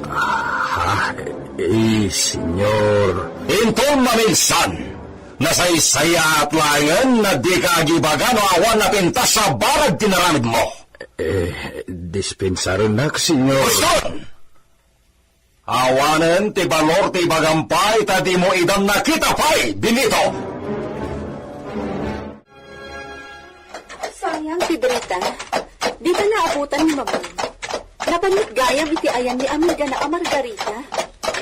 Ah, eh, Senyor. Inton maminsan, nasaysayaat laengen a dika agibaga no awan napintas a barag ti naramidmo. Eh, dispensarennak, Senyor. Uston! Awanen ti balor ti ibagam pay ta dimo idan nakita pay, Benito! Sayang, Pedrita. Dita naabutan ni Mamam. Napan met gayam iti ayan ni amigana a Margarita.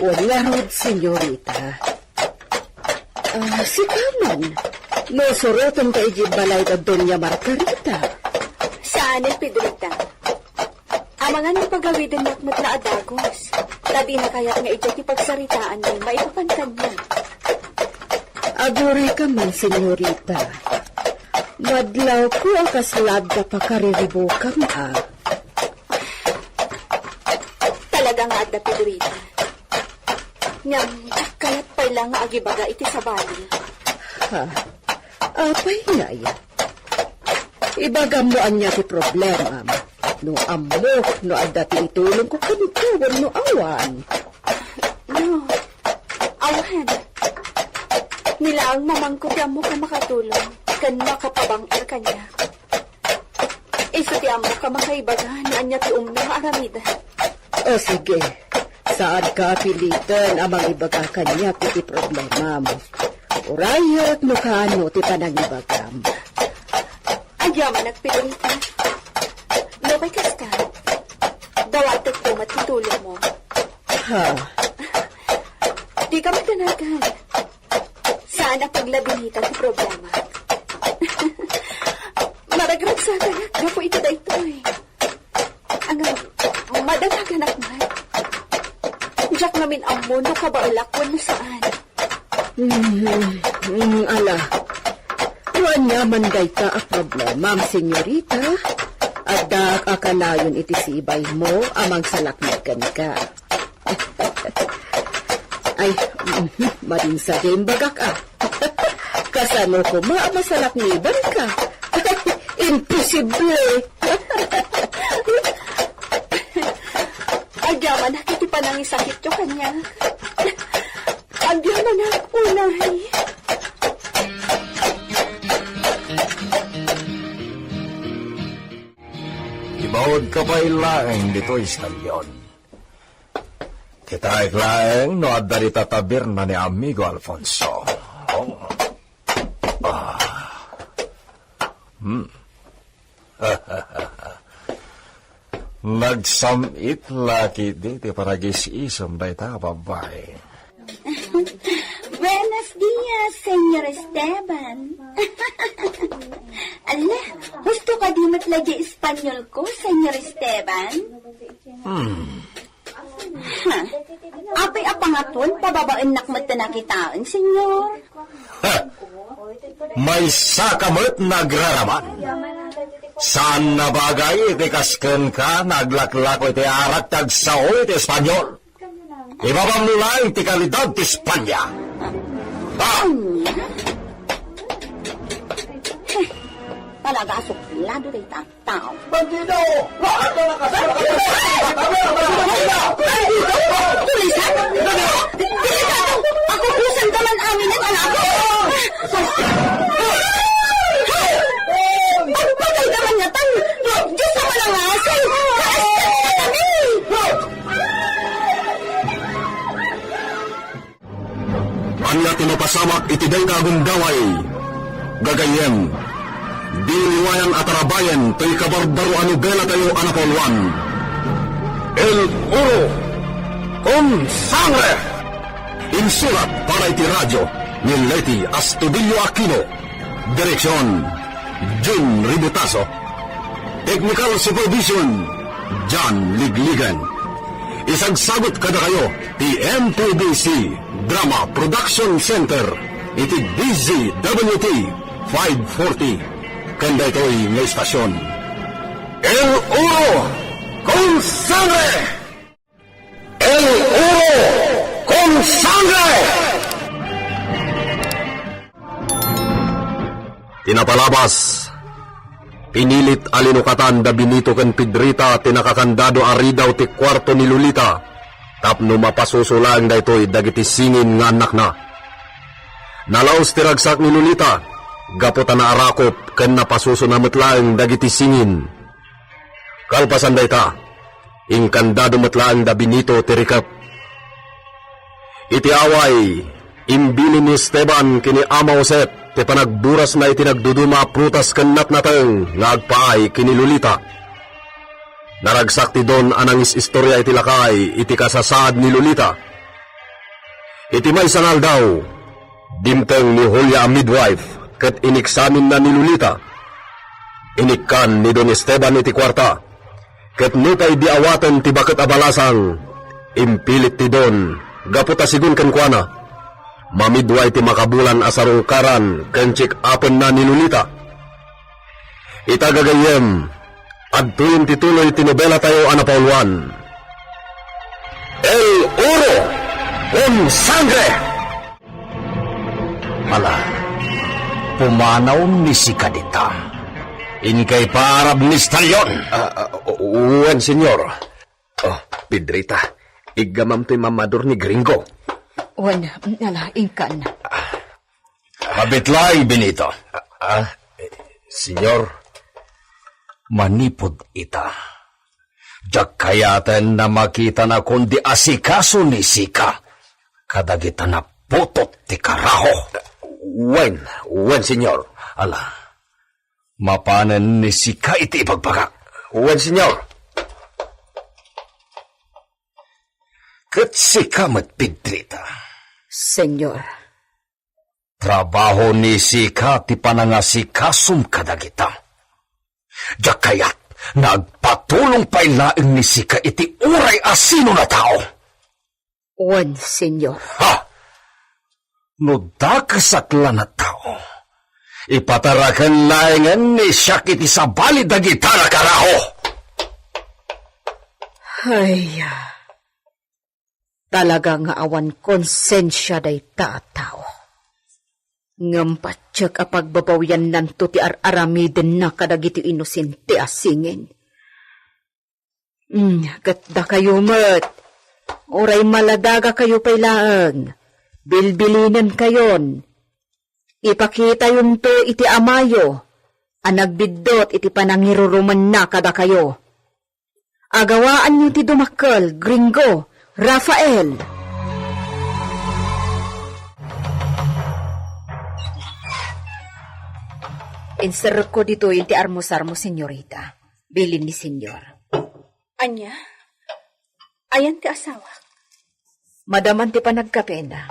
Wen ngarud, senyorita. Ah, sika man. No surotenka idiay balay da Doña Margarita. Saanen, Pedrita. Amangan nga pagawidennak met la a dagus. Ta dina kayat nga idiay ti pagsaritaanmi maipapan kaniak. Agurika man, senyorita. Madlawko a kasla adda pakariribukam a. Talaga nga adda, Pedrita. Ngem, diak kayat pay la nga agibaga iti sabali. Ha? Apay ngay? Ibagam no ania ti problemam. No ammo, no adda ti itulongko kenka wenno awan. No, awan. Ni laeng Mamangko ti ammok a makatulong ken makapabang-el kaniak. Isu ti ammok a makaibaga no ania ti umno nga aramidek. O sige, saanka a piliten a mangibaga kaniak iti problemam. Urayek no kaano ti panangibagam. Agyamanak, Pedrita. No kasta, dawatek met ti tulongmo. Ha? Dika madanagan. Saan a paglabinita ti problema. Maragragsakanak gapu iti daytoy. Ngem, madanaganak man. Diak ngamin ammo no kabaelak wenno saan. Mm, mm, ala. No ania man dayta a problemam, senyorita, addaak a kanayon iti sibaymo a mangsalaknib kenka. Ay, mhm, madinsa diay imbagak a. Kasano koma a masalaknibanka? Imposible! Agyamanak iti panangisakityo kaniak. Agyamanak unay. Ibaudka pay laeng ditoy eskalyon. Kitaek laeng no adda dita tabirna ni Amigo Alfonso. Oh. Ah. Hmm. Nagsam-it la ketdi ti paragis-isem dayta a babbai. Buenos dias, Señor Esteban. Ala, husto kadi met la diay Espanyolko, Señor Esteban? Hmm. Ha? Apay a pangaton, pababaennak met ti nakitaen, Senyor. Ha! Maysaka met nga agraraman. Saan a bagay iti kas kenka nga aglaklako iti arak ti agsao iti Espanyol. Ibabam laeng ti kalidad ti Espanya. Ah! Talaga, suplado dayta. Tao. Bandido! Bakit ka nakasama ka? Tulisan! Delikado! Ako, busan ka man amin ang anak ko! Agpatay ka man nga tan! Diyos ka man ang asay! Kaaskan ka kami! Ania ti mapasamak iti dayta a gundaway? Gagayyem, di liwayan a tarabayen toy kabarbaro a nobelatayo a napauluan, El Oro con Sangre! Insurat para iti radio ni Leti Astudillo Aquino. Direksyon, Jun Ributaso. Technical Supervision, John Ligligan. Isagsagut kadakayo ti M P B C Drama Production Center iti D Z W T five forty. Ken daytoy nga istasyon, El Oro con Sangre! El Oro con Sangre! Ti napalabas, pinilit a linukatan da Benito ken Pedrita ti nakakandado a ridaw ti kuarto ni Lolita tapno mapasuso laeng daytoy dagiti singin nga annakna. Nalaus ti ragsak ni Lolita gapu ta naarakop ken napasusona met laeng dagiti singin. Kalpasan dayta, inkandado met laeng da Benito ti rikep. Iti away, imbilin ni Esteban ken ni Ama Josep ti panagburasna iti nagduduma a prutas ken natnateng nga agpaay ken ni Lolita. Naragsak ti Don a nangis-istoria iti lakay iti kasasaad ni Lolita. Iti maysa nga aldaw, dimteng ni Julia a midwife ket iniksaminna ni Lolita. Inikkan ni Don Esteban iti kuarta, ket nupay di awaten ti baket a balasang, impilit ti Don gapu ta sigun kenkuana, mamidway ti makabulan a sarungkaran ken check-upenna ni Lolita. Ita gagayyem, adtoyen ti tuloy ti nobelatayo a napauluan, El Oro con Sangre! Ala, pumanaw ni sika dita. Inkay paarab ni Stallion. Ah, ah, wen, senyor. Oh, Pedrita, iggamam toy mamador ni Gringo. Wen, ala, inkan. Mabit laeng, Benito. Ah, ah, eh, senyor. Manipud ita, diak kayaten a makitanakon di asikaso ni sika kadagita naputot ti karaho. Wen, wen, senyor. Ala, mapanen ni sika iti ibagbagak. Wen, senyor. Ket sika met, Pedrita. Senyor. Trabaho ni sika ti panangasikasom kadagita. Diak kayat nga agpatulong pay laeng ni sika iti uray a sinona a tao. Wen, senyor. Ha! No dakesak la a tao, ipataraken laengen ni siak iti sabali dagita a karaho. Ay, talaga nga awan konsensia dayta a tao. Ngem patiek a pagbabawiannanto ti ar-aramidenna kadagiti inosente a singin. Mm, ket dakayo met, uray maladagakayo pay laeng, bilbilinenkayon. Ipakitayonto iti amayo a nagbiddut iti panangirurumenna kadakayo. Agawaanyo ti dumakkel, Gringo, Rafael! Inserrekko ditoy ti armusarmo, senyorita, bilin ni senyor. Ania? Ayan ti asawak? Madaman ti panagkapena.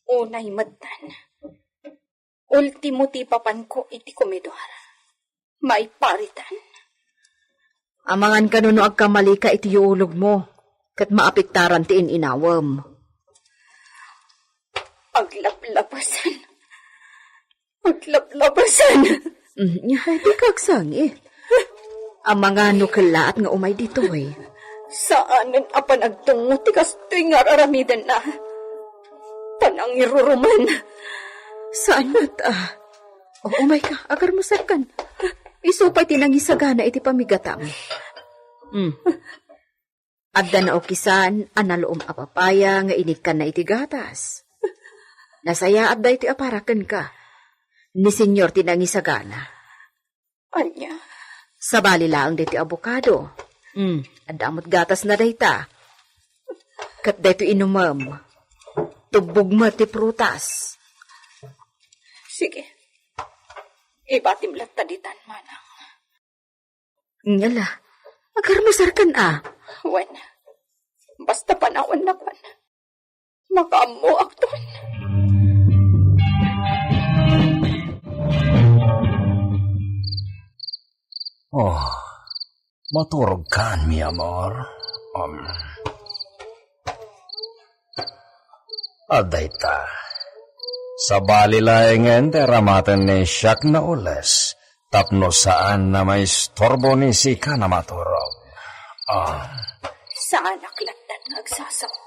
Unay metten. Ultimo ti ipapanko iti komedor. Maiparitan. Amangan kano no agkamalika iti yuulogmo. ket maapektaran ti in-inawem. Aglaplabasan. Aglaplabasan. Mm, nya, di ka agsangit. Amangan no kellaat nga umay ditoy. Saanen a panagtungod ti kastoy nga ar-aramidenna. Panangiruruman. Saan met, ah. O, umay ka, agarmusarkan. Isu pay ti nangisagana iti pamigatam. Hmm. Adda naukisan a naluom a papaya nga inikkanna iti gatas. Nasayaat daytoy a para kenka. Ni Senyor ti nangisagana. Ania? Sabali laeng daytoy abokado. Hmm, adda met gatasna dayta. Ket daytoy inumem. Tubbog met ti prutas. Sige. Ibatim latta ditan, manang. Ngala, agarmusarkan a. Wen, basta panawannak man. Makaammoakton. Oh, maturogkan, mi amor. Um, adda ita. Sabali laengen ti aramaten ni Siak nga ules. Tapno saan a maisturbo ni Sika a maturog. Ah. Saanak lattan nga agsasao.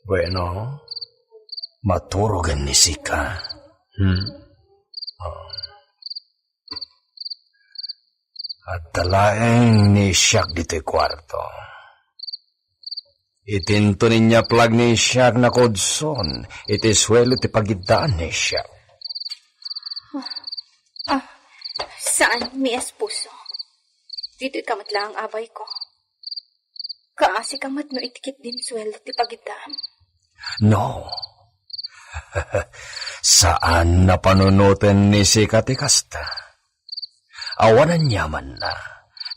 Bueno, maturogen ni Sika. Hmm? Ah. Adda laeng ni Siak ditoy kuarto. Itinto ni Siak nga kudson iti suelo ti pagiddaan ni Siak. Ah, saan, mi esposo. Ditoy ka met laeng, abayko. Kaasi ka met no iti ketdin suelo ti pagiddaan. No. Saan a panunoten ni Sika ti kasta. Awan aniamanna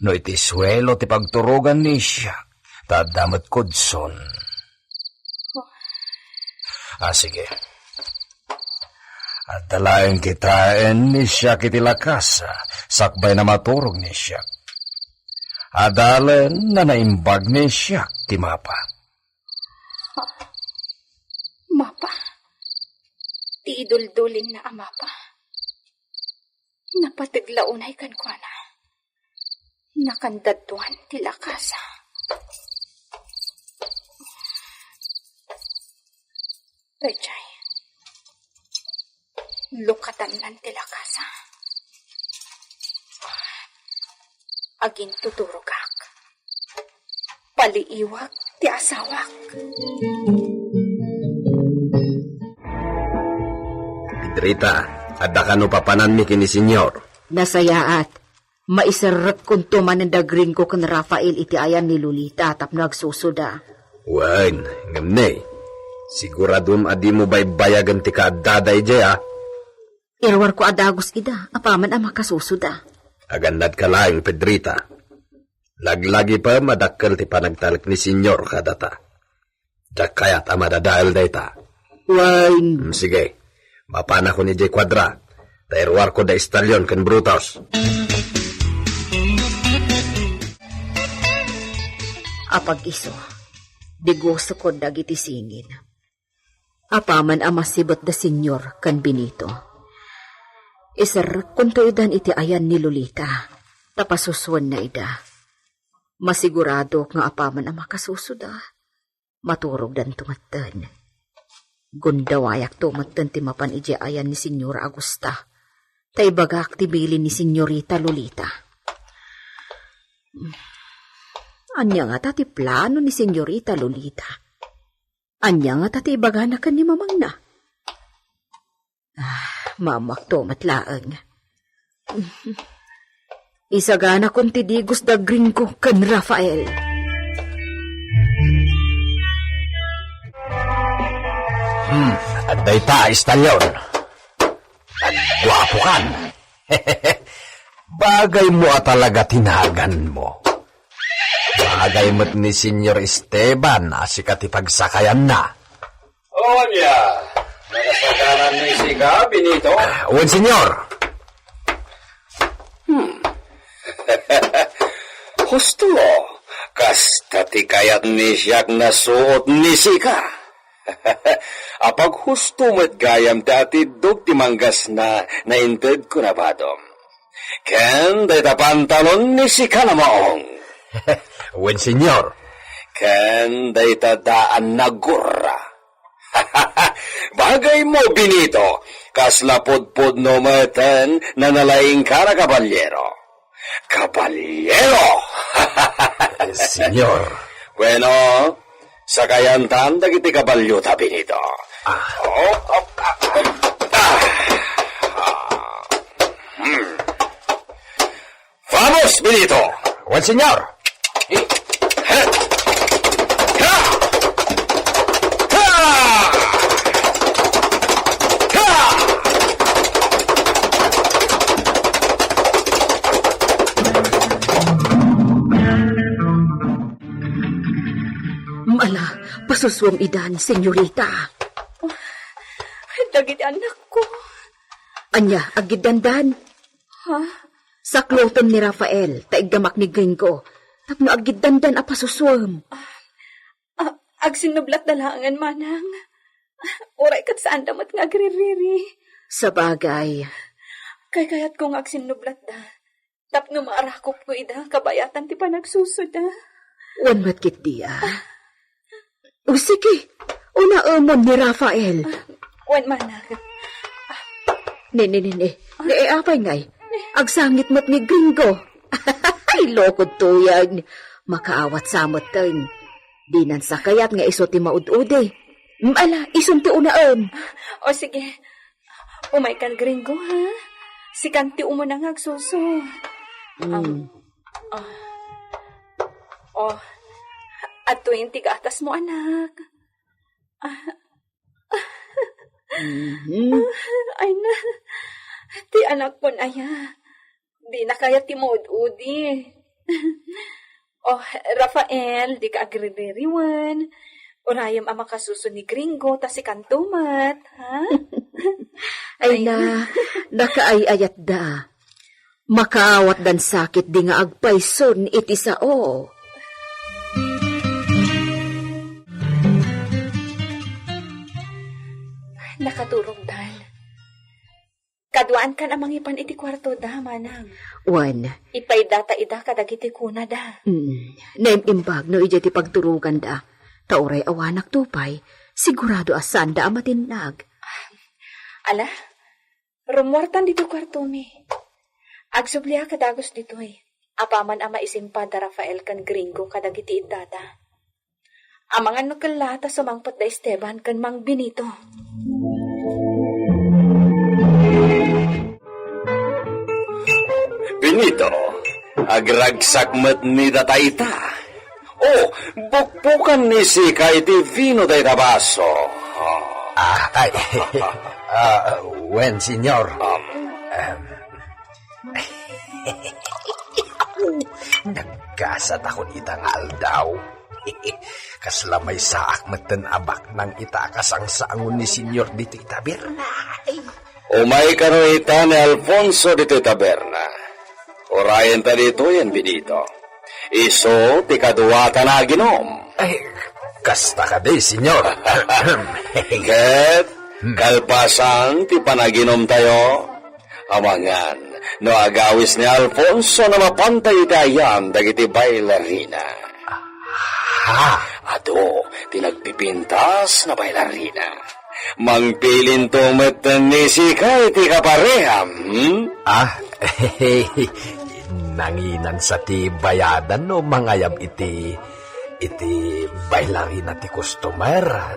no iti suelo ti pagturogan ni Siak, ta adda met kudson. Ah, sige. Adda laeng kitaen ni Siak iti lakasa, sakbay a maturog ni Siak. Adalen a naimbag ni Siak ti mapa. Mapa? Ti iduldulinna a mapa? Napateg la unay kenkuana. Nakandaduan ti lakasa. Pechay. Lukatannan ti lakasa. Agintuturogak. Paliiwak ti asawak. Pedrita, adda kano papananmi ken ni Senyor? Nasayaat. Maiserrekkonto manen da Gringo ken Rafael iti ayan ni Lolita tapno agsusuda. Wen, ngem ne, siguradom a dimo baybayagen ti kaaddada idiay, a? Iruarko a dagus ida, apaman a makasusuda. Agannadka laeng, Pedrita. Laglagipem a dakkel ti panagtalek ni Senyor kadata. Diak kayat a madadael dayta. Wen. Mm, sige. Mapanakon idiay kuadra. Ta iruarko da Estalion ken Brutus. Apag-isu, digusekon dagiti singin. Apaman a masibet da Senyor ken Benito. Iserrekkonto idan iti ayan ni Lolita, ta pasusuenna ida. Masiguradok nga apaman a makasusuda, maturogdanto metten. Gundawayakto metten ti mapan idiay ayan ni Senyora Augusta, ta ibagak ti bilin ni Senyorita Lolita. Ania ngata ti plano ni Senyorita Lolita? Ania ngata ti ibagana ken ni mamangna? Ah, maammoakto met laeng. Isaganakon ti digus da Gringo ken Rafael. Hmm, adda ita, Estalion. Agguapokan. Bagaymo a talaga ti naganmo. Bagay met ni Senyor Esteban a sika ti pagsakayanna. O ania, nakasagaran ni sika, Benito? Ah, wen, Senyor. Hmm. Husto, Kasta ti kayat ni siak nasuot ni sika. Apaghusto met gayam ti atiddog ti manggasna naintedko na badom. Ken dayta pantalon ni sika na maong. Wen, senyor. Ken dayta daan na gurra. Bagay mo, Benito, kasla pudpudno meten na nalaingka na kaballero. Kaballero! Senyor. Bueno, sakayantan dagiti kabalio ta, Benito. Ah. Oh, oh, ah, ah, ah. Hmm. Vamos, Benito! Wen, senyor! Ha! Ha! Ha! Mala, pasusuam idan, senyorita. Dagiti anakko. Ania, aggiddandan? Ha? Sakloten ni Rafael, ta iggamak ni Gringo, tapno aggiddandan a pasusuem. Ah, agsinnublatda laengen, manang. Uray ket saanda met nga agririri. Sabagay. Kaykayatko nga agsinnublatda. Tapno maarakopko ida, kabayatan ti panagsusuda. Wen met ketdi, a. O, sige. Unaemon ni Rafael. Ah, wen, manang. Ne, ne, ne, ne. Ne, e, apay ngay? Agsangit met ni Gringo. Ay, lokod tuyeng. Makaawat sa metten. Dinan sakayat nga isu ti maud-udi. Ala, isun ti unaen. O, sige. Umaykan, Gringo, ha? Sikan ti umuna nga agsusu. Mm. Um, oh. Oh. Adtoyen ti gatasmo, anak. Ah. Mhm. Ay na. Ti anakpon aya. Dina kayat ti maud-udi. Oh, Rafael, dika agriririwen. Urayem a makasusu ni Gringo ta sikanto met, ha? Ay na, nakaay-ayatda. Makaawatdan sakit di nga agpayson iti sao. Nakaturogdan. Kaduaankan a mangipan iti kuartoda, manang. Wen. Ipaydata ida kadagiti kunada. Mm. Naim-imbag no idiay ti pagturoganda. Ta uray awanakto pay, sigurado a saanda a matinnag. Ala, rummuartan ditoy kuartomi. Agsubliak a dagus ditoy. Apaman a maisimpad da Rafael ken Gringo kadagiti iddada. Amangan no kella ta sumangpet da Esteban ken Mang Benito. Benito, agragsak met ni data ita. Oh, bukbukan ni sika iti vino dayta baso. Ah, ay. Ah, wen, senyor. Um, Em, naggasat ako ita nga aldaw. Kasla maysaak metten a baknang ita a kasangsangon ni Senyor ditoy taberna. Ay. Umay kano ita ni Alfonso ditoy taberna. Urayenta ditoyen, Benito. Isu ti kaduata nga aginom. Ay, kasta kadi, Senyor. Ket, hmm, kalpasan ti panaginomtayo, amangan no agawis ni Alfonso no mapantay iti ayan dagiti bailarina. Ha? Adu ti nagpipintas nga bailarina. Mangpilinto met ni sika iti kapareham, hmm? Ah, nanginan sa ti bayadan no mangayab iti, iti bailarina ti customer,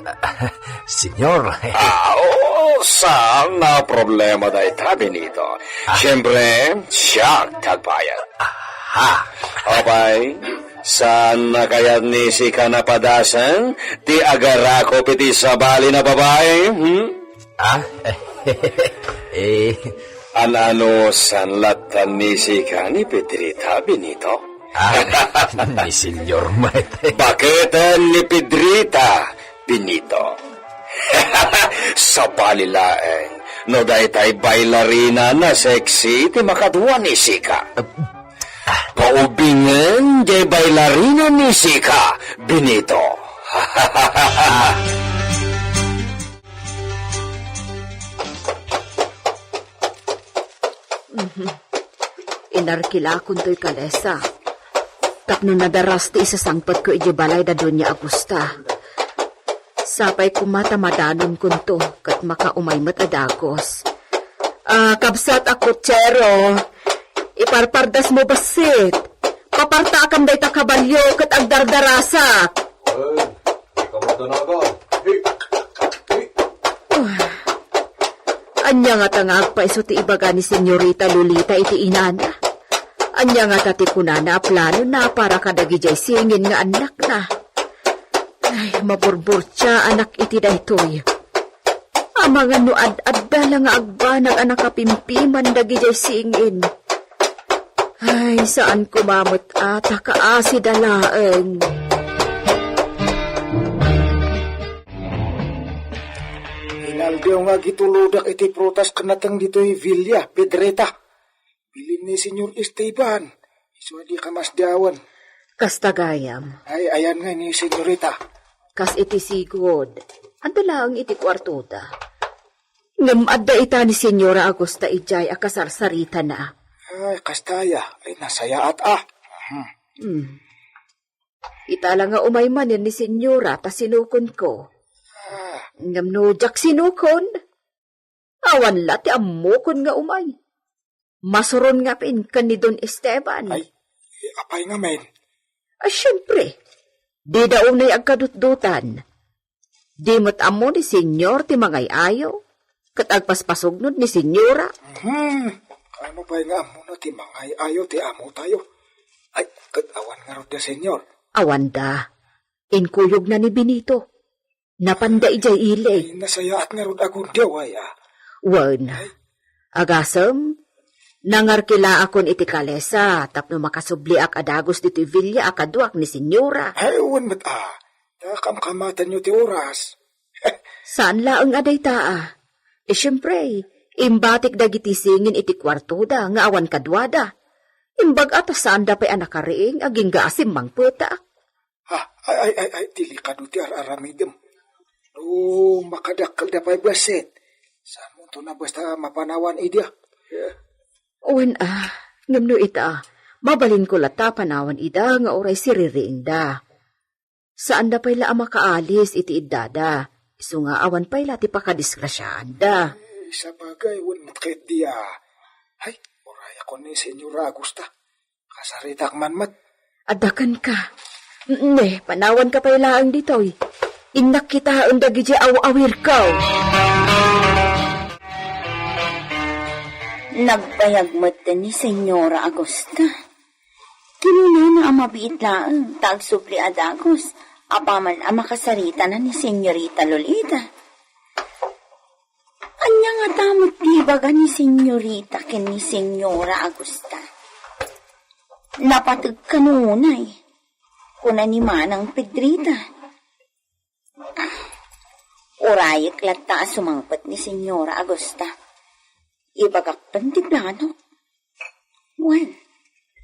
senyor. Ah, oo, saan a problema dayta, Benito. Ah. Siyempre, siak ti agbayad. Aha. Apay, saan a kayat ni sika napadasen ti agarakop iti sabali a babai, hmm? Ah? Eh. An-ano, saan latta ni sika ni Pedrita, Benito? Ah, ni Senyor met. Baketen ni Pedrita, Benito. Sabali laeng, no daytay bailarina a sexy ti makadua ni sika. Paubingen jay bailarina ni Sika, Benito. Inarkilakon toy kalesa tapno nadaras ti isasangpetko idiay balay da Doña Augusta. Sapay koma ta madanonkonto ket makaumay met a dagus. Ah, kabsat a kutsero, iparpardasmo bassit. Papartaakam dayta kabalio ket agdardarasak. Ay, kamadanaga. Hey, hey. Ania ngata nga agpayso ti ibaga ni Senyorita Lolita iti inana? Ania ngata ti kunana a planona para kadagidiay singin nga annakna? Ay, maburburtiaanak iti daytoy. Amangan no ad-adda la nga agbanag a nakapimpiman dagidiay singin. Ay, saan koma met a ta kaasida laeng. Inaldaw nga agitulodak iti prutas ken nateng ditoy Villa Pedreta. Bilin ni Senyor Esteban. Isu a di kamasdawan. Kasta gayam. Ay, ayan nga ni Senyorita. Kas iti sigud. Adda laeng iti kuartoda. Ngem adda ita ni Senyora Augusta idiay a kasarsaritana. Ay, kasta aya. Ay, nasayaat a. Mhm. Hmm. Ita la nga umay manen ni Senyora ta sinukonko. Ah. Ngem no diak sinukon, awan la ti ammokon nga umay. Masuron nga pin ken ni Don Esteban. Ay, apay ngamin? Ah, siempre, dida unay agkadutdotan. Di met ammo ni Senyor ti mangay-ayo, ket agpaspasugnod ni Senyora. Hmm, ano pay nga ammona ti mangay-ayo ti amotayo? Ay, ket awan ngarud da, Senyor? Awanda. Inkuyogna ni Benito. Napanda idiay ili. Ay, nasayaat ngarud a gundew, ay, ah. Wen. Ay. Agasem, nangarkilaakon iti kalesa tapno makasubliak a dagus ditoy villa a kaduak ni Senyora. Ay, wen met, ah. Ta kamkamatanyo ti oras. Saan laeng a dayta, ah. E, siempre, imbatik dagiti singin iti kuartoda nga awan kaduada. Imbag-a ta saanda pay a nakariing agingga a simmangpetak. Ah, ay, ay, ay, ay, delikado ti ar-aramidem. No makadakkelda pay bassit, saan monto a basta mapanawan ida. Wen, ah, ngem no ita, mabalinko latta a panawan ida nga uray siririingda. Saanda pay la a makaalis iti iddada, isu nga awan pay la ti pakadisgrasiaanda. Eh, sabagay, wen met ket dia. Ay, urayakon ni Senyora Augusta. Kasaritak man met. Adda kenka. Ne, panawanka pay laeng ditoy. Innak kitaen dagiti aw-awirko. Nagbayag met ni Senyora Augusta. Kinunana a mabiit laeng ta agsubli a dagus apaman a makasaritana ni Senyorita Lolita. Ania ngata met ti ibaga ni Senyorita ken ni Senyora Augusta? Napateg kano unay, kuna ni Manang Pedrita. Ah, urayek latta a sumangpet ni Senyora Augusta. Ibagakton ti plano. Wen,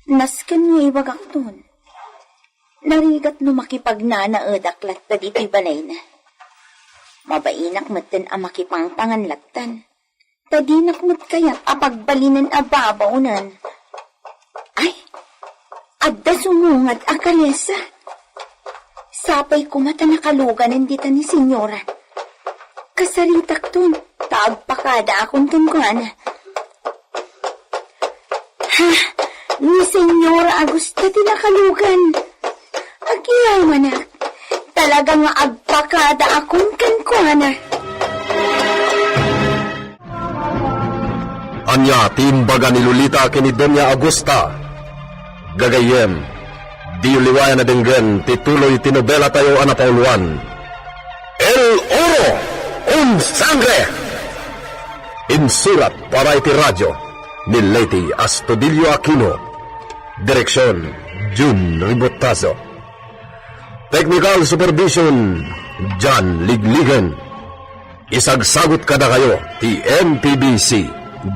nasken nga ibagakton. Narigat no makipagnanaedak latta ditoy balayna. Mabainak metten a makipangpangan lattan. Ta dinak met kayat a pagbalinen a babaonen. Ay, adda sumungad a kalesa. Sapay koma ta nakaluganen dita ni Senyora. Kasaritakton, ta agpakadaakon kenkuana. Ha? Ni Senyora Augusta ti nakalugan. Agyamanak. Talaga nga agpakadaakon kenkuana. Ania ti imbaga ni Lolita ken ni Doña Augusta? Gagayyem, diyo liwayan a denggen ti tuloy ti nobelatayo a napauluan, El Oro con Sangre. Insurat para iti radio ni Leyte Astudillo Aquino. Direksion, Jun Ribotazo. Technical supervision, John Ligligen. Isagsagut kadakayo ti M P B C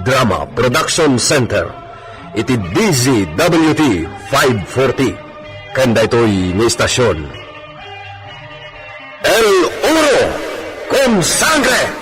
Drama Production Center. iti D Z W T five forty ken daytoy nga istasyon, El Oro con Sangre.